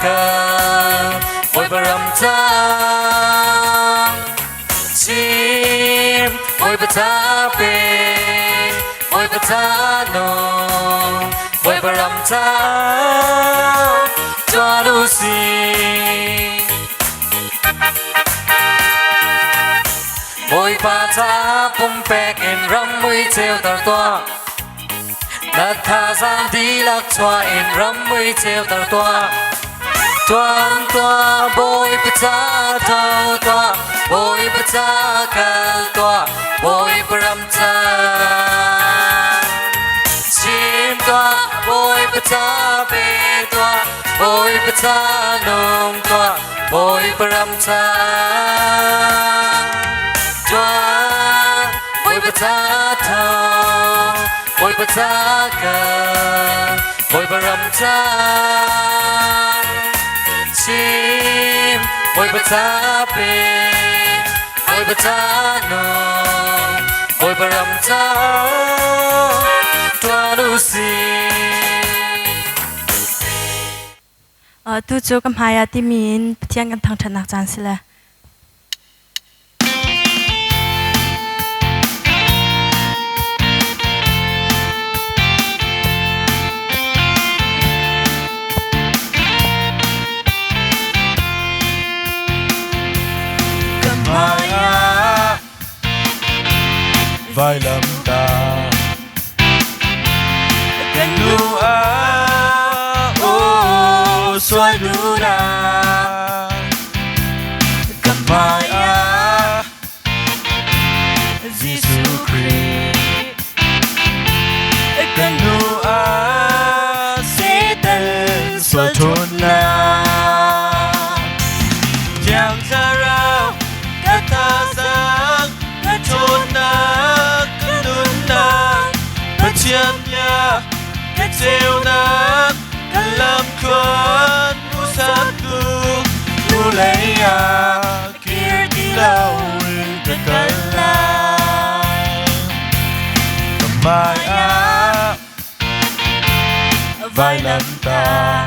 kal, Bawipa ram ca. Chim, Bawipa ca pe, Bawipa ca nung, Bawipa ram ca tuan u sih. Bawipa ca pumpek in ram mui ceuter tuah. Na thazaang dihlak chuah in ram mui ceuter tuah. Tuan tuah Bawipa ca tho tuah, Bawipa ca kal tuah, Bawipa ram ca. Chim tuah, Bawipa ca pe tuah, Bawipa ca nung tuah, Bawipa ram ca. Tuah, Bawipa ca tho, Bawipa ca kal, Bawipa ram ca. Chim, Bawipa ca pe, Bawipa ca nung, Bawipa ram ca tuan u sih. Tu cu ka hmai ah timi in Pathian kan thangṭhatnak caan si le. Ka hmai ah vailamtah kan nu ah aw sual duhnak ka hmai ah Jesuh Khrih kan nu ah Satan sual ṭhawnnak Thiang Thlarau ka thazaang ka ṭhawnnak ka nunnak Pathian bia ka ceunak ka lamthluan hmuhsaktu hnulei ah kir ti loin ka kal lai ka hmai ah vailamtah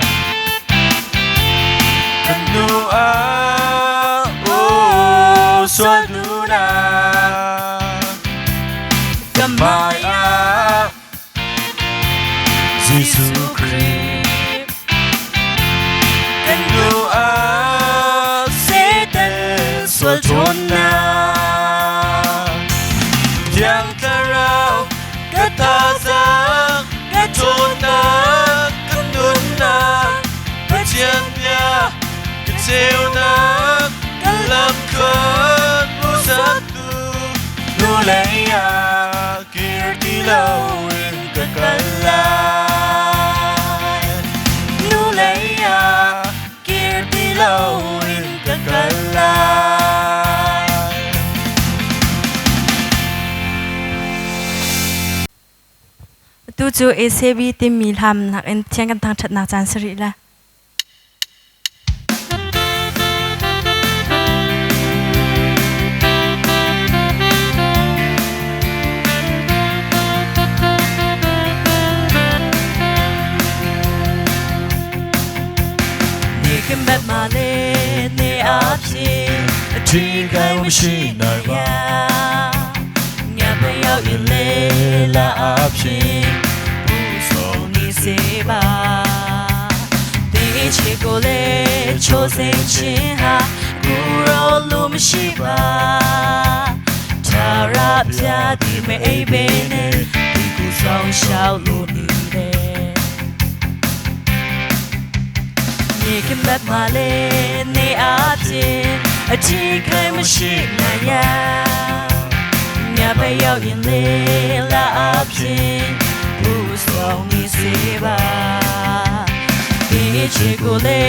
kan hnu ah aw sual duhnak ka hmai ah Jesuh Khrih kan hnu ah Satan sual ṭhawnnak Thiang Thlarau ka thazaang ka ṭhawnnak ka nunnak Pathian bia ka ceunak ka lamthluan hmuhsaktu hnulei ah kir ti loin ka kal lai hnulei ah kir ti loin ka kal lai. Atu cu ACB timi hlamnak in Pathian kan thangṭhatnak caan si rih la. နေကမတ်မလေးနေအဖြစ်အထီးကိုင်းမရှိနိုင်ပါငါမရောက်ရင်လေလာအဖြစ်ပူဆုံးနေစေပါဒီချစ်ကိုလေချိုးစိန်ချင်းဟာကိုရောလို့မရှိပါထာရပြဒီမေအိပ်ပေနဲ့ဒီကိုဆောင်ရှောက်လို့နေတယ် နေကမတ်မလေးနေအဖြစ်အထီးခိုင်မရှိနိုင်ရငါပဲရောက်ရင်လေလာအဖြစ်ပူဆောင်နေစေပါဒီချစ်ကိုလေ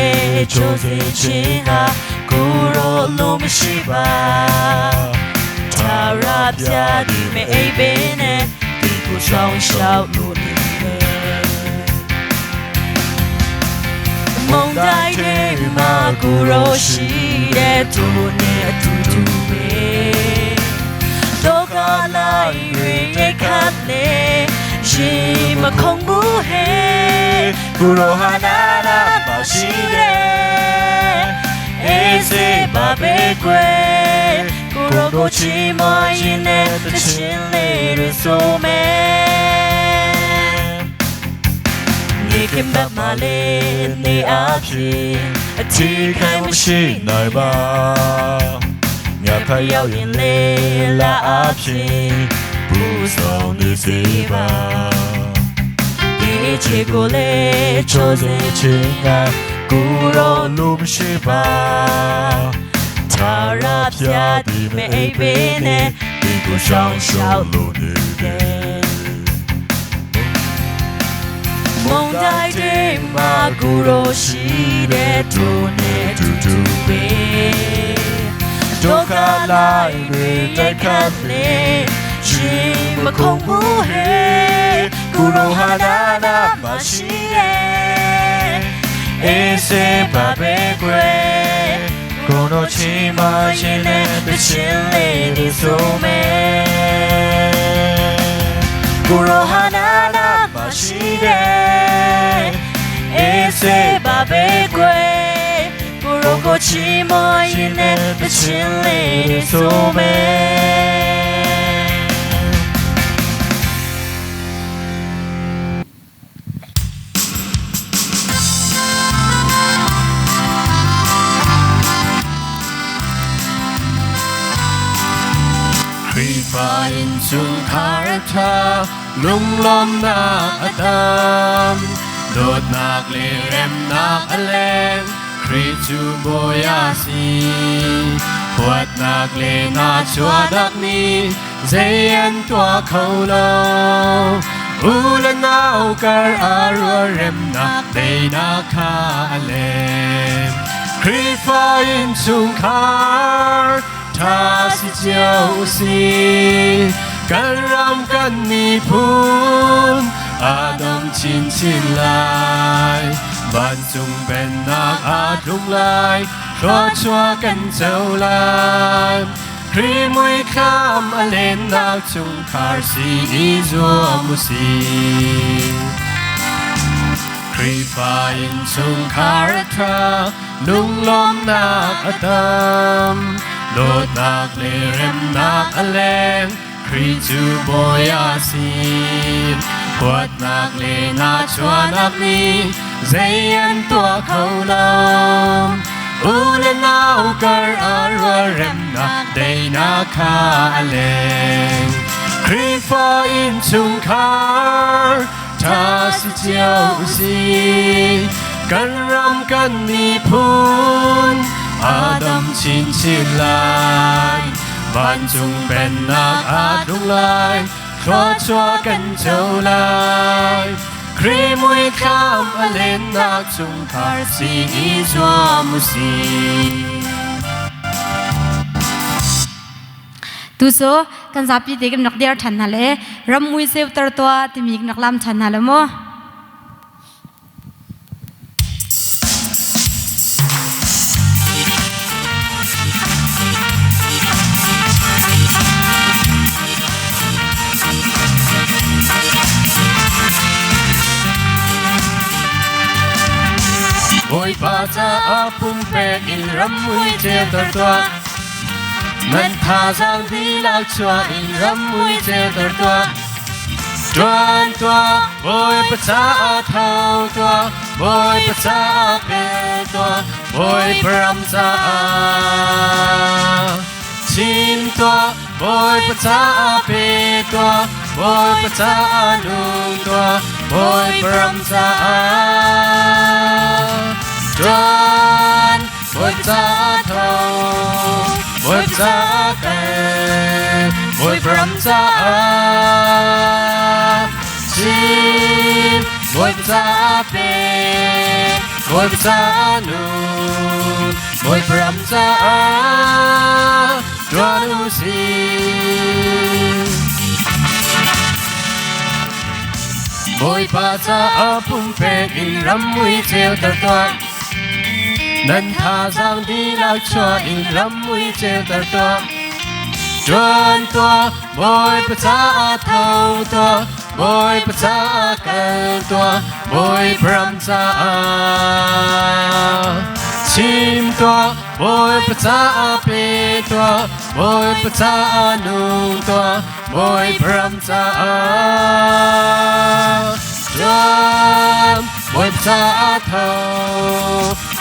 ချိုးစေခြင်းဟာကိုရောလို့မရှိပါထာရပြဒီမေအိပ်ပင်နဲ့ဒီကိုဆောင်ရှောက်လို့နေတယ် မုန်တိုင်းတွေမှာကိုရောရှိတဲ့သူနဲ့အတူတူပဲတော့ကလိုက်ရခတ်လေရှိမခုံဘူးဟဲ့ ကိုရောဟာနာနာမရှိတယ်အေးစေးပါပဲကွယ်ကိုရောကိုချီမရင်နဲ့တချင်းလေးတွေဆိုမယ်နေခင်ဘက်မှာလေးနေအဖြစ်အထီးခိုင်မရှိနိုင်ပါငါဖရောက်ရင်လေလာအဖြစ်ပူဆောင်နေစေပါဒီချေကိုလေချိုးစေချင်ကကိုရောလူမရှိပါထာရပြဒီမေဘေးနဲ့ဒီကိုရှောင်းရှောင်းလို့နေတယ်မုန်တိုင်းတွေမှာကိုရောရှိတဲ့သူနဲ့တူတူပဲဒုက္ခလိုက်တွေတိုက်ခတ်လေရှင်မခုံဘူးဟဲကိုရောဟာနာနာမရှိတဲ့အေးစေပါပဲကွယ်ကိုတော့ချီမရှင်နဲ့တချင်းလေးတွေဆိုမယ်ကိုရောဟာနာနာမရှိတဲ့အေးစေပါပဲကွယ်ကိုရောကိုချီမရင်နဲ့တချင်းလေးတွေဆိုမယ် Khrihfa innchungkhar ṭha lunglawmnak a tam dawtnak le remnak a leng Khrih cu bawi a si huatnak le nahchuahnak nih zei an tuah kho lo u le nau kar ah rualremnak teinak kha a leng Khrihfa innchungkhar ṭha si cio usih kan ram kan miphun aa dam chinchin lai vancung pennak aa tlung lai thluachuah kan co lai Khrih muithlam a lennak chungkhar si i zuam usih Khrihfa innchungkhar a ṭha lunglawmnak a tam dawtnak le remnak a leng Khrih cu bawi a si huatnak le nahchuahnak nih zei an tuah kho lo u le nau kar ah rualremnak daihnak kha a leng Khrihfa innchungkhar ṭha si cio usih kan ram kan miphun aa dam chinchin lai vancung pennak aa tlung lai thluachuah kan co lai Khrih muithlam a lennak chungkhar si i zuam usih. Tu cu kan zapi te kan rak dir ṭhan hna le ram mui ceuter tuah timi kan rak lam ṭhan hna le mu. Bawipa caah pumpek in ram mui ceuter tuah. Nan thazaang dihlak chuah in ram mui ceuter tuah. Ṭuan tuah, Bawipa caah tho tuah, Bawipa caah pe tuah, Bawipa ram caah. Chim tuah, Bawipa caah pe tuah, Bawipa caah nung tuah, Bawipa ram caah. Ṭuan, Bawipa caah tho, Bawipa caah kal, Bawipa ram caah. Chim, Bawipa caah pe, Bawipa caah nun, Bawipa ram caah ṭuan u sih. Bawipa caah pumpek in ram mui ceuter tuah. Nan thazaang dihlak chuah in ram mui ceuter tuah. Ṭuan tuah, Bawipa caah tho tuah, Bawipa caah kal tuah, Bawipa ram caah. Chim tuah, Bawipa caah pe tuah, Bawipa caah nung tuah, Bawipa ram caah. Ṭuan, Bawipa caah tho,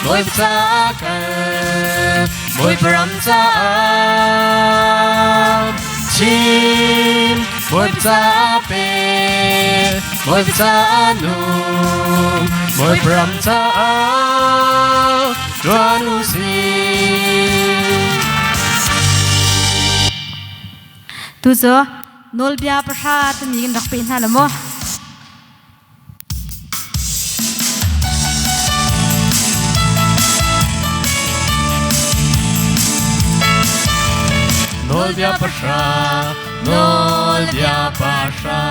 Bawipa caah kal, Bawipa ram caah. Chim, Bawipa caah pe, Bawipa caah nung, Bawipa ram caah ṭuan u sih. Tu cu nawlbia pahra timi kan rak pe hna lo maw? Nawlbia pahra, nawlbia pahra.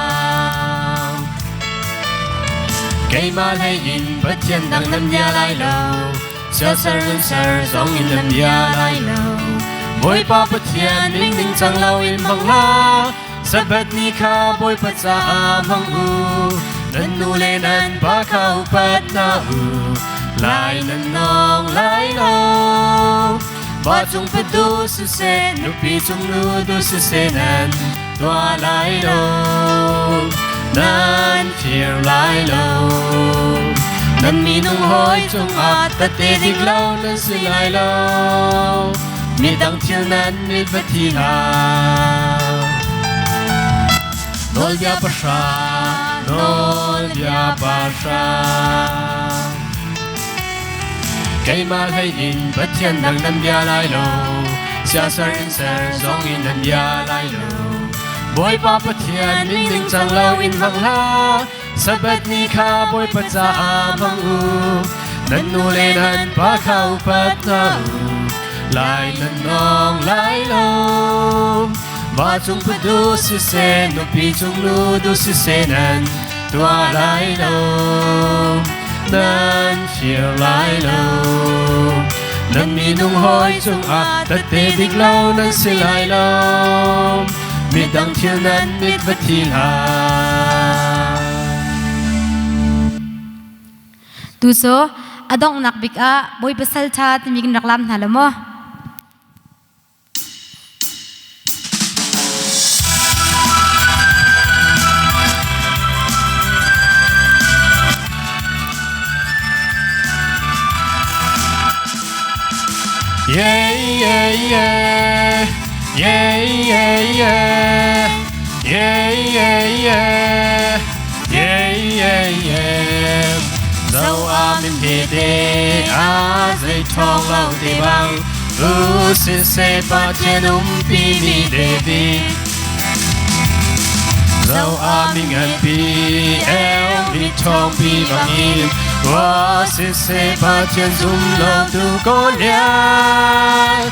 Keimah hlei in Pathian dang nan bia lai lo, siasal nan ser zong in nan bia lai lo. Bawipa Pathian ning ning cang lo in hmang hlah, Sabbath ni kha Bawipa caah hmang u, nan nu le nan pa kha upat hna u. Lai nan nawng lai lo. Pa cung patu siseh, nupi cung nu du siseh nan tuah lai lo. Nan fir lai lo. Nan minung hawi cungah tate dik lo nan si lai lo. Midang thil nan mit va thi hlah. Nawlbia pahra, nawlbia pahra. Keimah hlei in Pathian dang nan bia lai lo, siasar in ser zong in nan bia lai lo. Bawipa Pathian min ning cang lo in hmang hlah, Sabbath ni kha Bawipa caah hmang u. Nan nu le nan pa kha upat hna u. Lai nan nawng lai lo. Va cung padu siseh, nupi cung lu du siseh nan tuah lai lo. Nan fir lai lo. Nan minung hawi cungah tette dik lo nan si lai lo. Midang thil nan mit va thi hlah. Tu cu a donghnak bik ah Bawipa salṭha timi kan rak lam hna lo maw? Yeah, yeah, yeah. Yeah, yeah, yeah. Yeah, yeah, yeah. Yeah, yeah, yeah. Zo a min he te a zei thong lo te bang u sin se pa chen um pi mi David Zo a mi ngan pi el mi thong pi bang in wa sin se pa chen zum lo tu ko lian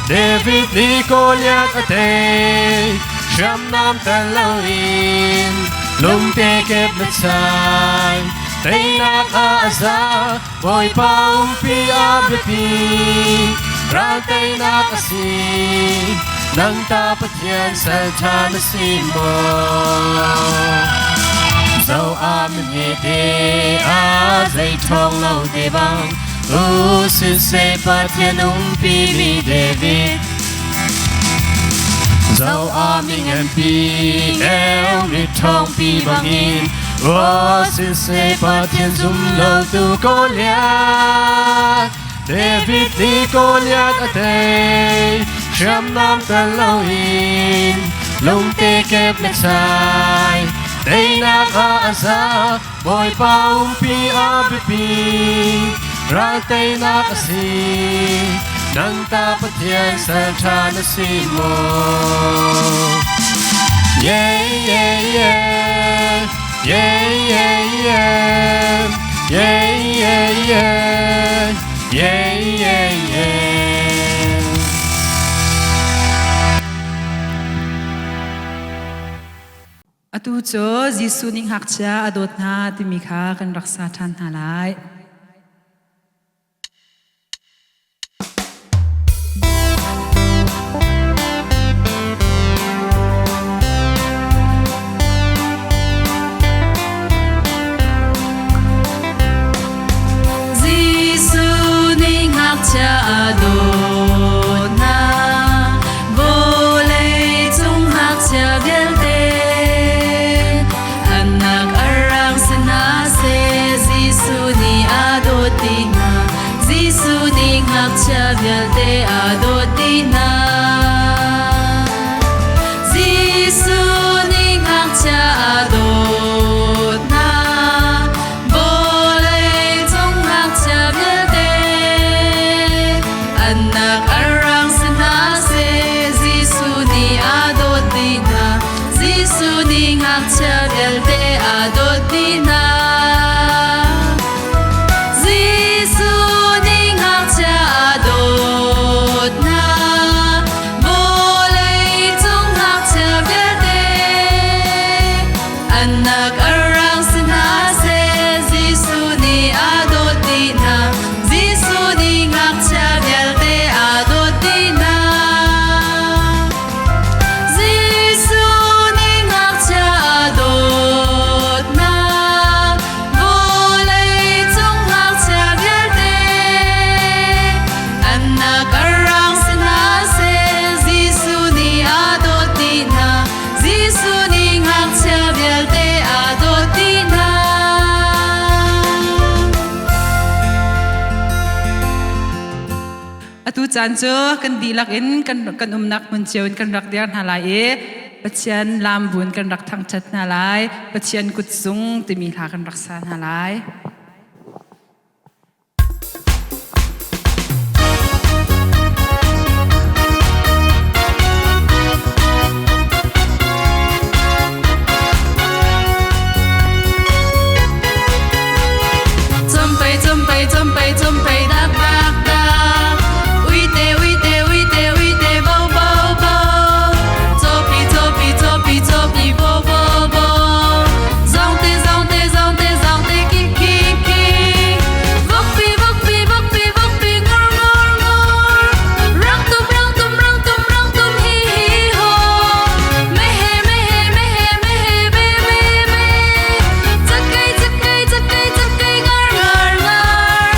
David ni Goliath a tei hriamnam tel loin lungte kep na chai teinak ah a za Bawipa umpi a biapi ral teinak a si nang ta Pathian sal ṭha na si maw zo a mi te a zei ṭhawng lo te bang u siseh Pathian umpi mi David Zo a mi nganpi el mi ṭhawngpi bangin Aw siseh Pathian zum lo tu Goliath David nih Goliath a tei hriamnam tel loin lungte kep le chai teinak ah a za Bawipa umpi a biapi ral teinak a si nang ta Pathian sal ṭha na si maw Yeah yeah yeah yeah yeah yeah yeah yeah yeah yeah yeah yeah Atu cu Jesuh nih ngakchia a dawt hna timi kha kan rak sa ṭhan hna lai. nih ngakchia vialte a dawt dih hna. Jesuh nih ngakchia a dawt hna. Vawlei cung ngakchia vialte an nak a rang si hna seh. Jesuh nih a dawt dih hna. Jesuh nih ngakchia vialte a dawt dih hna. Jesuh nih ngakchia a dawt hna. Vawlei cung ngakchia vialte an nak a rang si hna seh. Jesuh nih a dawt dih hna. Jesuh nih ngakchia vialte a dawt dih hna. Atu caan cu kan dihlak in kan umnak hmun cio in kan rak dir hna lai i Pathian lam buin kan rak thangṭhat hna lai. Pathian kutzung timi hla kan rak sa hna lai. Chumpei chumpei chumpei chumpei dak dak dak Uite uite uite uite bo bo bo Chopi chopi chopi chopi bo bo bo Zongte zongte zongte zongte ki ki ki Vokpi vokpi vokpi vokpi ngur ngur ngur Rang tum rang tum rang tum rang tum hi hi ho Mehe mehe mehe mehe be be be Cakei cakei cakei cakei ngar ngar ngar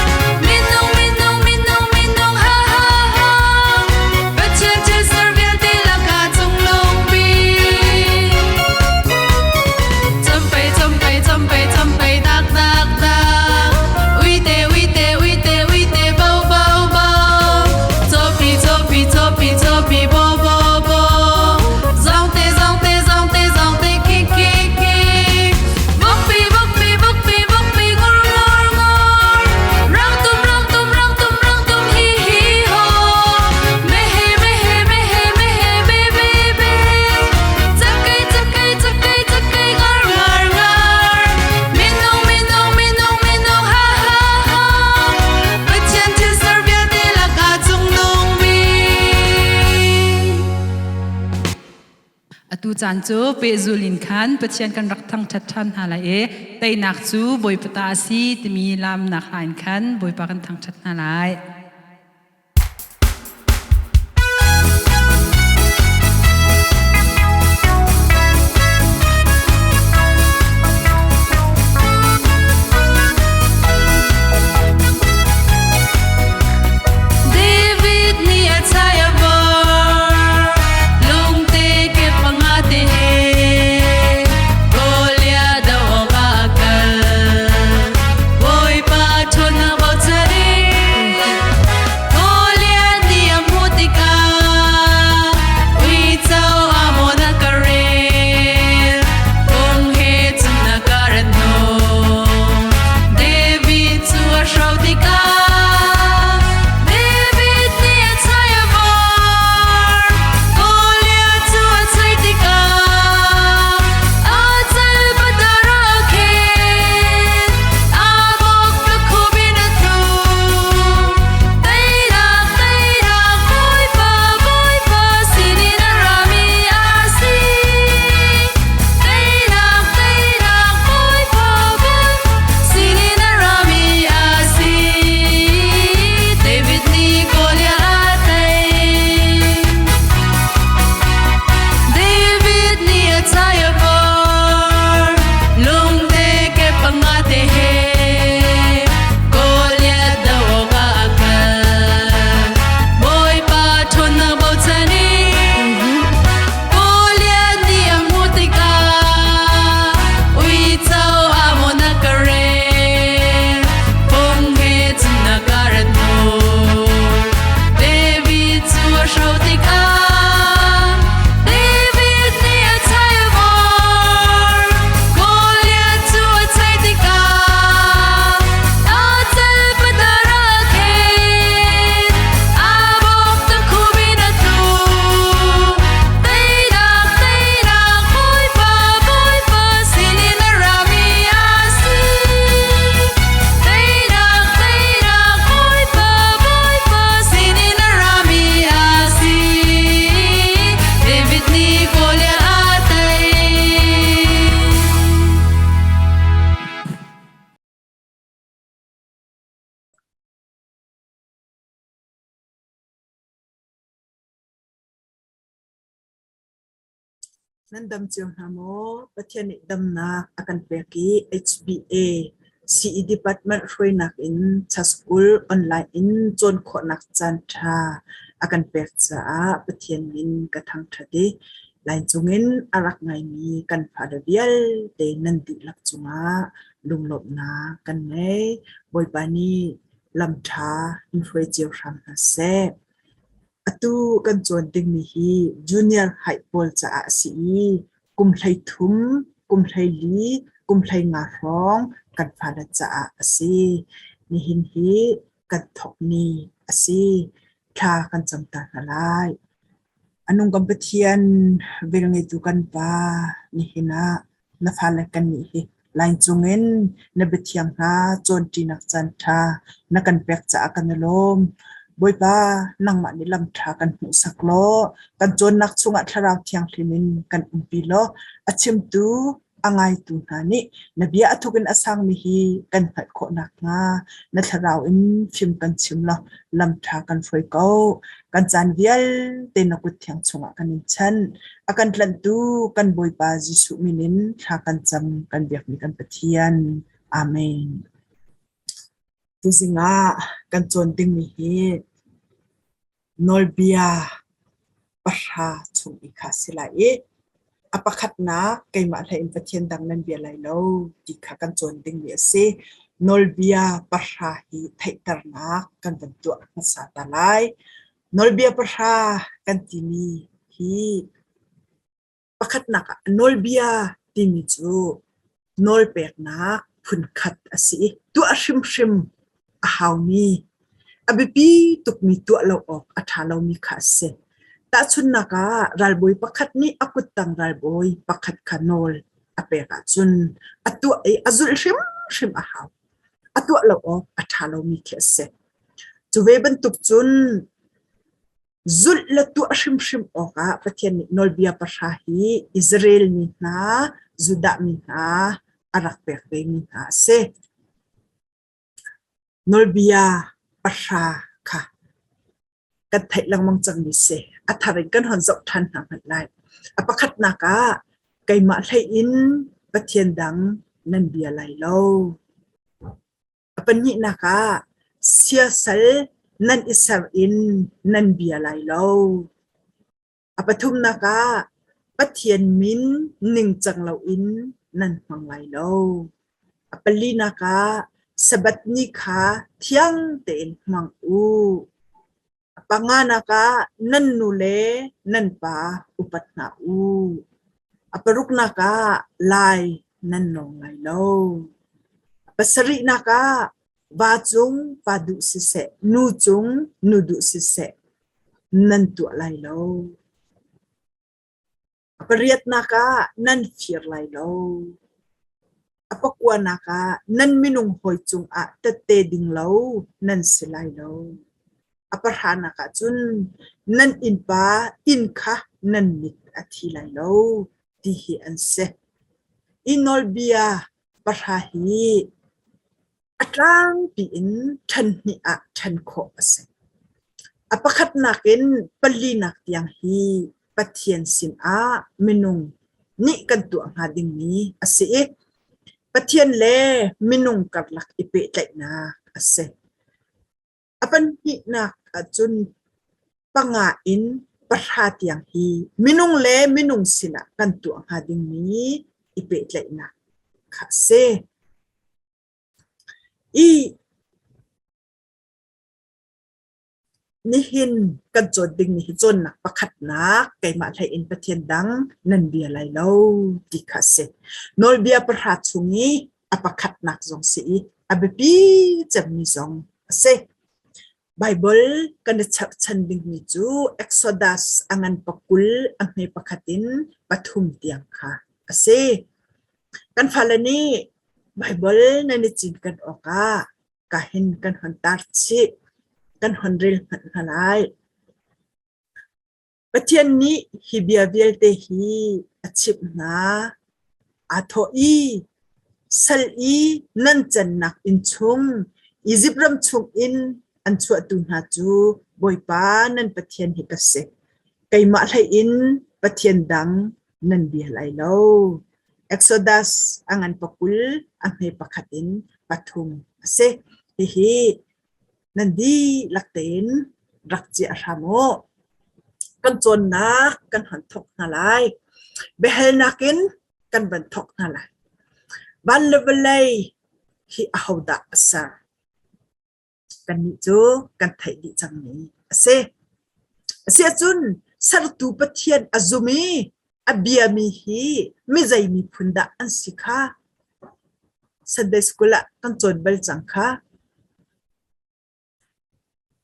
Minung minung minung minung ha ha ha Pathian thil ser vialte lakah cunglung bik Chumpei chumpei chumpei chumpei dak dak dak Uite uite uite uite bo bo bo Chopi chopi chopi chopi bo bo bo Zongte zongte zongte zongte ki ki ki Vokpi vokpi vokpi vokpi ngur ngur ngur Rang tum rang tum rang tum rang tum hi hi ho Mehe mehe mehe mehe be be be Cakei cakei cakei cakei ngar ngar ngar Minung minung minung minung ha ha ha Pathian thil ser vialte lakah cungnung bik. Atu caan cu pehzul in khan Pathian kan rak thangṭhat ṭhan hna lai i teinak cu Bawipa ta a si timi laamnak hla in khan Bawipa kan thangṭhat hna lai. David nih a chai a bor lungte ke panga te he Goliath do awk ah a kal Bawipa ṭhawnnak bochan in. Nan dam cio hna maw? Pathian nih damnak a kan pek i HBA CE Department hruainak in School online in cawn khawhnak caanṭha a kan pek caah Pathian min ka thangṭhat i line cungin a rak ngaimi kan fale vialte nan dihlak cungah lunglawmhnak kan ngei. Bawipa nih lam ṭha in hruai cio hram hna seh. Atu kan cawn dingmi hi junior high pawl caah a si i kum 13, kum 14, kum 15 hrawng kan fale caah a si. Nihin hi kan thawk ni a si. Thla kan cam ta hna lai. A nung kan Pathian velngeitu kan Pa, nihin ah na fale kannih hi line cungin na biathiang hna cawnṭinak caanṭha na kan pek caah kan i lawm. Bawipa, nangmah nih lam ṭha kan hmuhsak law kan cawnnak chungah Thlarau Thianghlim in kan umpi law a chimtu a ngaitu hna nih na bia a thuk in a sangmi hi kan hngalh khawh nakhnga na thlarau in fim kan chim law lam ṭha kan hruai ko. Kan caan vialte na kut thiang chungah kan in chanh. A kan tlanhtu kan Bawipa Jesuh min in thla kan cam kan biakmi kan Pathian. Amen. Tuzing ah kan cawn dingmi hi nawlbia pahra chung i kha a si lai i a pakhatnak keimah hlei in Pathian dang nan bia lai lo ti kha kan cawn dingmi a si. Nawlbia pahra hi theihternak kan van tuah hmasa ta lai. Nawlbia pahra kan timi hi Pakhatnak ah nawlbia timi cu nawlpeknak phunkhat a si i tuah hrimhrim a haumi, a biapi tukmi tuah lo awk a ṭha lomi kha a si. Tahchunhnak ah ralbawi pakhat nih a kuttang ralbawi pakhat kha nawl a pek ahcun a tuah i a zulh hrimhrim a hau. A tuah lo awk a ṭha lomi khi a si. Cu ve bantuk cun Zulh le tuah hrimhrim awkah Pathian nih nawlbia pahra hi Israel mi hna, Judah mi hna a rak pek vemi hna a si. Nawlbia pahra kha kan theih lengmang cangmi si. A thar in kan hon zoh ṭhan hna hmanh lai. A pakhatnak ah keimah hlei in Pathian dang nan bia lai lo. A pahnihnak ah siasal nan i ser in nan bia lai lo. A pathumnak ah Pathian min ningcang loin nan hmang lai lo. A palinak ah Sabbath ni kha thiang tein hmang u. A panganak ah nan nu le nan pa upat hna u. A paruknak ah lai nan nawng lai lo. A pasarihnak ah va cung pa duh siseh, nu cung nu duh siseh nan tuah lai lo. A pariatnak ah nan fir lai lo. A pakuanak ah nan minung hawi cungah tette ding lo nan si lai lo. A pahranak ah cun nan innpa inn kha nan mit a thi lai lo ti hi an si. Hi nawlbia pahra hi A tlangpi in ṭhen hnih ah ṭhen khawh a si. A pakhatnak in palinak tiang hi Pathian sinah minung nih kan tuah hnga dingmi a si i Pathian le minung karlak i pehtlaihnak a si. A pahnihnak ahcun panga in pahra tiang hi minung le minung sinah kan tuah hnga dingmi i pehtlaihnak kha a si. I nihin kan cawn dingmi hi cawnnak pakhatnak keimah hlei in Pathian dang nan bia lai lo ti kha a si. Nawlbia pahra chung i a pakhatnak zong si i a biapi cemmi zong a si. Baibal kan i cherhchan dingmi cu Exodus a ngan pakul a hme pakhat in pathum tiang kha a si. Kan fale nih Baibal nan i cinken awkah kahin kan hon tar chih, kan hon rel hmanh hna lai. Pathian nih hi bia vialte hi a chimh hna. Aa thawh i, Sal i nan cannak inn chung, Izipt ram chungin an chuahtu hna cu Bawipa nan Pathian hi ka si. Keimah hlei in Pathian dang. nan bia lai lo. Exodus a ngan pakul a hme pakhat in pathum a si. Hihi nan dihlak tein rak ciah hram u. Kan cawnnak kan hon thawk hna lai. Biahalnak in kan van thawk hna lai. Van le vawlei hi ahodah a ser? Kannih cu kan theih dih cangmi a si. Asiahcun sertu Pathian a zum i a biami hi mizei miphun dah an si kha Sunday School ah kan cawn bal cang kha.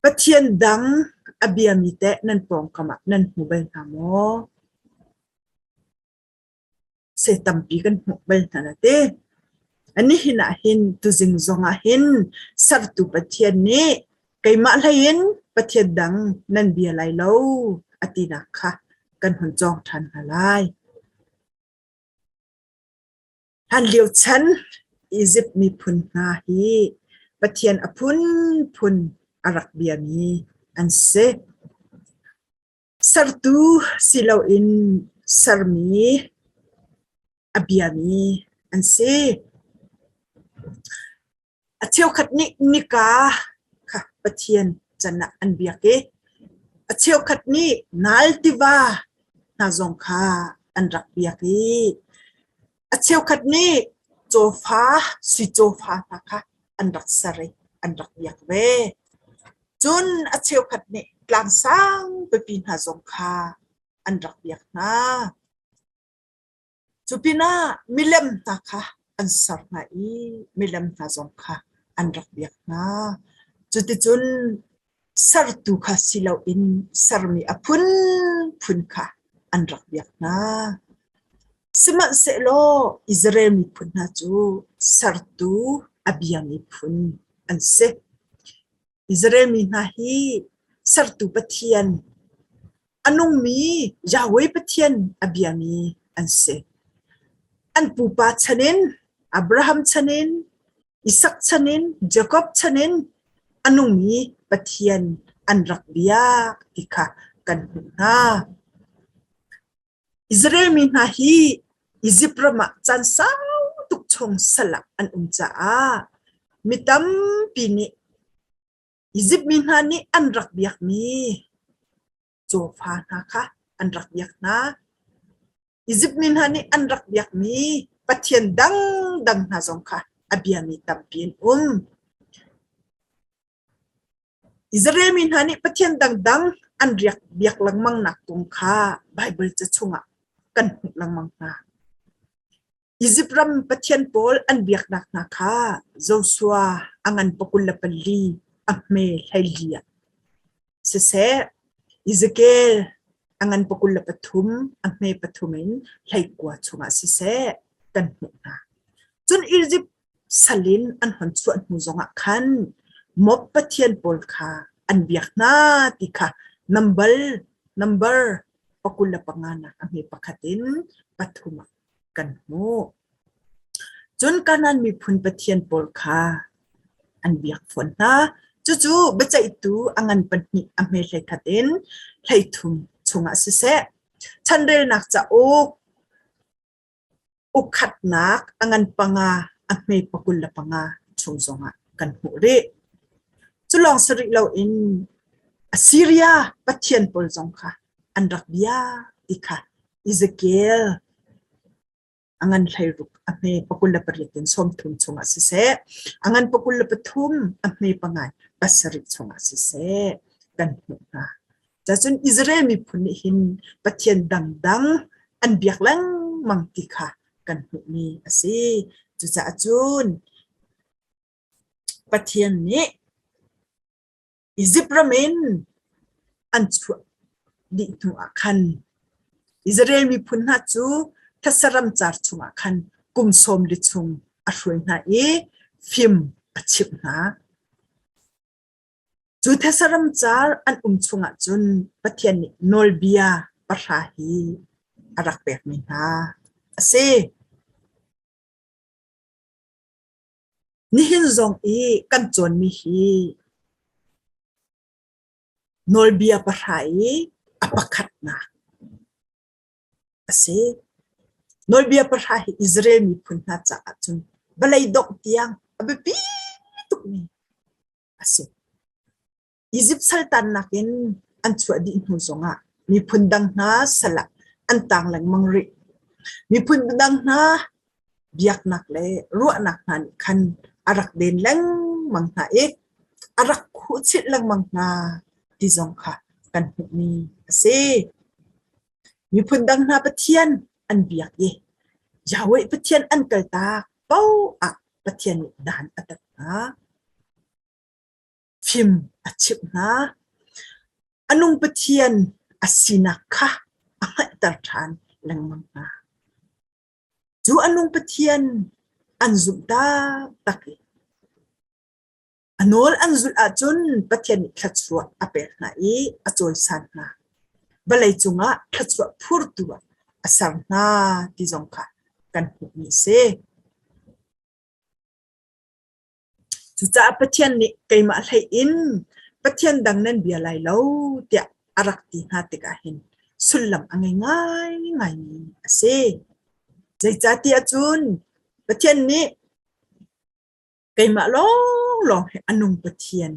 Pathian dang a biami teh nan pawngkam ah nan hmu bal hna maw? Se tampi kan hmuh bal hna na ti. Nihin ah hin tuzing zong ah hin sertu Pathian nih keimah hlei in Pathian dang nan bia lai lo a tinak kha kan hun cawng ṭhan hna lai. Hlanlio chan Izipt miphun hna hi Pathian a phunphun a rak biami an si. Sertu si loin sermi a biami an si. A cheukhat nih nika kha Pathian can ah an biak i a cheukhat nih Nal tiva hna zong kha an rak biak i a cheukhat nih cawfa, sui cawfa hna kha an rak ser i an rak biak ve. Cun a cheukhat nih tlang sang pipi hna zong kha an rak biak hna. Cu pinah milem hna kha an ser hna i milem hna zong kha an rak biak hna. Cuticun sertu kha si loin sermi a phunphun kha an rak biak hna. Sihmanhsehlaw Israel miphun hna cu sertu a bia miphun an si. Israel mi hna hi sertu Pathian, a nungmi Yahweh Pathian a biami an si. An pupa chan in, Abraham chan in, Isak chan in, Jakob chan in a nungmi Pathian an rak biak ti kha kan hmuh hna. Israel mi hna hi Izipt ram ah caan sau tuk chung sal ah an um caah mi tampi nih Izipt mi hna nih an rak biakmi cawfa hna kha an rak biak hna. Izipt mi hna nih an rak biakmi pathian dangdang hna zong kha a biami tampi an um. Israel mi hna nih pathian dangdang an riak biak lengmang nak kong kha Baibal ca chungah kan hmuh lengmang hna. Izipt ram pathian pawl an biaknak hna kha Joshua a ngan pakul le pali a hme hleili ah siseh, Ezekiel a ngan pakul le pathum a hme pathum in hleikua chungah siseh kan hmuh hna. Cun Izipt sal in an hon chuah hnu zongah khan Moab pathian pawl kha an biak hna ti kha nambal number pakul le panga nak a hme pakhat in pathum ah kan hmuh. Cun Kanaan miphun pathian pawl kha an biak fawn hna. Cucu biaceihtu a ngan pahnih a hme hleikhat in hleithum chungah siseh, chanrelnak cauk Ukhatnak a ngan panga a hme pakul le panga chung zongah kan hmuh rih. Cu lawng si rih loin Assyria pathian pawl zong kha an rak bia ti kha Ezekiel a ngan hleiruk a hme pakul le pariat in sawmthum chungah siseh, a ngan pakul le pathum a hme pangai pasarih chungah siseh kan hmuh hna. Cacun Israel miphun nih hin Pathian dangdang an biak lengmang ti kha kan hmuhmi a si. Cucaah cun Pathian nih Izipt ram in an chuah dih hnu ah khan Israel miphun hna cu thetse ramcar chungah khan kum sawm li chung a hruai hna i fim a chimh hna. Cu thetse ramcar an um chungah cun Pathian nih nawlbia pahra hi a rak pekmi hna a si. Nihin zong i kan cawnmi hi nawlbia pahra i a pakhatnak a si. Nawlbia pahra hi Israel miphun hna caah cun vawlei dongh tiang a biapi tukmi a si. Izipt saltannak in an chuah dih hnu zongah miphun dang hna sal ah an tang lengmang rih. Miphun dang hna biaknak le ruahnak hna nih khan a rak den lengmang hna i a rak khuhchilh lengmang hna ti zong kha kan hmuhmi a si. Miphun dang hna pathian an biak i Yahweh Pathian an kaltak paoh ah Pathian nih dan a tat hna. Fim a chimh hna. A nung Pathian a sinak kha a hngalhter ṭhan lengmang hna. Cu a nung Pathian an zumh taktak i a nawl an zulh ahcun Pathian nih thluachuah a pek hna i a cawisan hna. Vawlei cungah thluachuah phurtu ah a ser hna ti zong kha kan hmuhmi a si. Cucaah Pathian nih keimah hlei in Pathian dang nan bia lai lo tiah a rak ti hna tikah hin sullam a ngei ngaingaimi a si. Zeicahtiah cun Pathian nih keimah lawnglawng hi a nung Pathian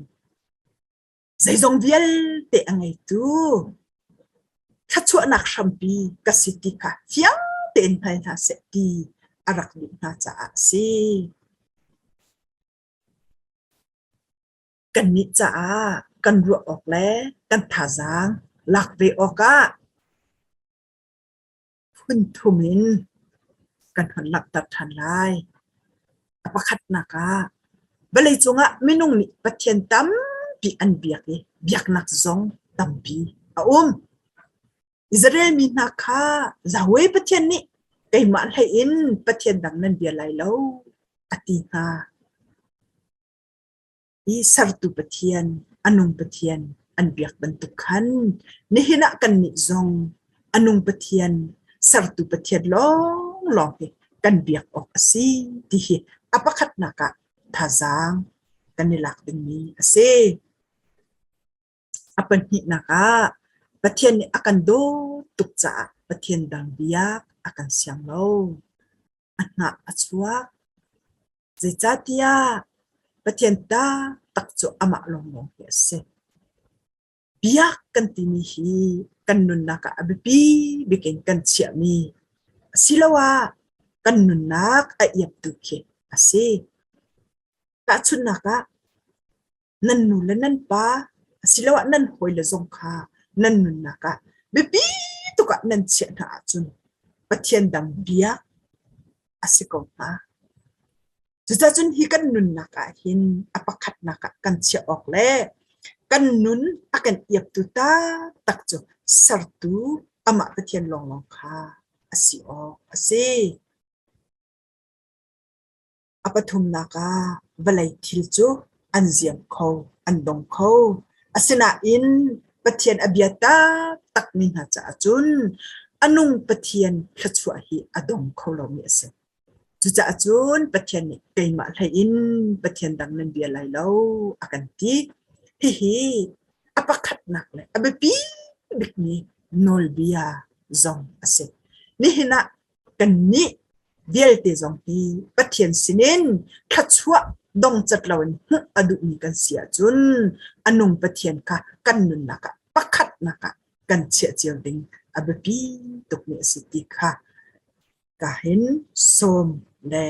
zeizong vialte a ngeitu thluachuahnak hrampi ka si ti kha fiang tein hngal hna seh ti a rak duh hna caah a si. Kannih caah kan ruah awk le kan thazaang lak ve awkah phun thum in kan hon langhter ṭhan lai. A pakhatnak ah, vawleicung ah minung nih Pathian tampi an biak i biaknak zong tampi a um. Israel mi hna kha Yahweh Pathian nih keimah hlei in Pathian dang nan bia lai lo a ti hna. I sertu Pathian, a nung Pathian an biak bantuk khan nihin ah kannih zong a nung Pathian, sertu Pathian lawnglawng hi kan biak awk a si ti hi a pakhatnak ah thazaang kan i lak dingmi a si. A pahnihnak ah Pathian nih a kan dawt tuk caah Pathian dang biak a kan siang lo. A hnah a chuak. Zeicahtiah Pathian taktak cu amah lawnglawng hi a si. Biak kan timi hi kan nunnak ah a biapi bik in kan chiahmi asiloah kan nunnak a iaptu khi a si. Tahchunhnak ah, nan nu le nan pa asiloah nan hawile zong kha nan nunnak ah biapi tuk ah nan chiah hna ahcun Pathian dang biak a si ko hnga. Cucacun hi kan nunnak ah hin a pakhatnak ah kan chiah awk le kan nun a kan iaptu taktak cu sertu amah Pathian lawnglawng kha a si awk a si. A pathumnak ah vawlei thil cu an ziam kho, an dong kho. Asinain Pathian a bia taktakmi hna caah cun a nung Pathian thluachuah hi a dong kho lomi a si. Cucaah cun Pathian nih keimah hlei in Pathian dang nan bia lai lo a kan ti. Hihi a pakhatnak le a biapi bikmi nawlbia zong a si. Nihin ah kannih vialte zong hi Pathian sinin thluachuah dongcat loin hmuh a duhmi kan si ahcun a nung Pathian kha kan nunnak ah pakhatnak ah kan chiah cio ding a biapi tukmi a si ti kha ka hin sawm le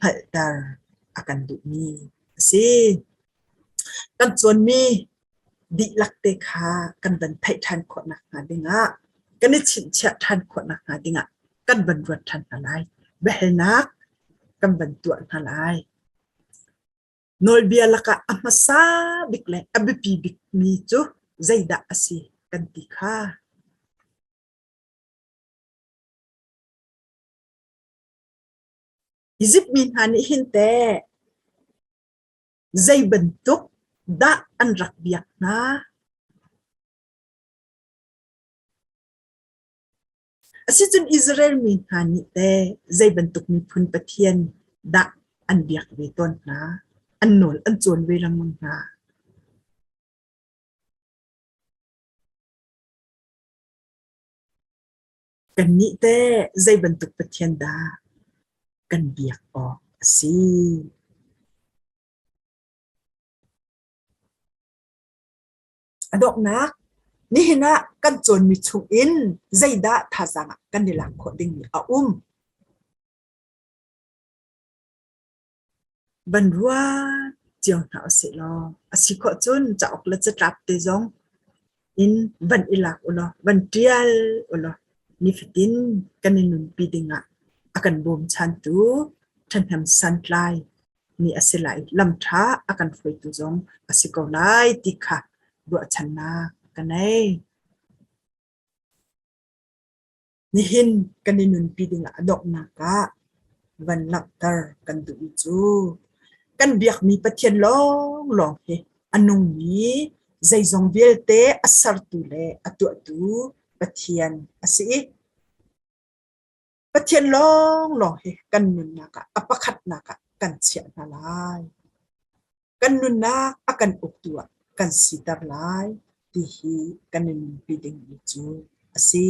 hngalhter a kan duhmi a si. Kan cawnmi dihlak te kha kan van theih ṭhan khawh nakhnga dingah kan i chinchiah ṭhan khawh nakhnga dingah kan van ruat ṭhan hna lai. Biahalnak kan van tuah hna lai. Nawlbia lakah a hmasa bik le a biapi bikmi cu zeidah a si kan ti kha. Izipt mi hna nih hin teh Zei bantuk dah an rak biak hna? Asicun Israel mi hna nih teh zei bantuk miphun pathian dah an biak ve tawn hna? An nawl an cawn ve lengmang hna. Kannih teh zei bantuk Pathian dah kan biak awk a si? A donghnak, nihin ah kan cawnmi chungin zeidah thazaang ah kan i lak khawh dingmi a um? Van ruat cio hna usih law a si khawh cun cauk le catlap te zong in van i lak ulaw van ṭial ulaw nifatin kan i nunpi dingah a kan bawmchantu ṭhahnem santlai mi a si lai. Lam ṭha a kan hruaitu zong a si ko lai ti kha ruahchannak ka nei. Nihin kan i nunpi dingah a donghnak ah van langhter kan duhmi cu kan biakmi Pathian lawnglawng hi a nungmi zeizong vialte a sertu le a tuahtu Pathian a si i Pathian lawnglawng hi kan nunnak ah a pakhatnak ah kan chiah hna lai. Kan nunnak a kan uktu ah kan siter lai ti hi kan i nunpi dingmi cu a si.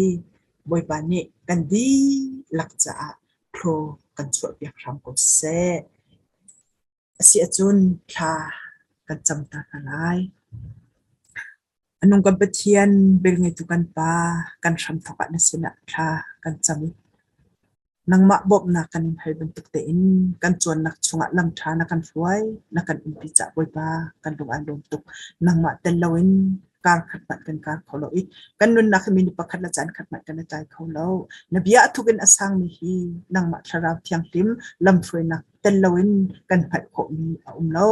Bawipa nih kan dihlak caah thlaw kan chuahpiak hram ko seh. A si ahcun thla kan cam ta hna lai. A nung kan Pathian, velngeitu kan Pa, kan hramthawk ah na sinah thla kan cam i nangmah bawmhnak kan in hal bantuk tein kan cawnnak chungah lam ṭha na kan hruai, na kan umpi cah Bawipa kan lung aa lawm tuk. Nangmah tel loin kar khat hmanh kan kar kho lo i kan nunnak hi minute pakhat le caan khat hmanh kan i tlai kho lo. Na bia a thuk in a sangmi hi nangmah Thlarau Thianghlim lamhruainak tel loin kan hngalh khawhmi a um lo.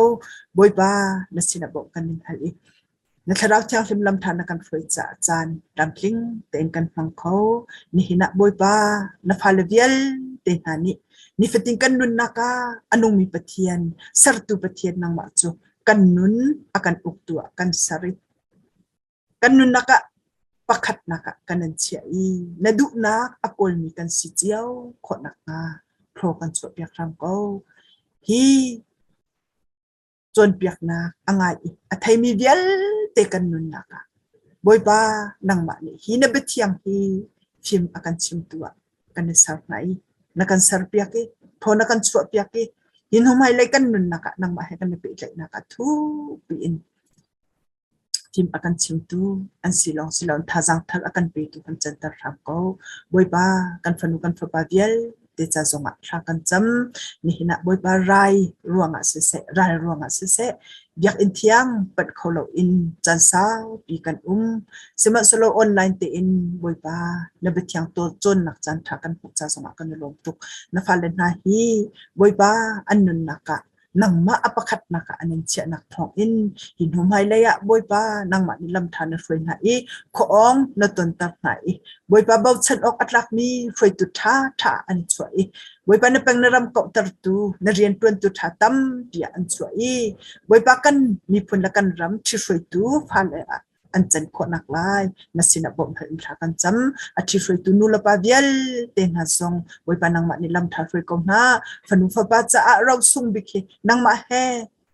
Bawipa na sinah bawmh kan in hal i na Thlarau Thianghlim lam ṭha na kan hruai caah caan tlamtling tein kan hmang kho. Nihin ah Bawipa na fale vialte hna nih nifatin kan nunnak ah a nungmi Pathian, sertu Pathian nangmah cu kan nun a kan uktu ah kan ser i kan nunnak ah pakhatnak ah kan in chiah i na duhnak a kawlmi kan si cio khawh nakhnga thlaw kan chuahpiak hram ko. Hi cawnpiaknak a ngai i a theimi vialte kan nunnak ah Bawipa nangmah nih hi na biathiang hi fim a kan chimtu ah kan i ser hna i na kan serpiak i thaw na kan chuahpiak i hi hnu hmailei kan nunnak ah nangmah he kan i pehtlaihnak ah thukpi in Fim a kan chimtu an si lawng si loin thazaang thar a kan petu kan canter hram ko. Bawipa, kan fanu kan fapa vialte ca zongah thla kan cam. Nihin ah Bawipa rai ruangah siseh, ral ruangah siseh, biakinn thiang panh kho loin caan saupi kan um. Sihmanhsehlaw online tein Bawipa na biathiang cawnnak caan ṭha kan hmuh ca zongah kan i lawm tuk. Na fale hna hi Bawipa an nunnak ah nangmah a pakhatnak ah an in chiahnak thawngin hi hnu hmailei ah Bawipa nangmah nih lam ṭha na hruai hna i khuaawng na tonter hna i Bawipa bochan awk a tlakmi hruaitu ṭha ṭha an chuah i Bawipa na peng na ram kauhtertu na rianṭuantu ṭha tampi ah an chuah i Bawipa kan miphun le kan ram ṭhihruaitu fale ah an can khawhnak lai na sinah bawmh hal in thla kan cam. A ṭhihruaitu nu le pa vialte hna zong Bawipa nangmah nih lam ṭha hruai ko hna. Fanu fapa caah rosung bik hi nangmah he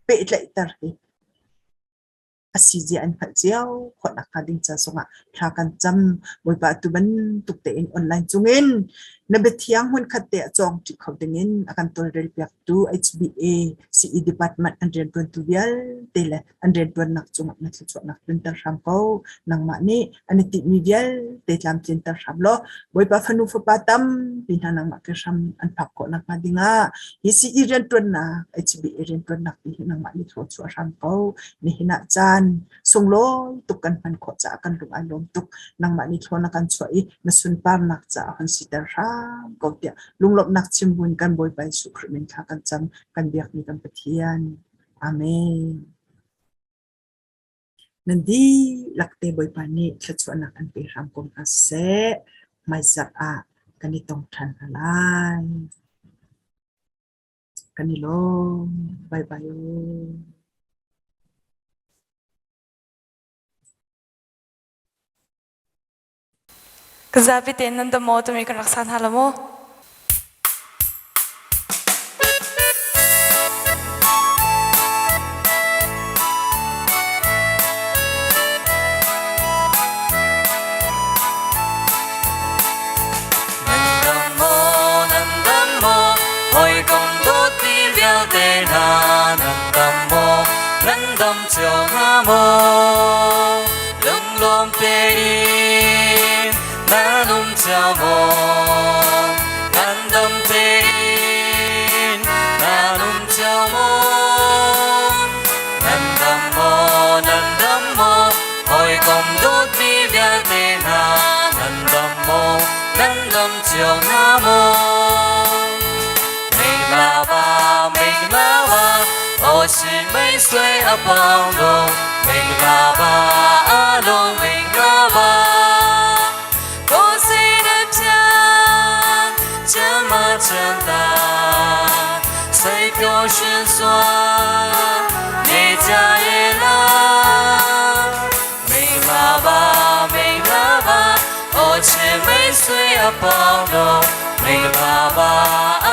pehtlaihter hi a si zia an hngalh cio khawhnak hnga ding ca zongah thla kan cam. Bawipa atu bantuk tein online cungin na biathiang hmunkhat te ah cawng ṭi kho dingin a kan tawlrel piaktu HBA CE department an rianṭuantu vialte le an rianṭuannak cungah na thluachuahnak tlunter hram ko. Nangmah nih an i timhmi vialte tlamtlinter hram law Bawipa fanu fapa tampi hna nangmah ke hram an phak khawh nakhnga dingah hi CE rianṭuannak HBA rianṭuannak ti hi nangmah nih thluachuah hram ko. Nihin ah caan sunglawi tuk kan hman khawh caah kan lung ai lawm tuk. Nangmah nih thlaw na kan chuah i na sunparnak caah hon siter hram ko tiah lunglawmhnak chim buin kan Bawipa Jesuh Khrih min thla kan cam kan biakmi kan Pathian. Amen. Nan dihlak te Bawipa nih thluachuahnak an pe hram ko hna seh. Hmaizarh ah kan i tong ṭhan hna lai. Kan i lawm. Bye bye. Ka zapi tein nan dam maw timi kan rak sa hna lo maw? hna nan dam maw, nan dam cio hnga maw? Lunglawm tein nan um cio maw? Nan dam tein nan um cio maw? Nan dam maw, nan dam maw, hawikom dawtmi vialte hna, nan dam maw, nan dam cio hna maw? Mingla ba, mingla ba, o si mei sui a pang lo, mingla ba, a lo mingla ba. Ko si na pia, chama chanda, sei pyo shin sua, ni cha ye la. Mingla ba, mingla ba, o chi mei sui a pang lo, mingla ba,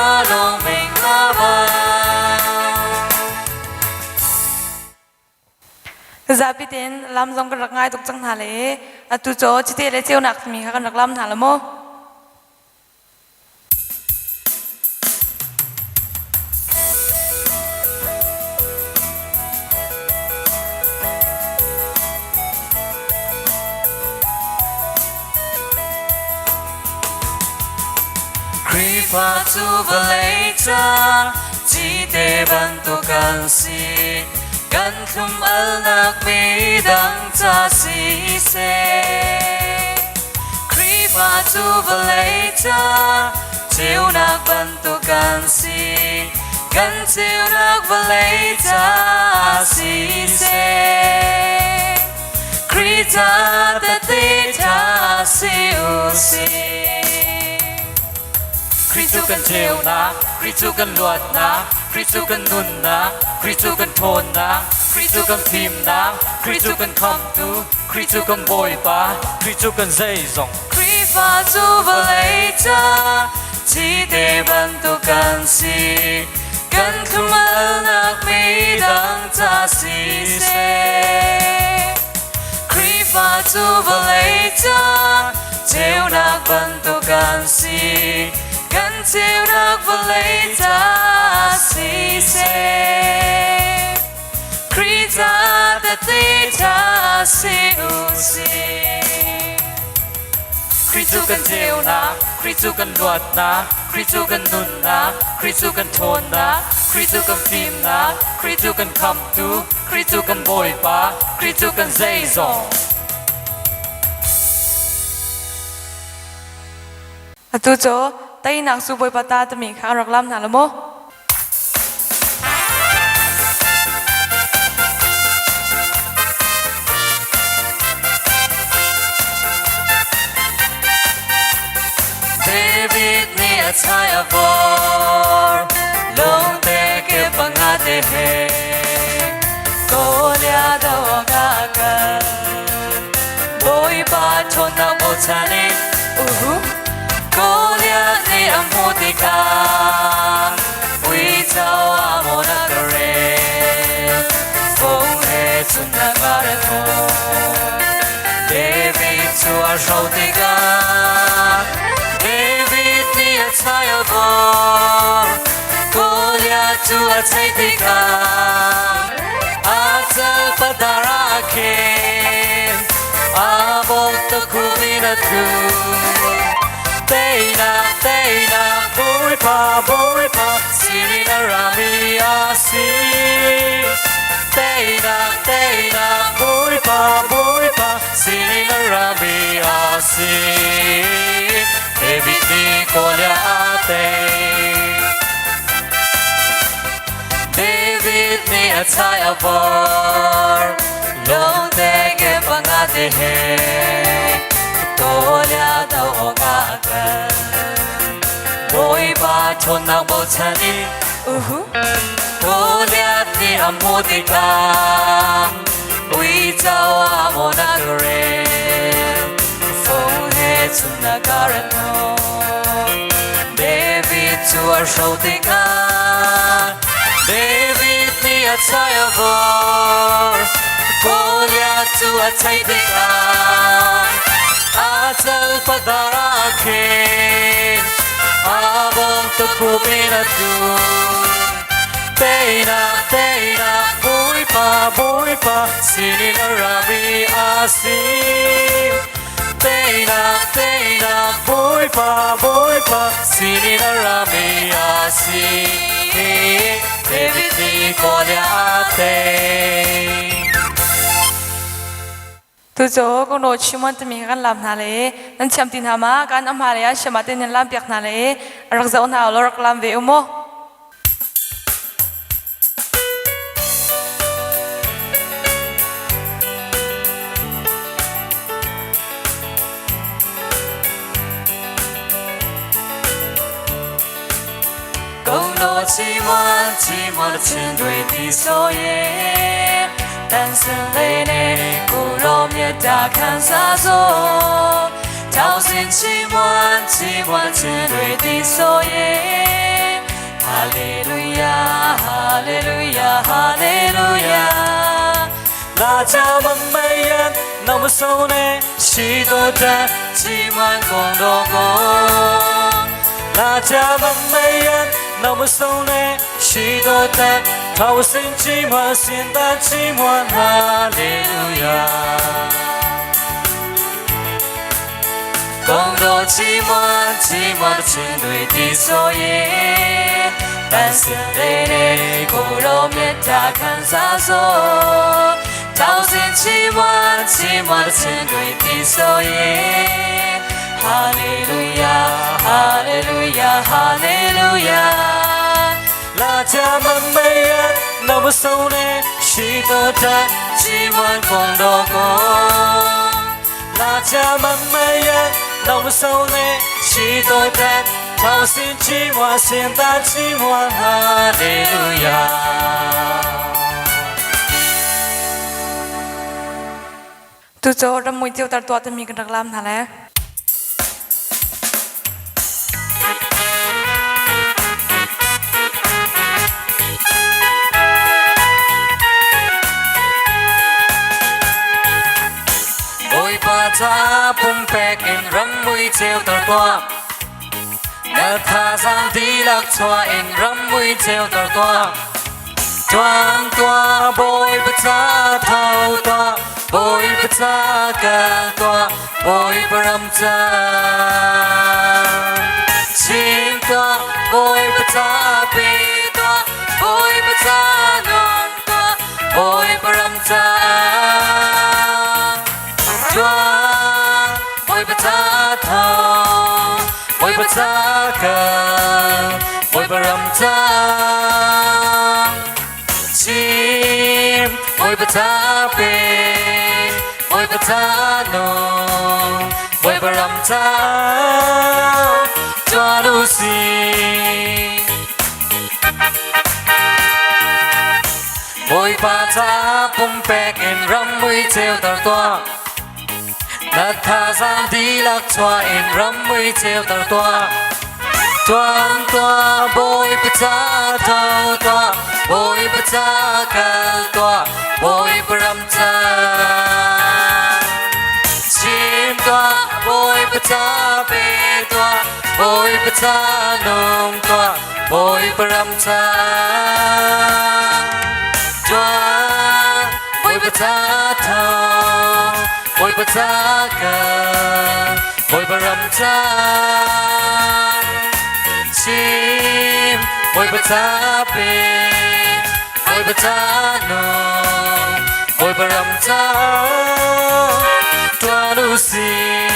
a lo mingla ba. Zapi tein lam zong kan rak ngai tuk cang hna le atu cu cite le ceunak timi kha kan rak lam hna la mu. Khrihfa cu vawlei ca cite bantuk kan si. Kan thlum alnak midang ca siseh. Khrihfa cu vawlei ca ceunak bantuk kan si. Kan ceunak vawlei ca siseh. Khrih ca tehte ṭha si u sih. Khrih cu kan ceunak, Khrih cu kan luatnak, Khrih cu kan nunnak, Khrih cu kan ṭhawnnak, Khrih cu kan fimnak, Khrih cu kan khamhtu, Khrih cu kan Bawipa, Khrih cu kan zeizong. Khrihfa cu vawlei ca cite bantuk kan si. Kan thlum-alnak midang ca siseh. Khrihfa cu vawlei ca ceunak bantuk kan si. Kan ceunak vawlei ca siseh. Khrih ca tehte ṭha si u sih. Khrih cu kan ceunak, Khrih cu kan luatnak, Khrih cu kan nunnak, Khrih cu kan ṭhawnnak, Khrih cu kan fimnak, Khrih cu kan khamhtu, Khrih cu kan Bawipa, Khrih cu kan zeizong. Atu cu teinak cu Bawipa ta timi kha an rak lam hna lo maw? David nih a chai a vor lungte ke panga te he Goliath do ka kal Bawipa ṭhawnnak bochan in uhu Goliath nih a hmuh tikah uico a maw na ka rel fung he cun na ka re David cu a hro tikah David nih a chai a vor Goliath cu a chei tikah a cal padar ah a khen a bawk tukhum in a tlu Teinak teinak Bawipa Bawipa sinin a rami a si Teinak teinak Bawipa Bawipa sinin a rami a si David nih Goliath a tei David nih a chai a vor lungte ke panga te he Goliath do awk ah a kal Bawipa ṭhawnnak bochan in Uhu. Goliath nih a hmuh tikah uico a maw na ka rel fung he cun na ka rat hnawh David cu a hro tikah David nih a chai a vor Goliath cu a chei tikah a cal padar ah khin a bawm tukhum in a tlu. Teinak, teinak, Bawipa, Bawipa, sinin a rami a si. Teinak, teinak, Bawipa, Bawipa, sinin a rami a si. David nih Goliath a tei. Tucu kungro chimon timi kan lam hna le nan thiam ti hna ma kan a hma le a siam ah te nan lam piak hna le rak zoh hna law rak lam ve u mu. 共诺寂寞，寂寞的情对的所以，但是泪内骨肉灭大看啥做，掏心寂寞，寂寞的情对的所以，哈利路亚，哈利路亚，哈利路亚。那家们没人，那么受呢，许多的寂寞共度过。那家们没人，那么受呢，许多的掏心寂寞，心的寂寞，哈利路亚。共度寂寞，寂寞的情对的所以，但是泪内骨肉灭大看啥说，掏心寂寞，寂寞的情对的所以，哈利路亚，哈利路亚，哈利路亚。那家们没人，那么受呢，许多的寂寞共度过。那家们没人，那么受呢，许多的掏心寂寞，心的寂寞，哈利路亚。 Tucu ramui cio tar tuah timi kan rak lam hna le. Bawipa ca pumpek in rammui ceuter tuah. Na thazaang dihlak chuah in rammui ceuter tuah. Tuang tuah Bawipa ca tho tuah, Bawipa ca kal tuah, Bawipa ram ca. Chim tuah, Bawipa ca pe tuah, Bawipa ca nun tuah, Bawipa ram ca. Tuah, Bawipa ca tho, Bawipa ca kal, Bawipa ram ca. Chim, Bawipa ca pe, Bawipa ca nung, Bawipa ram ca. Tuah u sih. Bawipa ca pumpek in rammui ceuter tuah. Na thazaang dihlak chuah in rammui ceuter tuah. Tuan tuah Bawipa ca tho tuah, Bawipa ca kal tuah, Bawipa ram ca. Chim tuah, Bawipa ca pe tuah, Bawipa ca nung tuah, Bawipa ram ca. Tuah, Bawipa ca tho, Bawipa ca kal, Bawipa ram ca. Chim, Bawipa ca pe, Bawipa ca nung, Bawipa ram ca. Tuah u sih.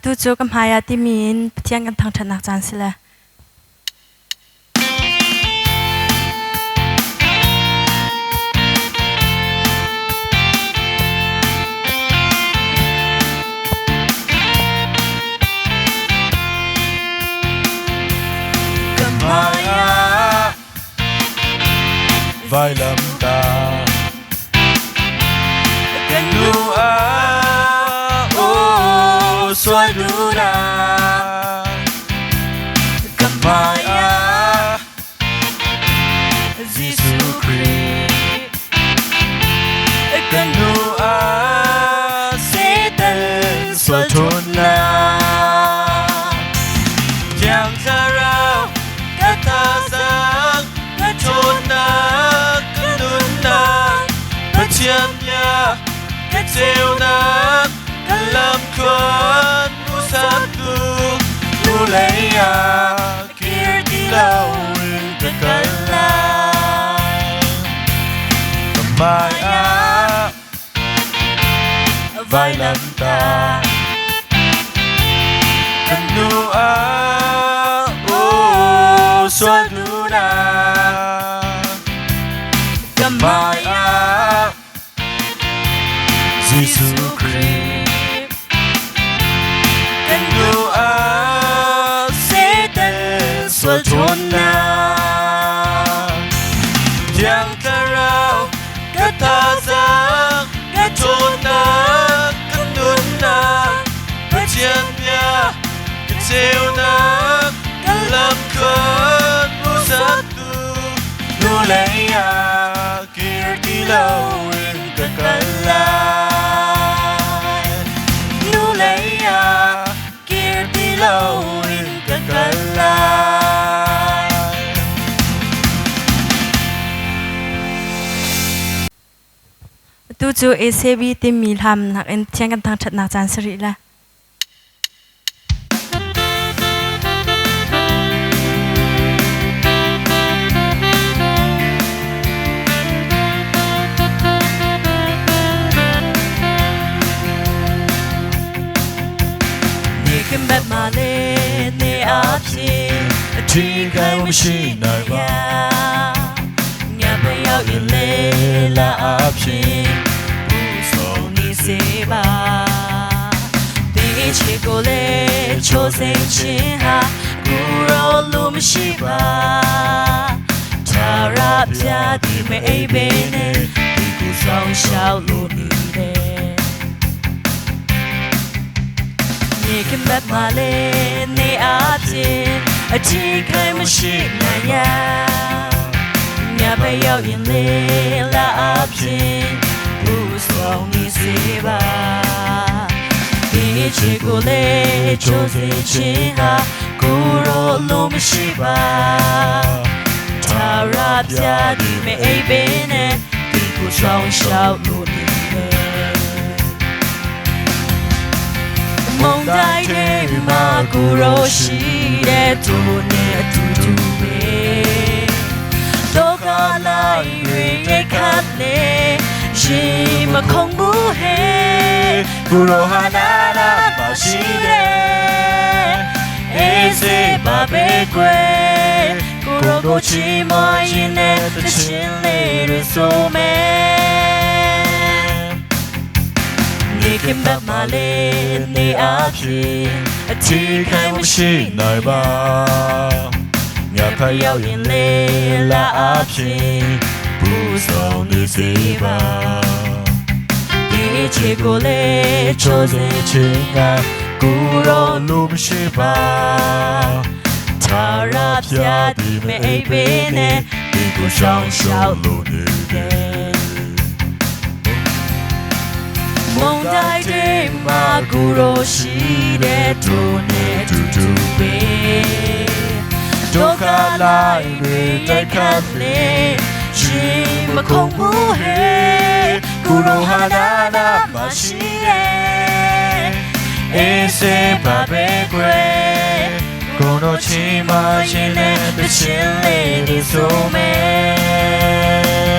Tu cu ka hmai ah timi in Pathian kan thangṭhatnak caan si le. Ka hmai ah vailamtah kan nu ah aw sual duhnak ka hmai ah Jesuh Khrih kan nu ah Satan sual ṭhawnnak Thiang Thlarau Pathian bia ka ceunak ka lamthluan hmuhsaktu hnulei ah kir ti loin ka kal lai. Ka hmai ah vailamtah kan hnu ah aw sual duhnak ka hmai ah Jesuh Khrih kan hnu ah Satan sual ṭhawnnak Thiang Thlarau ka thazaang ka ṭhawnnak ka nunnak Pathian bia ka ceunak ka lamthluan hmuhsaktu hnulei ah kir ti loin ka kal lai hnulei ah kir ti loin ka kal lai. Atu cu ACB timi hlam nakin Pathian kan thangṭhatnak caan si rih la. နေခင်ဘက်မှာလေနေအဖြစ်အထီးခိုင်မရှိနိုင်ပါငါပဲရောက်ရင်လေလာအဖြစ်ပူဆုံးနေစေပါဒီချစ်ကိုလေချိုးစိန်ခြင်းဟာကူရောလို့မရှိပါထာရပြဒီမေအိပ်ပဲနဲ့ဒီကိုဆောင်ရှောက်လို့နေတယ် နေခင်ဘက်မှာလေနေအဖြစ်အထီးခိုင်မရှိနိုင်ရညပဲရောက်ရင်လေလာအဖြစ်ပူဆောင်နေစေပါဒီချစ်ကိုလေချိုးစေခြင်းဟာကိုရောလို့မရှိပါထာရပြဒီမေအိပ်ပင်နဲ့ဒီကိုဆောင်ရှောက်လို့နေတယ် မုန်တိုင်းတွေမှာကိုရောရှိတဲ့သူနဲ့အတူတူပဲတော့ကလိုက်ရိတ်ခတ်လေရှိမခုံဘူးဟဲကိုရောဟာနာနာမရှိတဲ့အေးစေပါပဲကွယ်ကိုရောကိုချီမရင်နဲ့တချင်းလေးတွေဆိုမယ်နေခင်ဘက်မှာလေနေအဖြစ်အထီးခိုင်မရှိနိုင်ပါငါဖရောက်ရင်လေလာအဖြစ်ပူဆောင်နေစေပါဒီချစ်ကိုလေချိုးစေချင်းကကိုရောလို့မရှိပါထာရပြဒီမေအိပ်ပေနဲ့ဒီကိုရှောင်းရှောင်းလို့နေတယ် မုန်တိုင်းတွေမှာကိုရောရှိတဲ့သူနဲ့တူတူပဲဒုက္ခလိုက်တွေတိုက်ခတ်လေရှိမခုံဘူးဟဲကိုရောဟာနာနာမရှိတဲ့အေးစေပါပဲကွယ်ကိုတော့ချီမရင်နဲ့တချင်းလေးတွေဆိုမယ်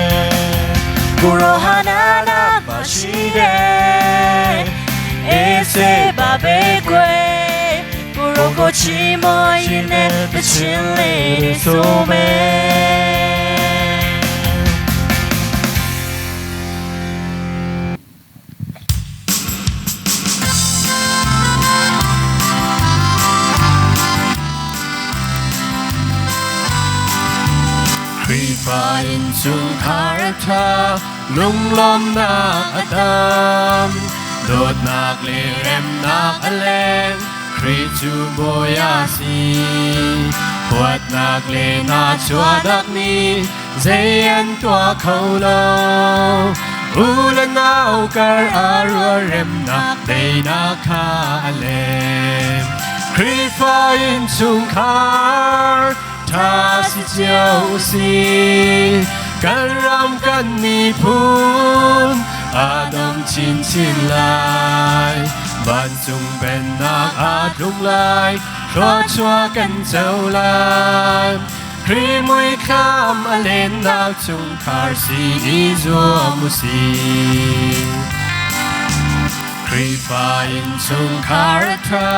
ကိုရောဟာနာနာမရှိတဲ့အေးစေပါပဲကွယ်ကိုရောကိုချီမရင်နဲ့တချင်းလေးတွေဆိုမယ် Krifa in chung khar tha lunglom na atam dawtnak le remnak a leng Khrih cu bawi a si huatnak le na chuahnak nih zei an tuah kho lo u le nau kar a rualremnak daihnak kha a lem Khrihfa innchungkhar tha si cio si. Kan ram kan miphun a dam chinchin lai. Vancung pennak aa tlung lai, thluachuah kan co lai. Khrih muithlam a lennak chungkhar si i zuam u sih. Khrihfa innchungkhar a ṭha,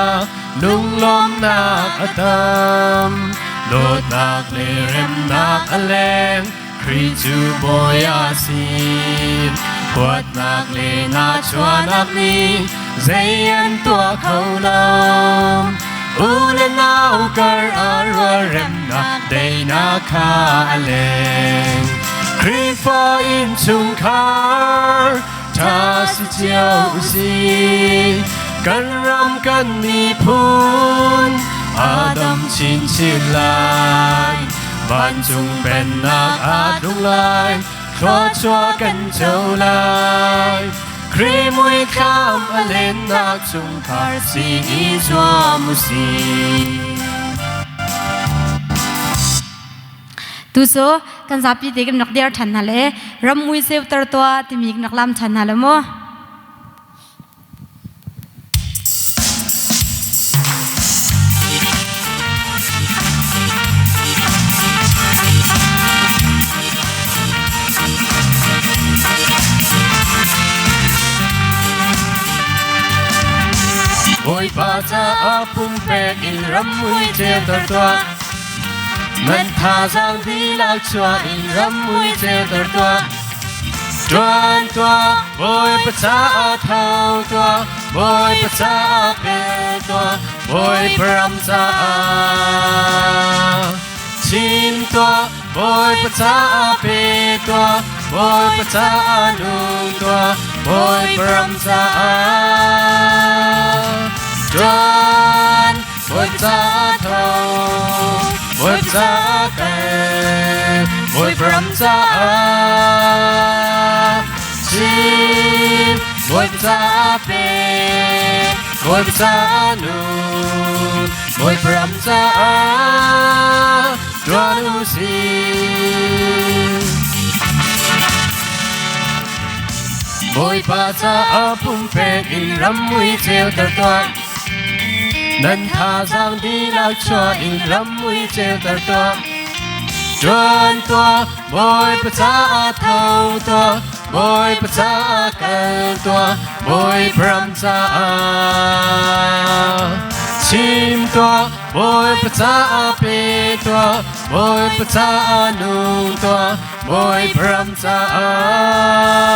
lunglawmhnak a tam. Dawtnak le remnak a leng, Khrih cu bawi a si. Huatnak le nahchuahnak nih zei an tuah kho lo. U le nau kar ah rualremnak daihnak kha a leng. Khrihfa innchungkhar ṭha si cio u sih. Kan ram kan miphun a dam chinchin lai. Vancung pennak aa tlung lai, thluachuah kan co lai. Khrih muithlam a lennak chungkhar si i zuam u sih. Tu cu kan zapi te kan rak dir ṭhan hna le ram mui ceuter tuah timi kan rak lam ṭhan hna le mu. Bawipa caah pumpek in ram mui ceuter tuah. Nan thazaang dihlak chuah in ram mui ceuter tuah. Ṭuan tuah, Bawipa caah tho tuah, Bawipa caah pe tuah, Bawipa ram caah. Chim tuah, Bawipa caah pe tuah, Bawipa caah nung tuah, Bawipa ram caah. Ṭuan, Bawipa caah tho, Bawipa caah kal, Bawipa ram caah chim, Bawipa caah pe, Bawipa caah nun, Bawipa ram caah ṭuan u sih. Bawipa caah pumpek in ram mui ceuter tuah. Nan thazaang dihlak chuah in ram mui ceuter tuah. Ṭuan tuah, Bawipa caah tho tuah, Bawipa caah kal tuah, Bawipa ram caah. Chim tuah, Bawipa caah pe tuah, Bawipa caah nung tuah, Bawipa ram caah.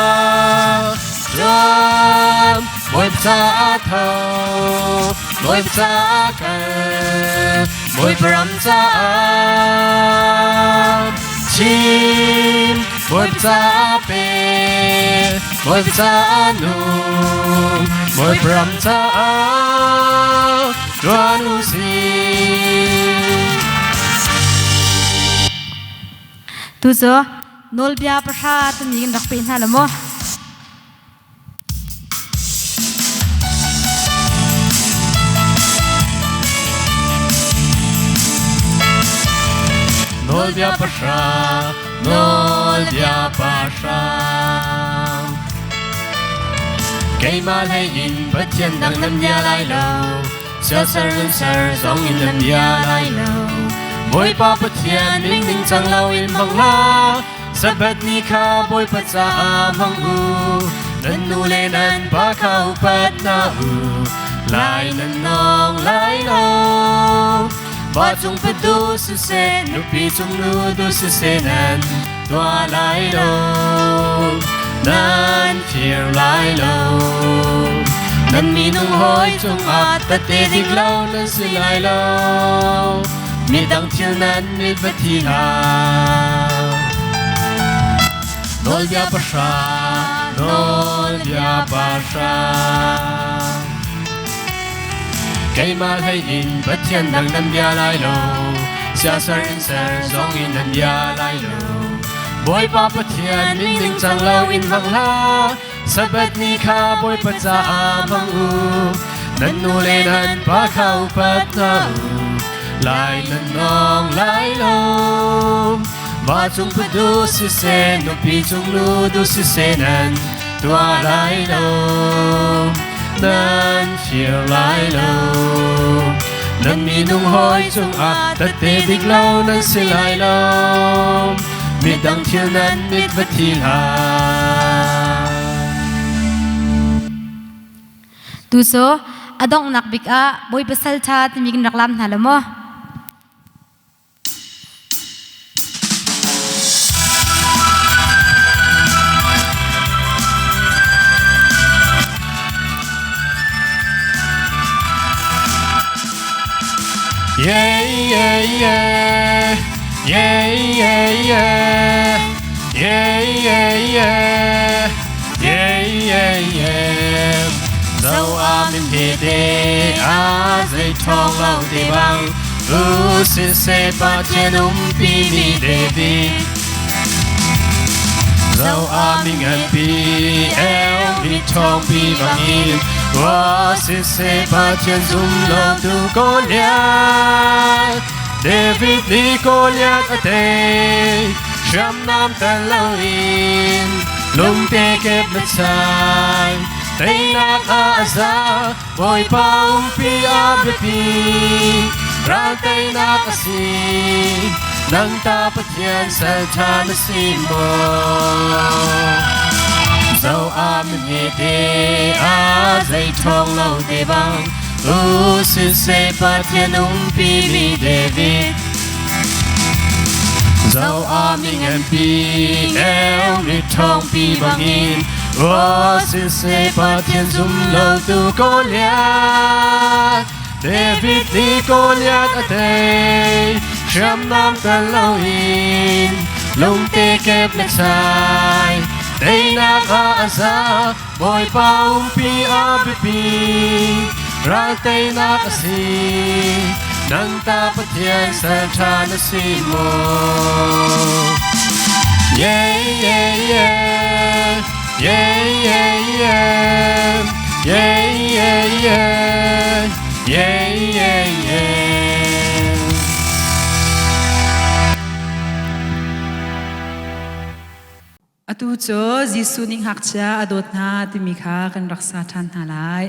Ṭuan, Bawipa caah tho, Bawipa caah kal, Bawipa ram caah chim, Bawipa caah pe, Bawipa caah nung, Bawipa ram caah ṭuan u sih. Tu cu nawlbia pahra timi kan rak pe hna lo maw? Nawlbia pahra, nawlbia pahra. Keimah hlei in Pathian dang nan bia lai lo, siasal nan ser zong in nan bia lai lo. Bawipa Pathian min ningcang loin hmang hlah, Sabbath ni kha Bawipa caah hmang u, nan nu le nan pa kha upat hna u. Lai nan nawng lai lo. Pa cung patu siseh, nupi cung nu tu siseh nan tuah lai lo. Nan fir lai lo. Nan minung hawi cungah tate dik lo nan si lai lo. Midang thil nan mit va thi hlah. Nawlbia pahra, nawlbia pahra. Keimah hlei in Pathian dang nan bia lai lo, siasar in ser zong in nan bia lai lo. Bawipa Pathian min ningcang lo in hmang hlah, Sabbath ni kha Bawipa caah hmang u. Nan nu le nan pa kha upat hna u. Lai nan nawng lai lo. Va cung padu siseh, nupi cung lu du siseh nan tuah lai lo. Nan fir lai lo. Nan minung hawi cungah tette dik lo nan si lai lo. Midang thil nan mit va thi hlah. Tu cu a donghnak bik ah Bawipa salṭha timi kan rak lam hna lo maw? Yeah, yeah, yeah. Yeah, yeah, yeah. Yeah, yeah, yeah. Yeah, yeah, yeah. Zo a min he te a zei thong lo te bang u sin se pa chen um pi mi David Zo a mi ngan pi el mi thong pi bang in wa sin se pa chen zum lo tu Goliath David ni Goliath a te hriamnam tel loin lungte kep na chai teinak a za Bawipa umpi a biapi ral teinak a si nang ta Pathian sal ṭha na si maw zo a mi hmete a zei ṭhawng lo te bang u siseh Pathian umpi mi David Zo a mi nganpi el mi ṭhawngpi bangin Aw siseh Pathian zum lo tu Goliath David nih Goliath a tei hriamnam tel loin lungte kep le chai teinak ah a za Bawipa umpi a biapi ral teinak a si nang ta Pathian sal ṭha na si maw Yeah yeah yeah yeah yeah yeah yeah yeah yeah yeah yeah yeah. Atu cu Jesuh nih ngakchia a dawt hna timi kha kan rak sa ṭhan hna lai.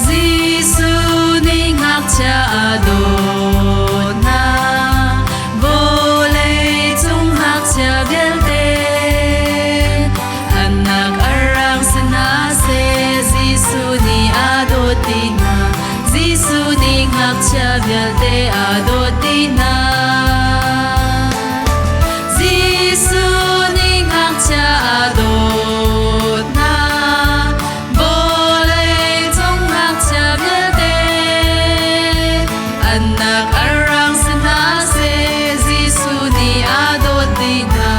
Jesuh nih ngakchia a dawt hna. Vawlei cung ngakchia vialte annak a rang si hna seh Jesuh nih a dawt dih hna. Jesuh nih ngakchia vialte a dawt dih hna. Jesuh nih ngakchia a dawt hna. Vawlei cung ngakchia vialte annak a rang si hna seh Jesuh nih a dawt dih hna.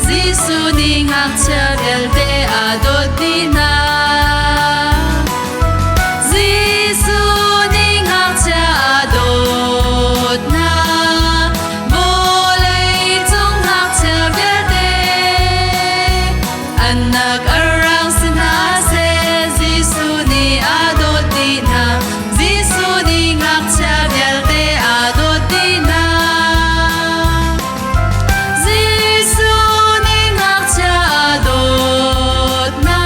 Jesuh nih ngakchia vialte a dawt dih hna. Jesuh nih ngakchia a dawt hna. Vawlei cung ngakchia vialte annak a rang si hna seh Jesuh nih a dawt dih hna. Jesuh nih ngakchia vialte a dawt dih hna. Jesuh nih ngakchia a dawt hna.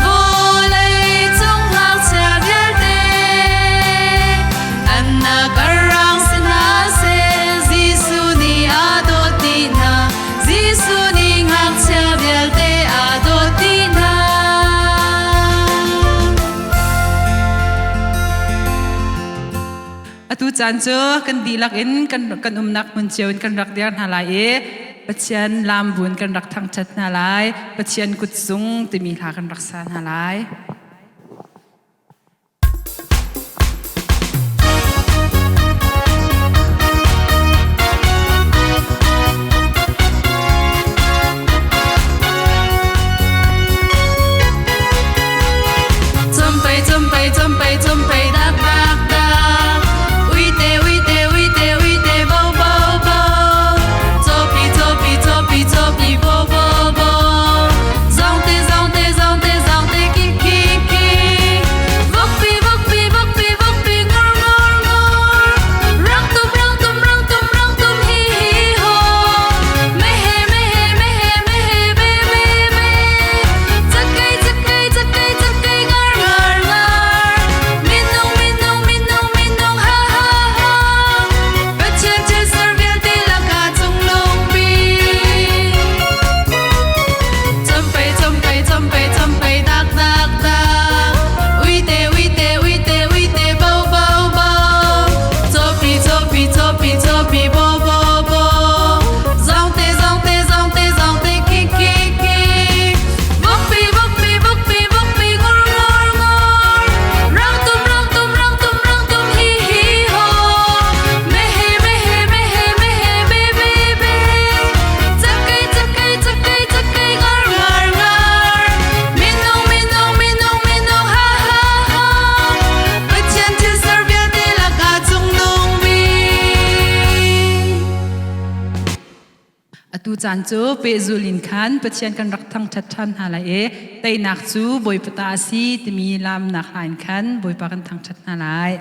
Vawlei cung ngakchia vialte annak a rang si hna seh Jesuh nih a dawt dih hna. Jesuh nih ngakchia vialte a dawt dih hna. Atu caan cu kan dihlak in kan umnak hmun cio in kan rak dir hna lai i Pathian lam buin kan rak thangṭhat hna lai. Pathian kutzung timi hla kan rak sa hna lai. Chumpei chumpei chumpei chumpei dak dak dak. Uite uite uite uite bo bo bo. Cawpi Atu caan cu pehzul in khan Pathian kan rak thangṭhat ṭhan hna lai i teinak cu Bawipa ta a si timi laamnak hla in khan Bawipa kan thangṭhat hna lai.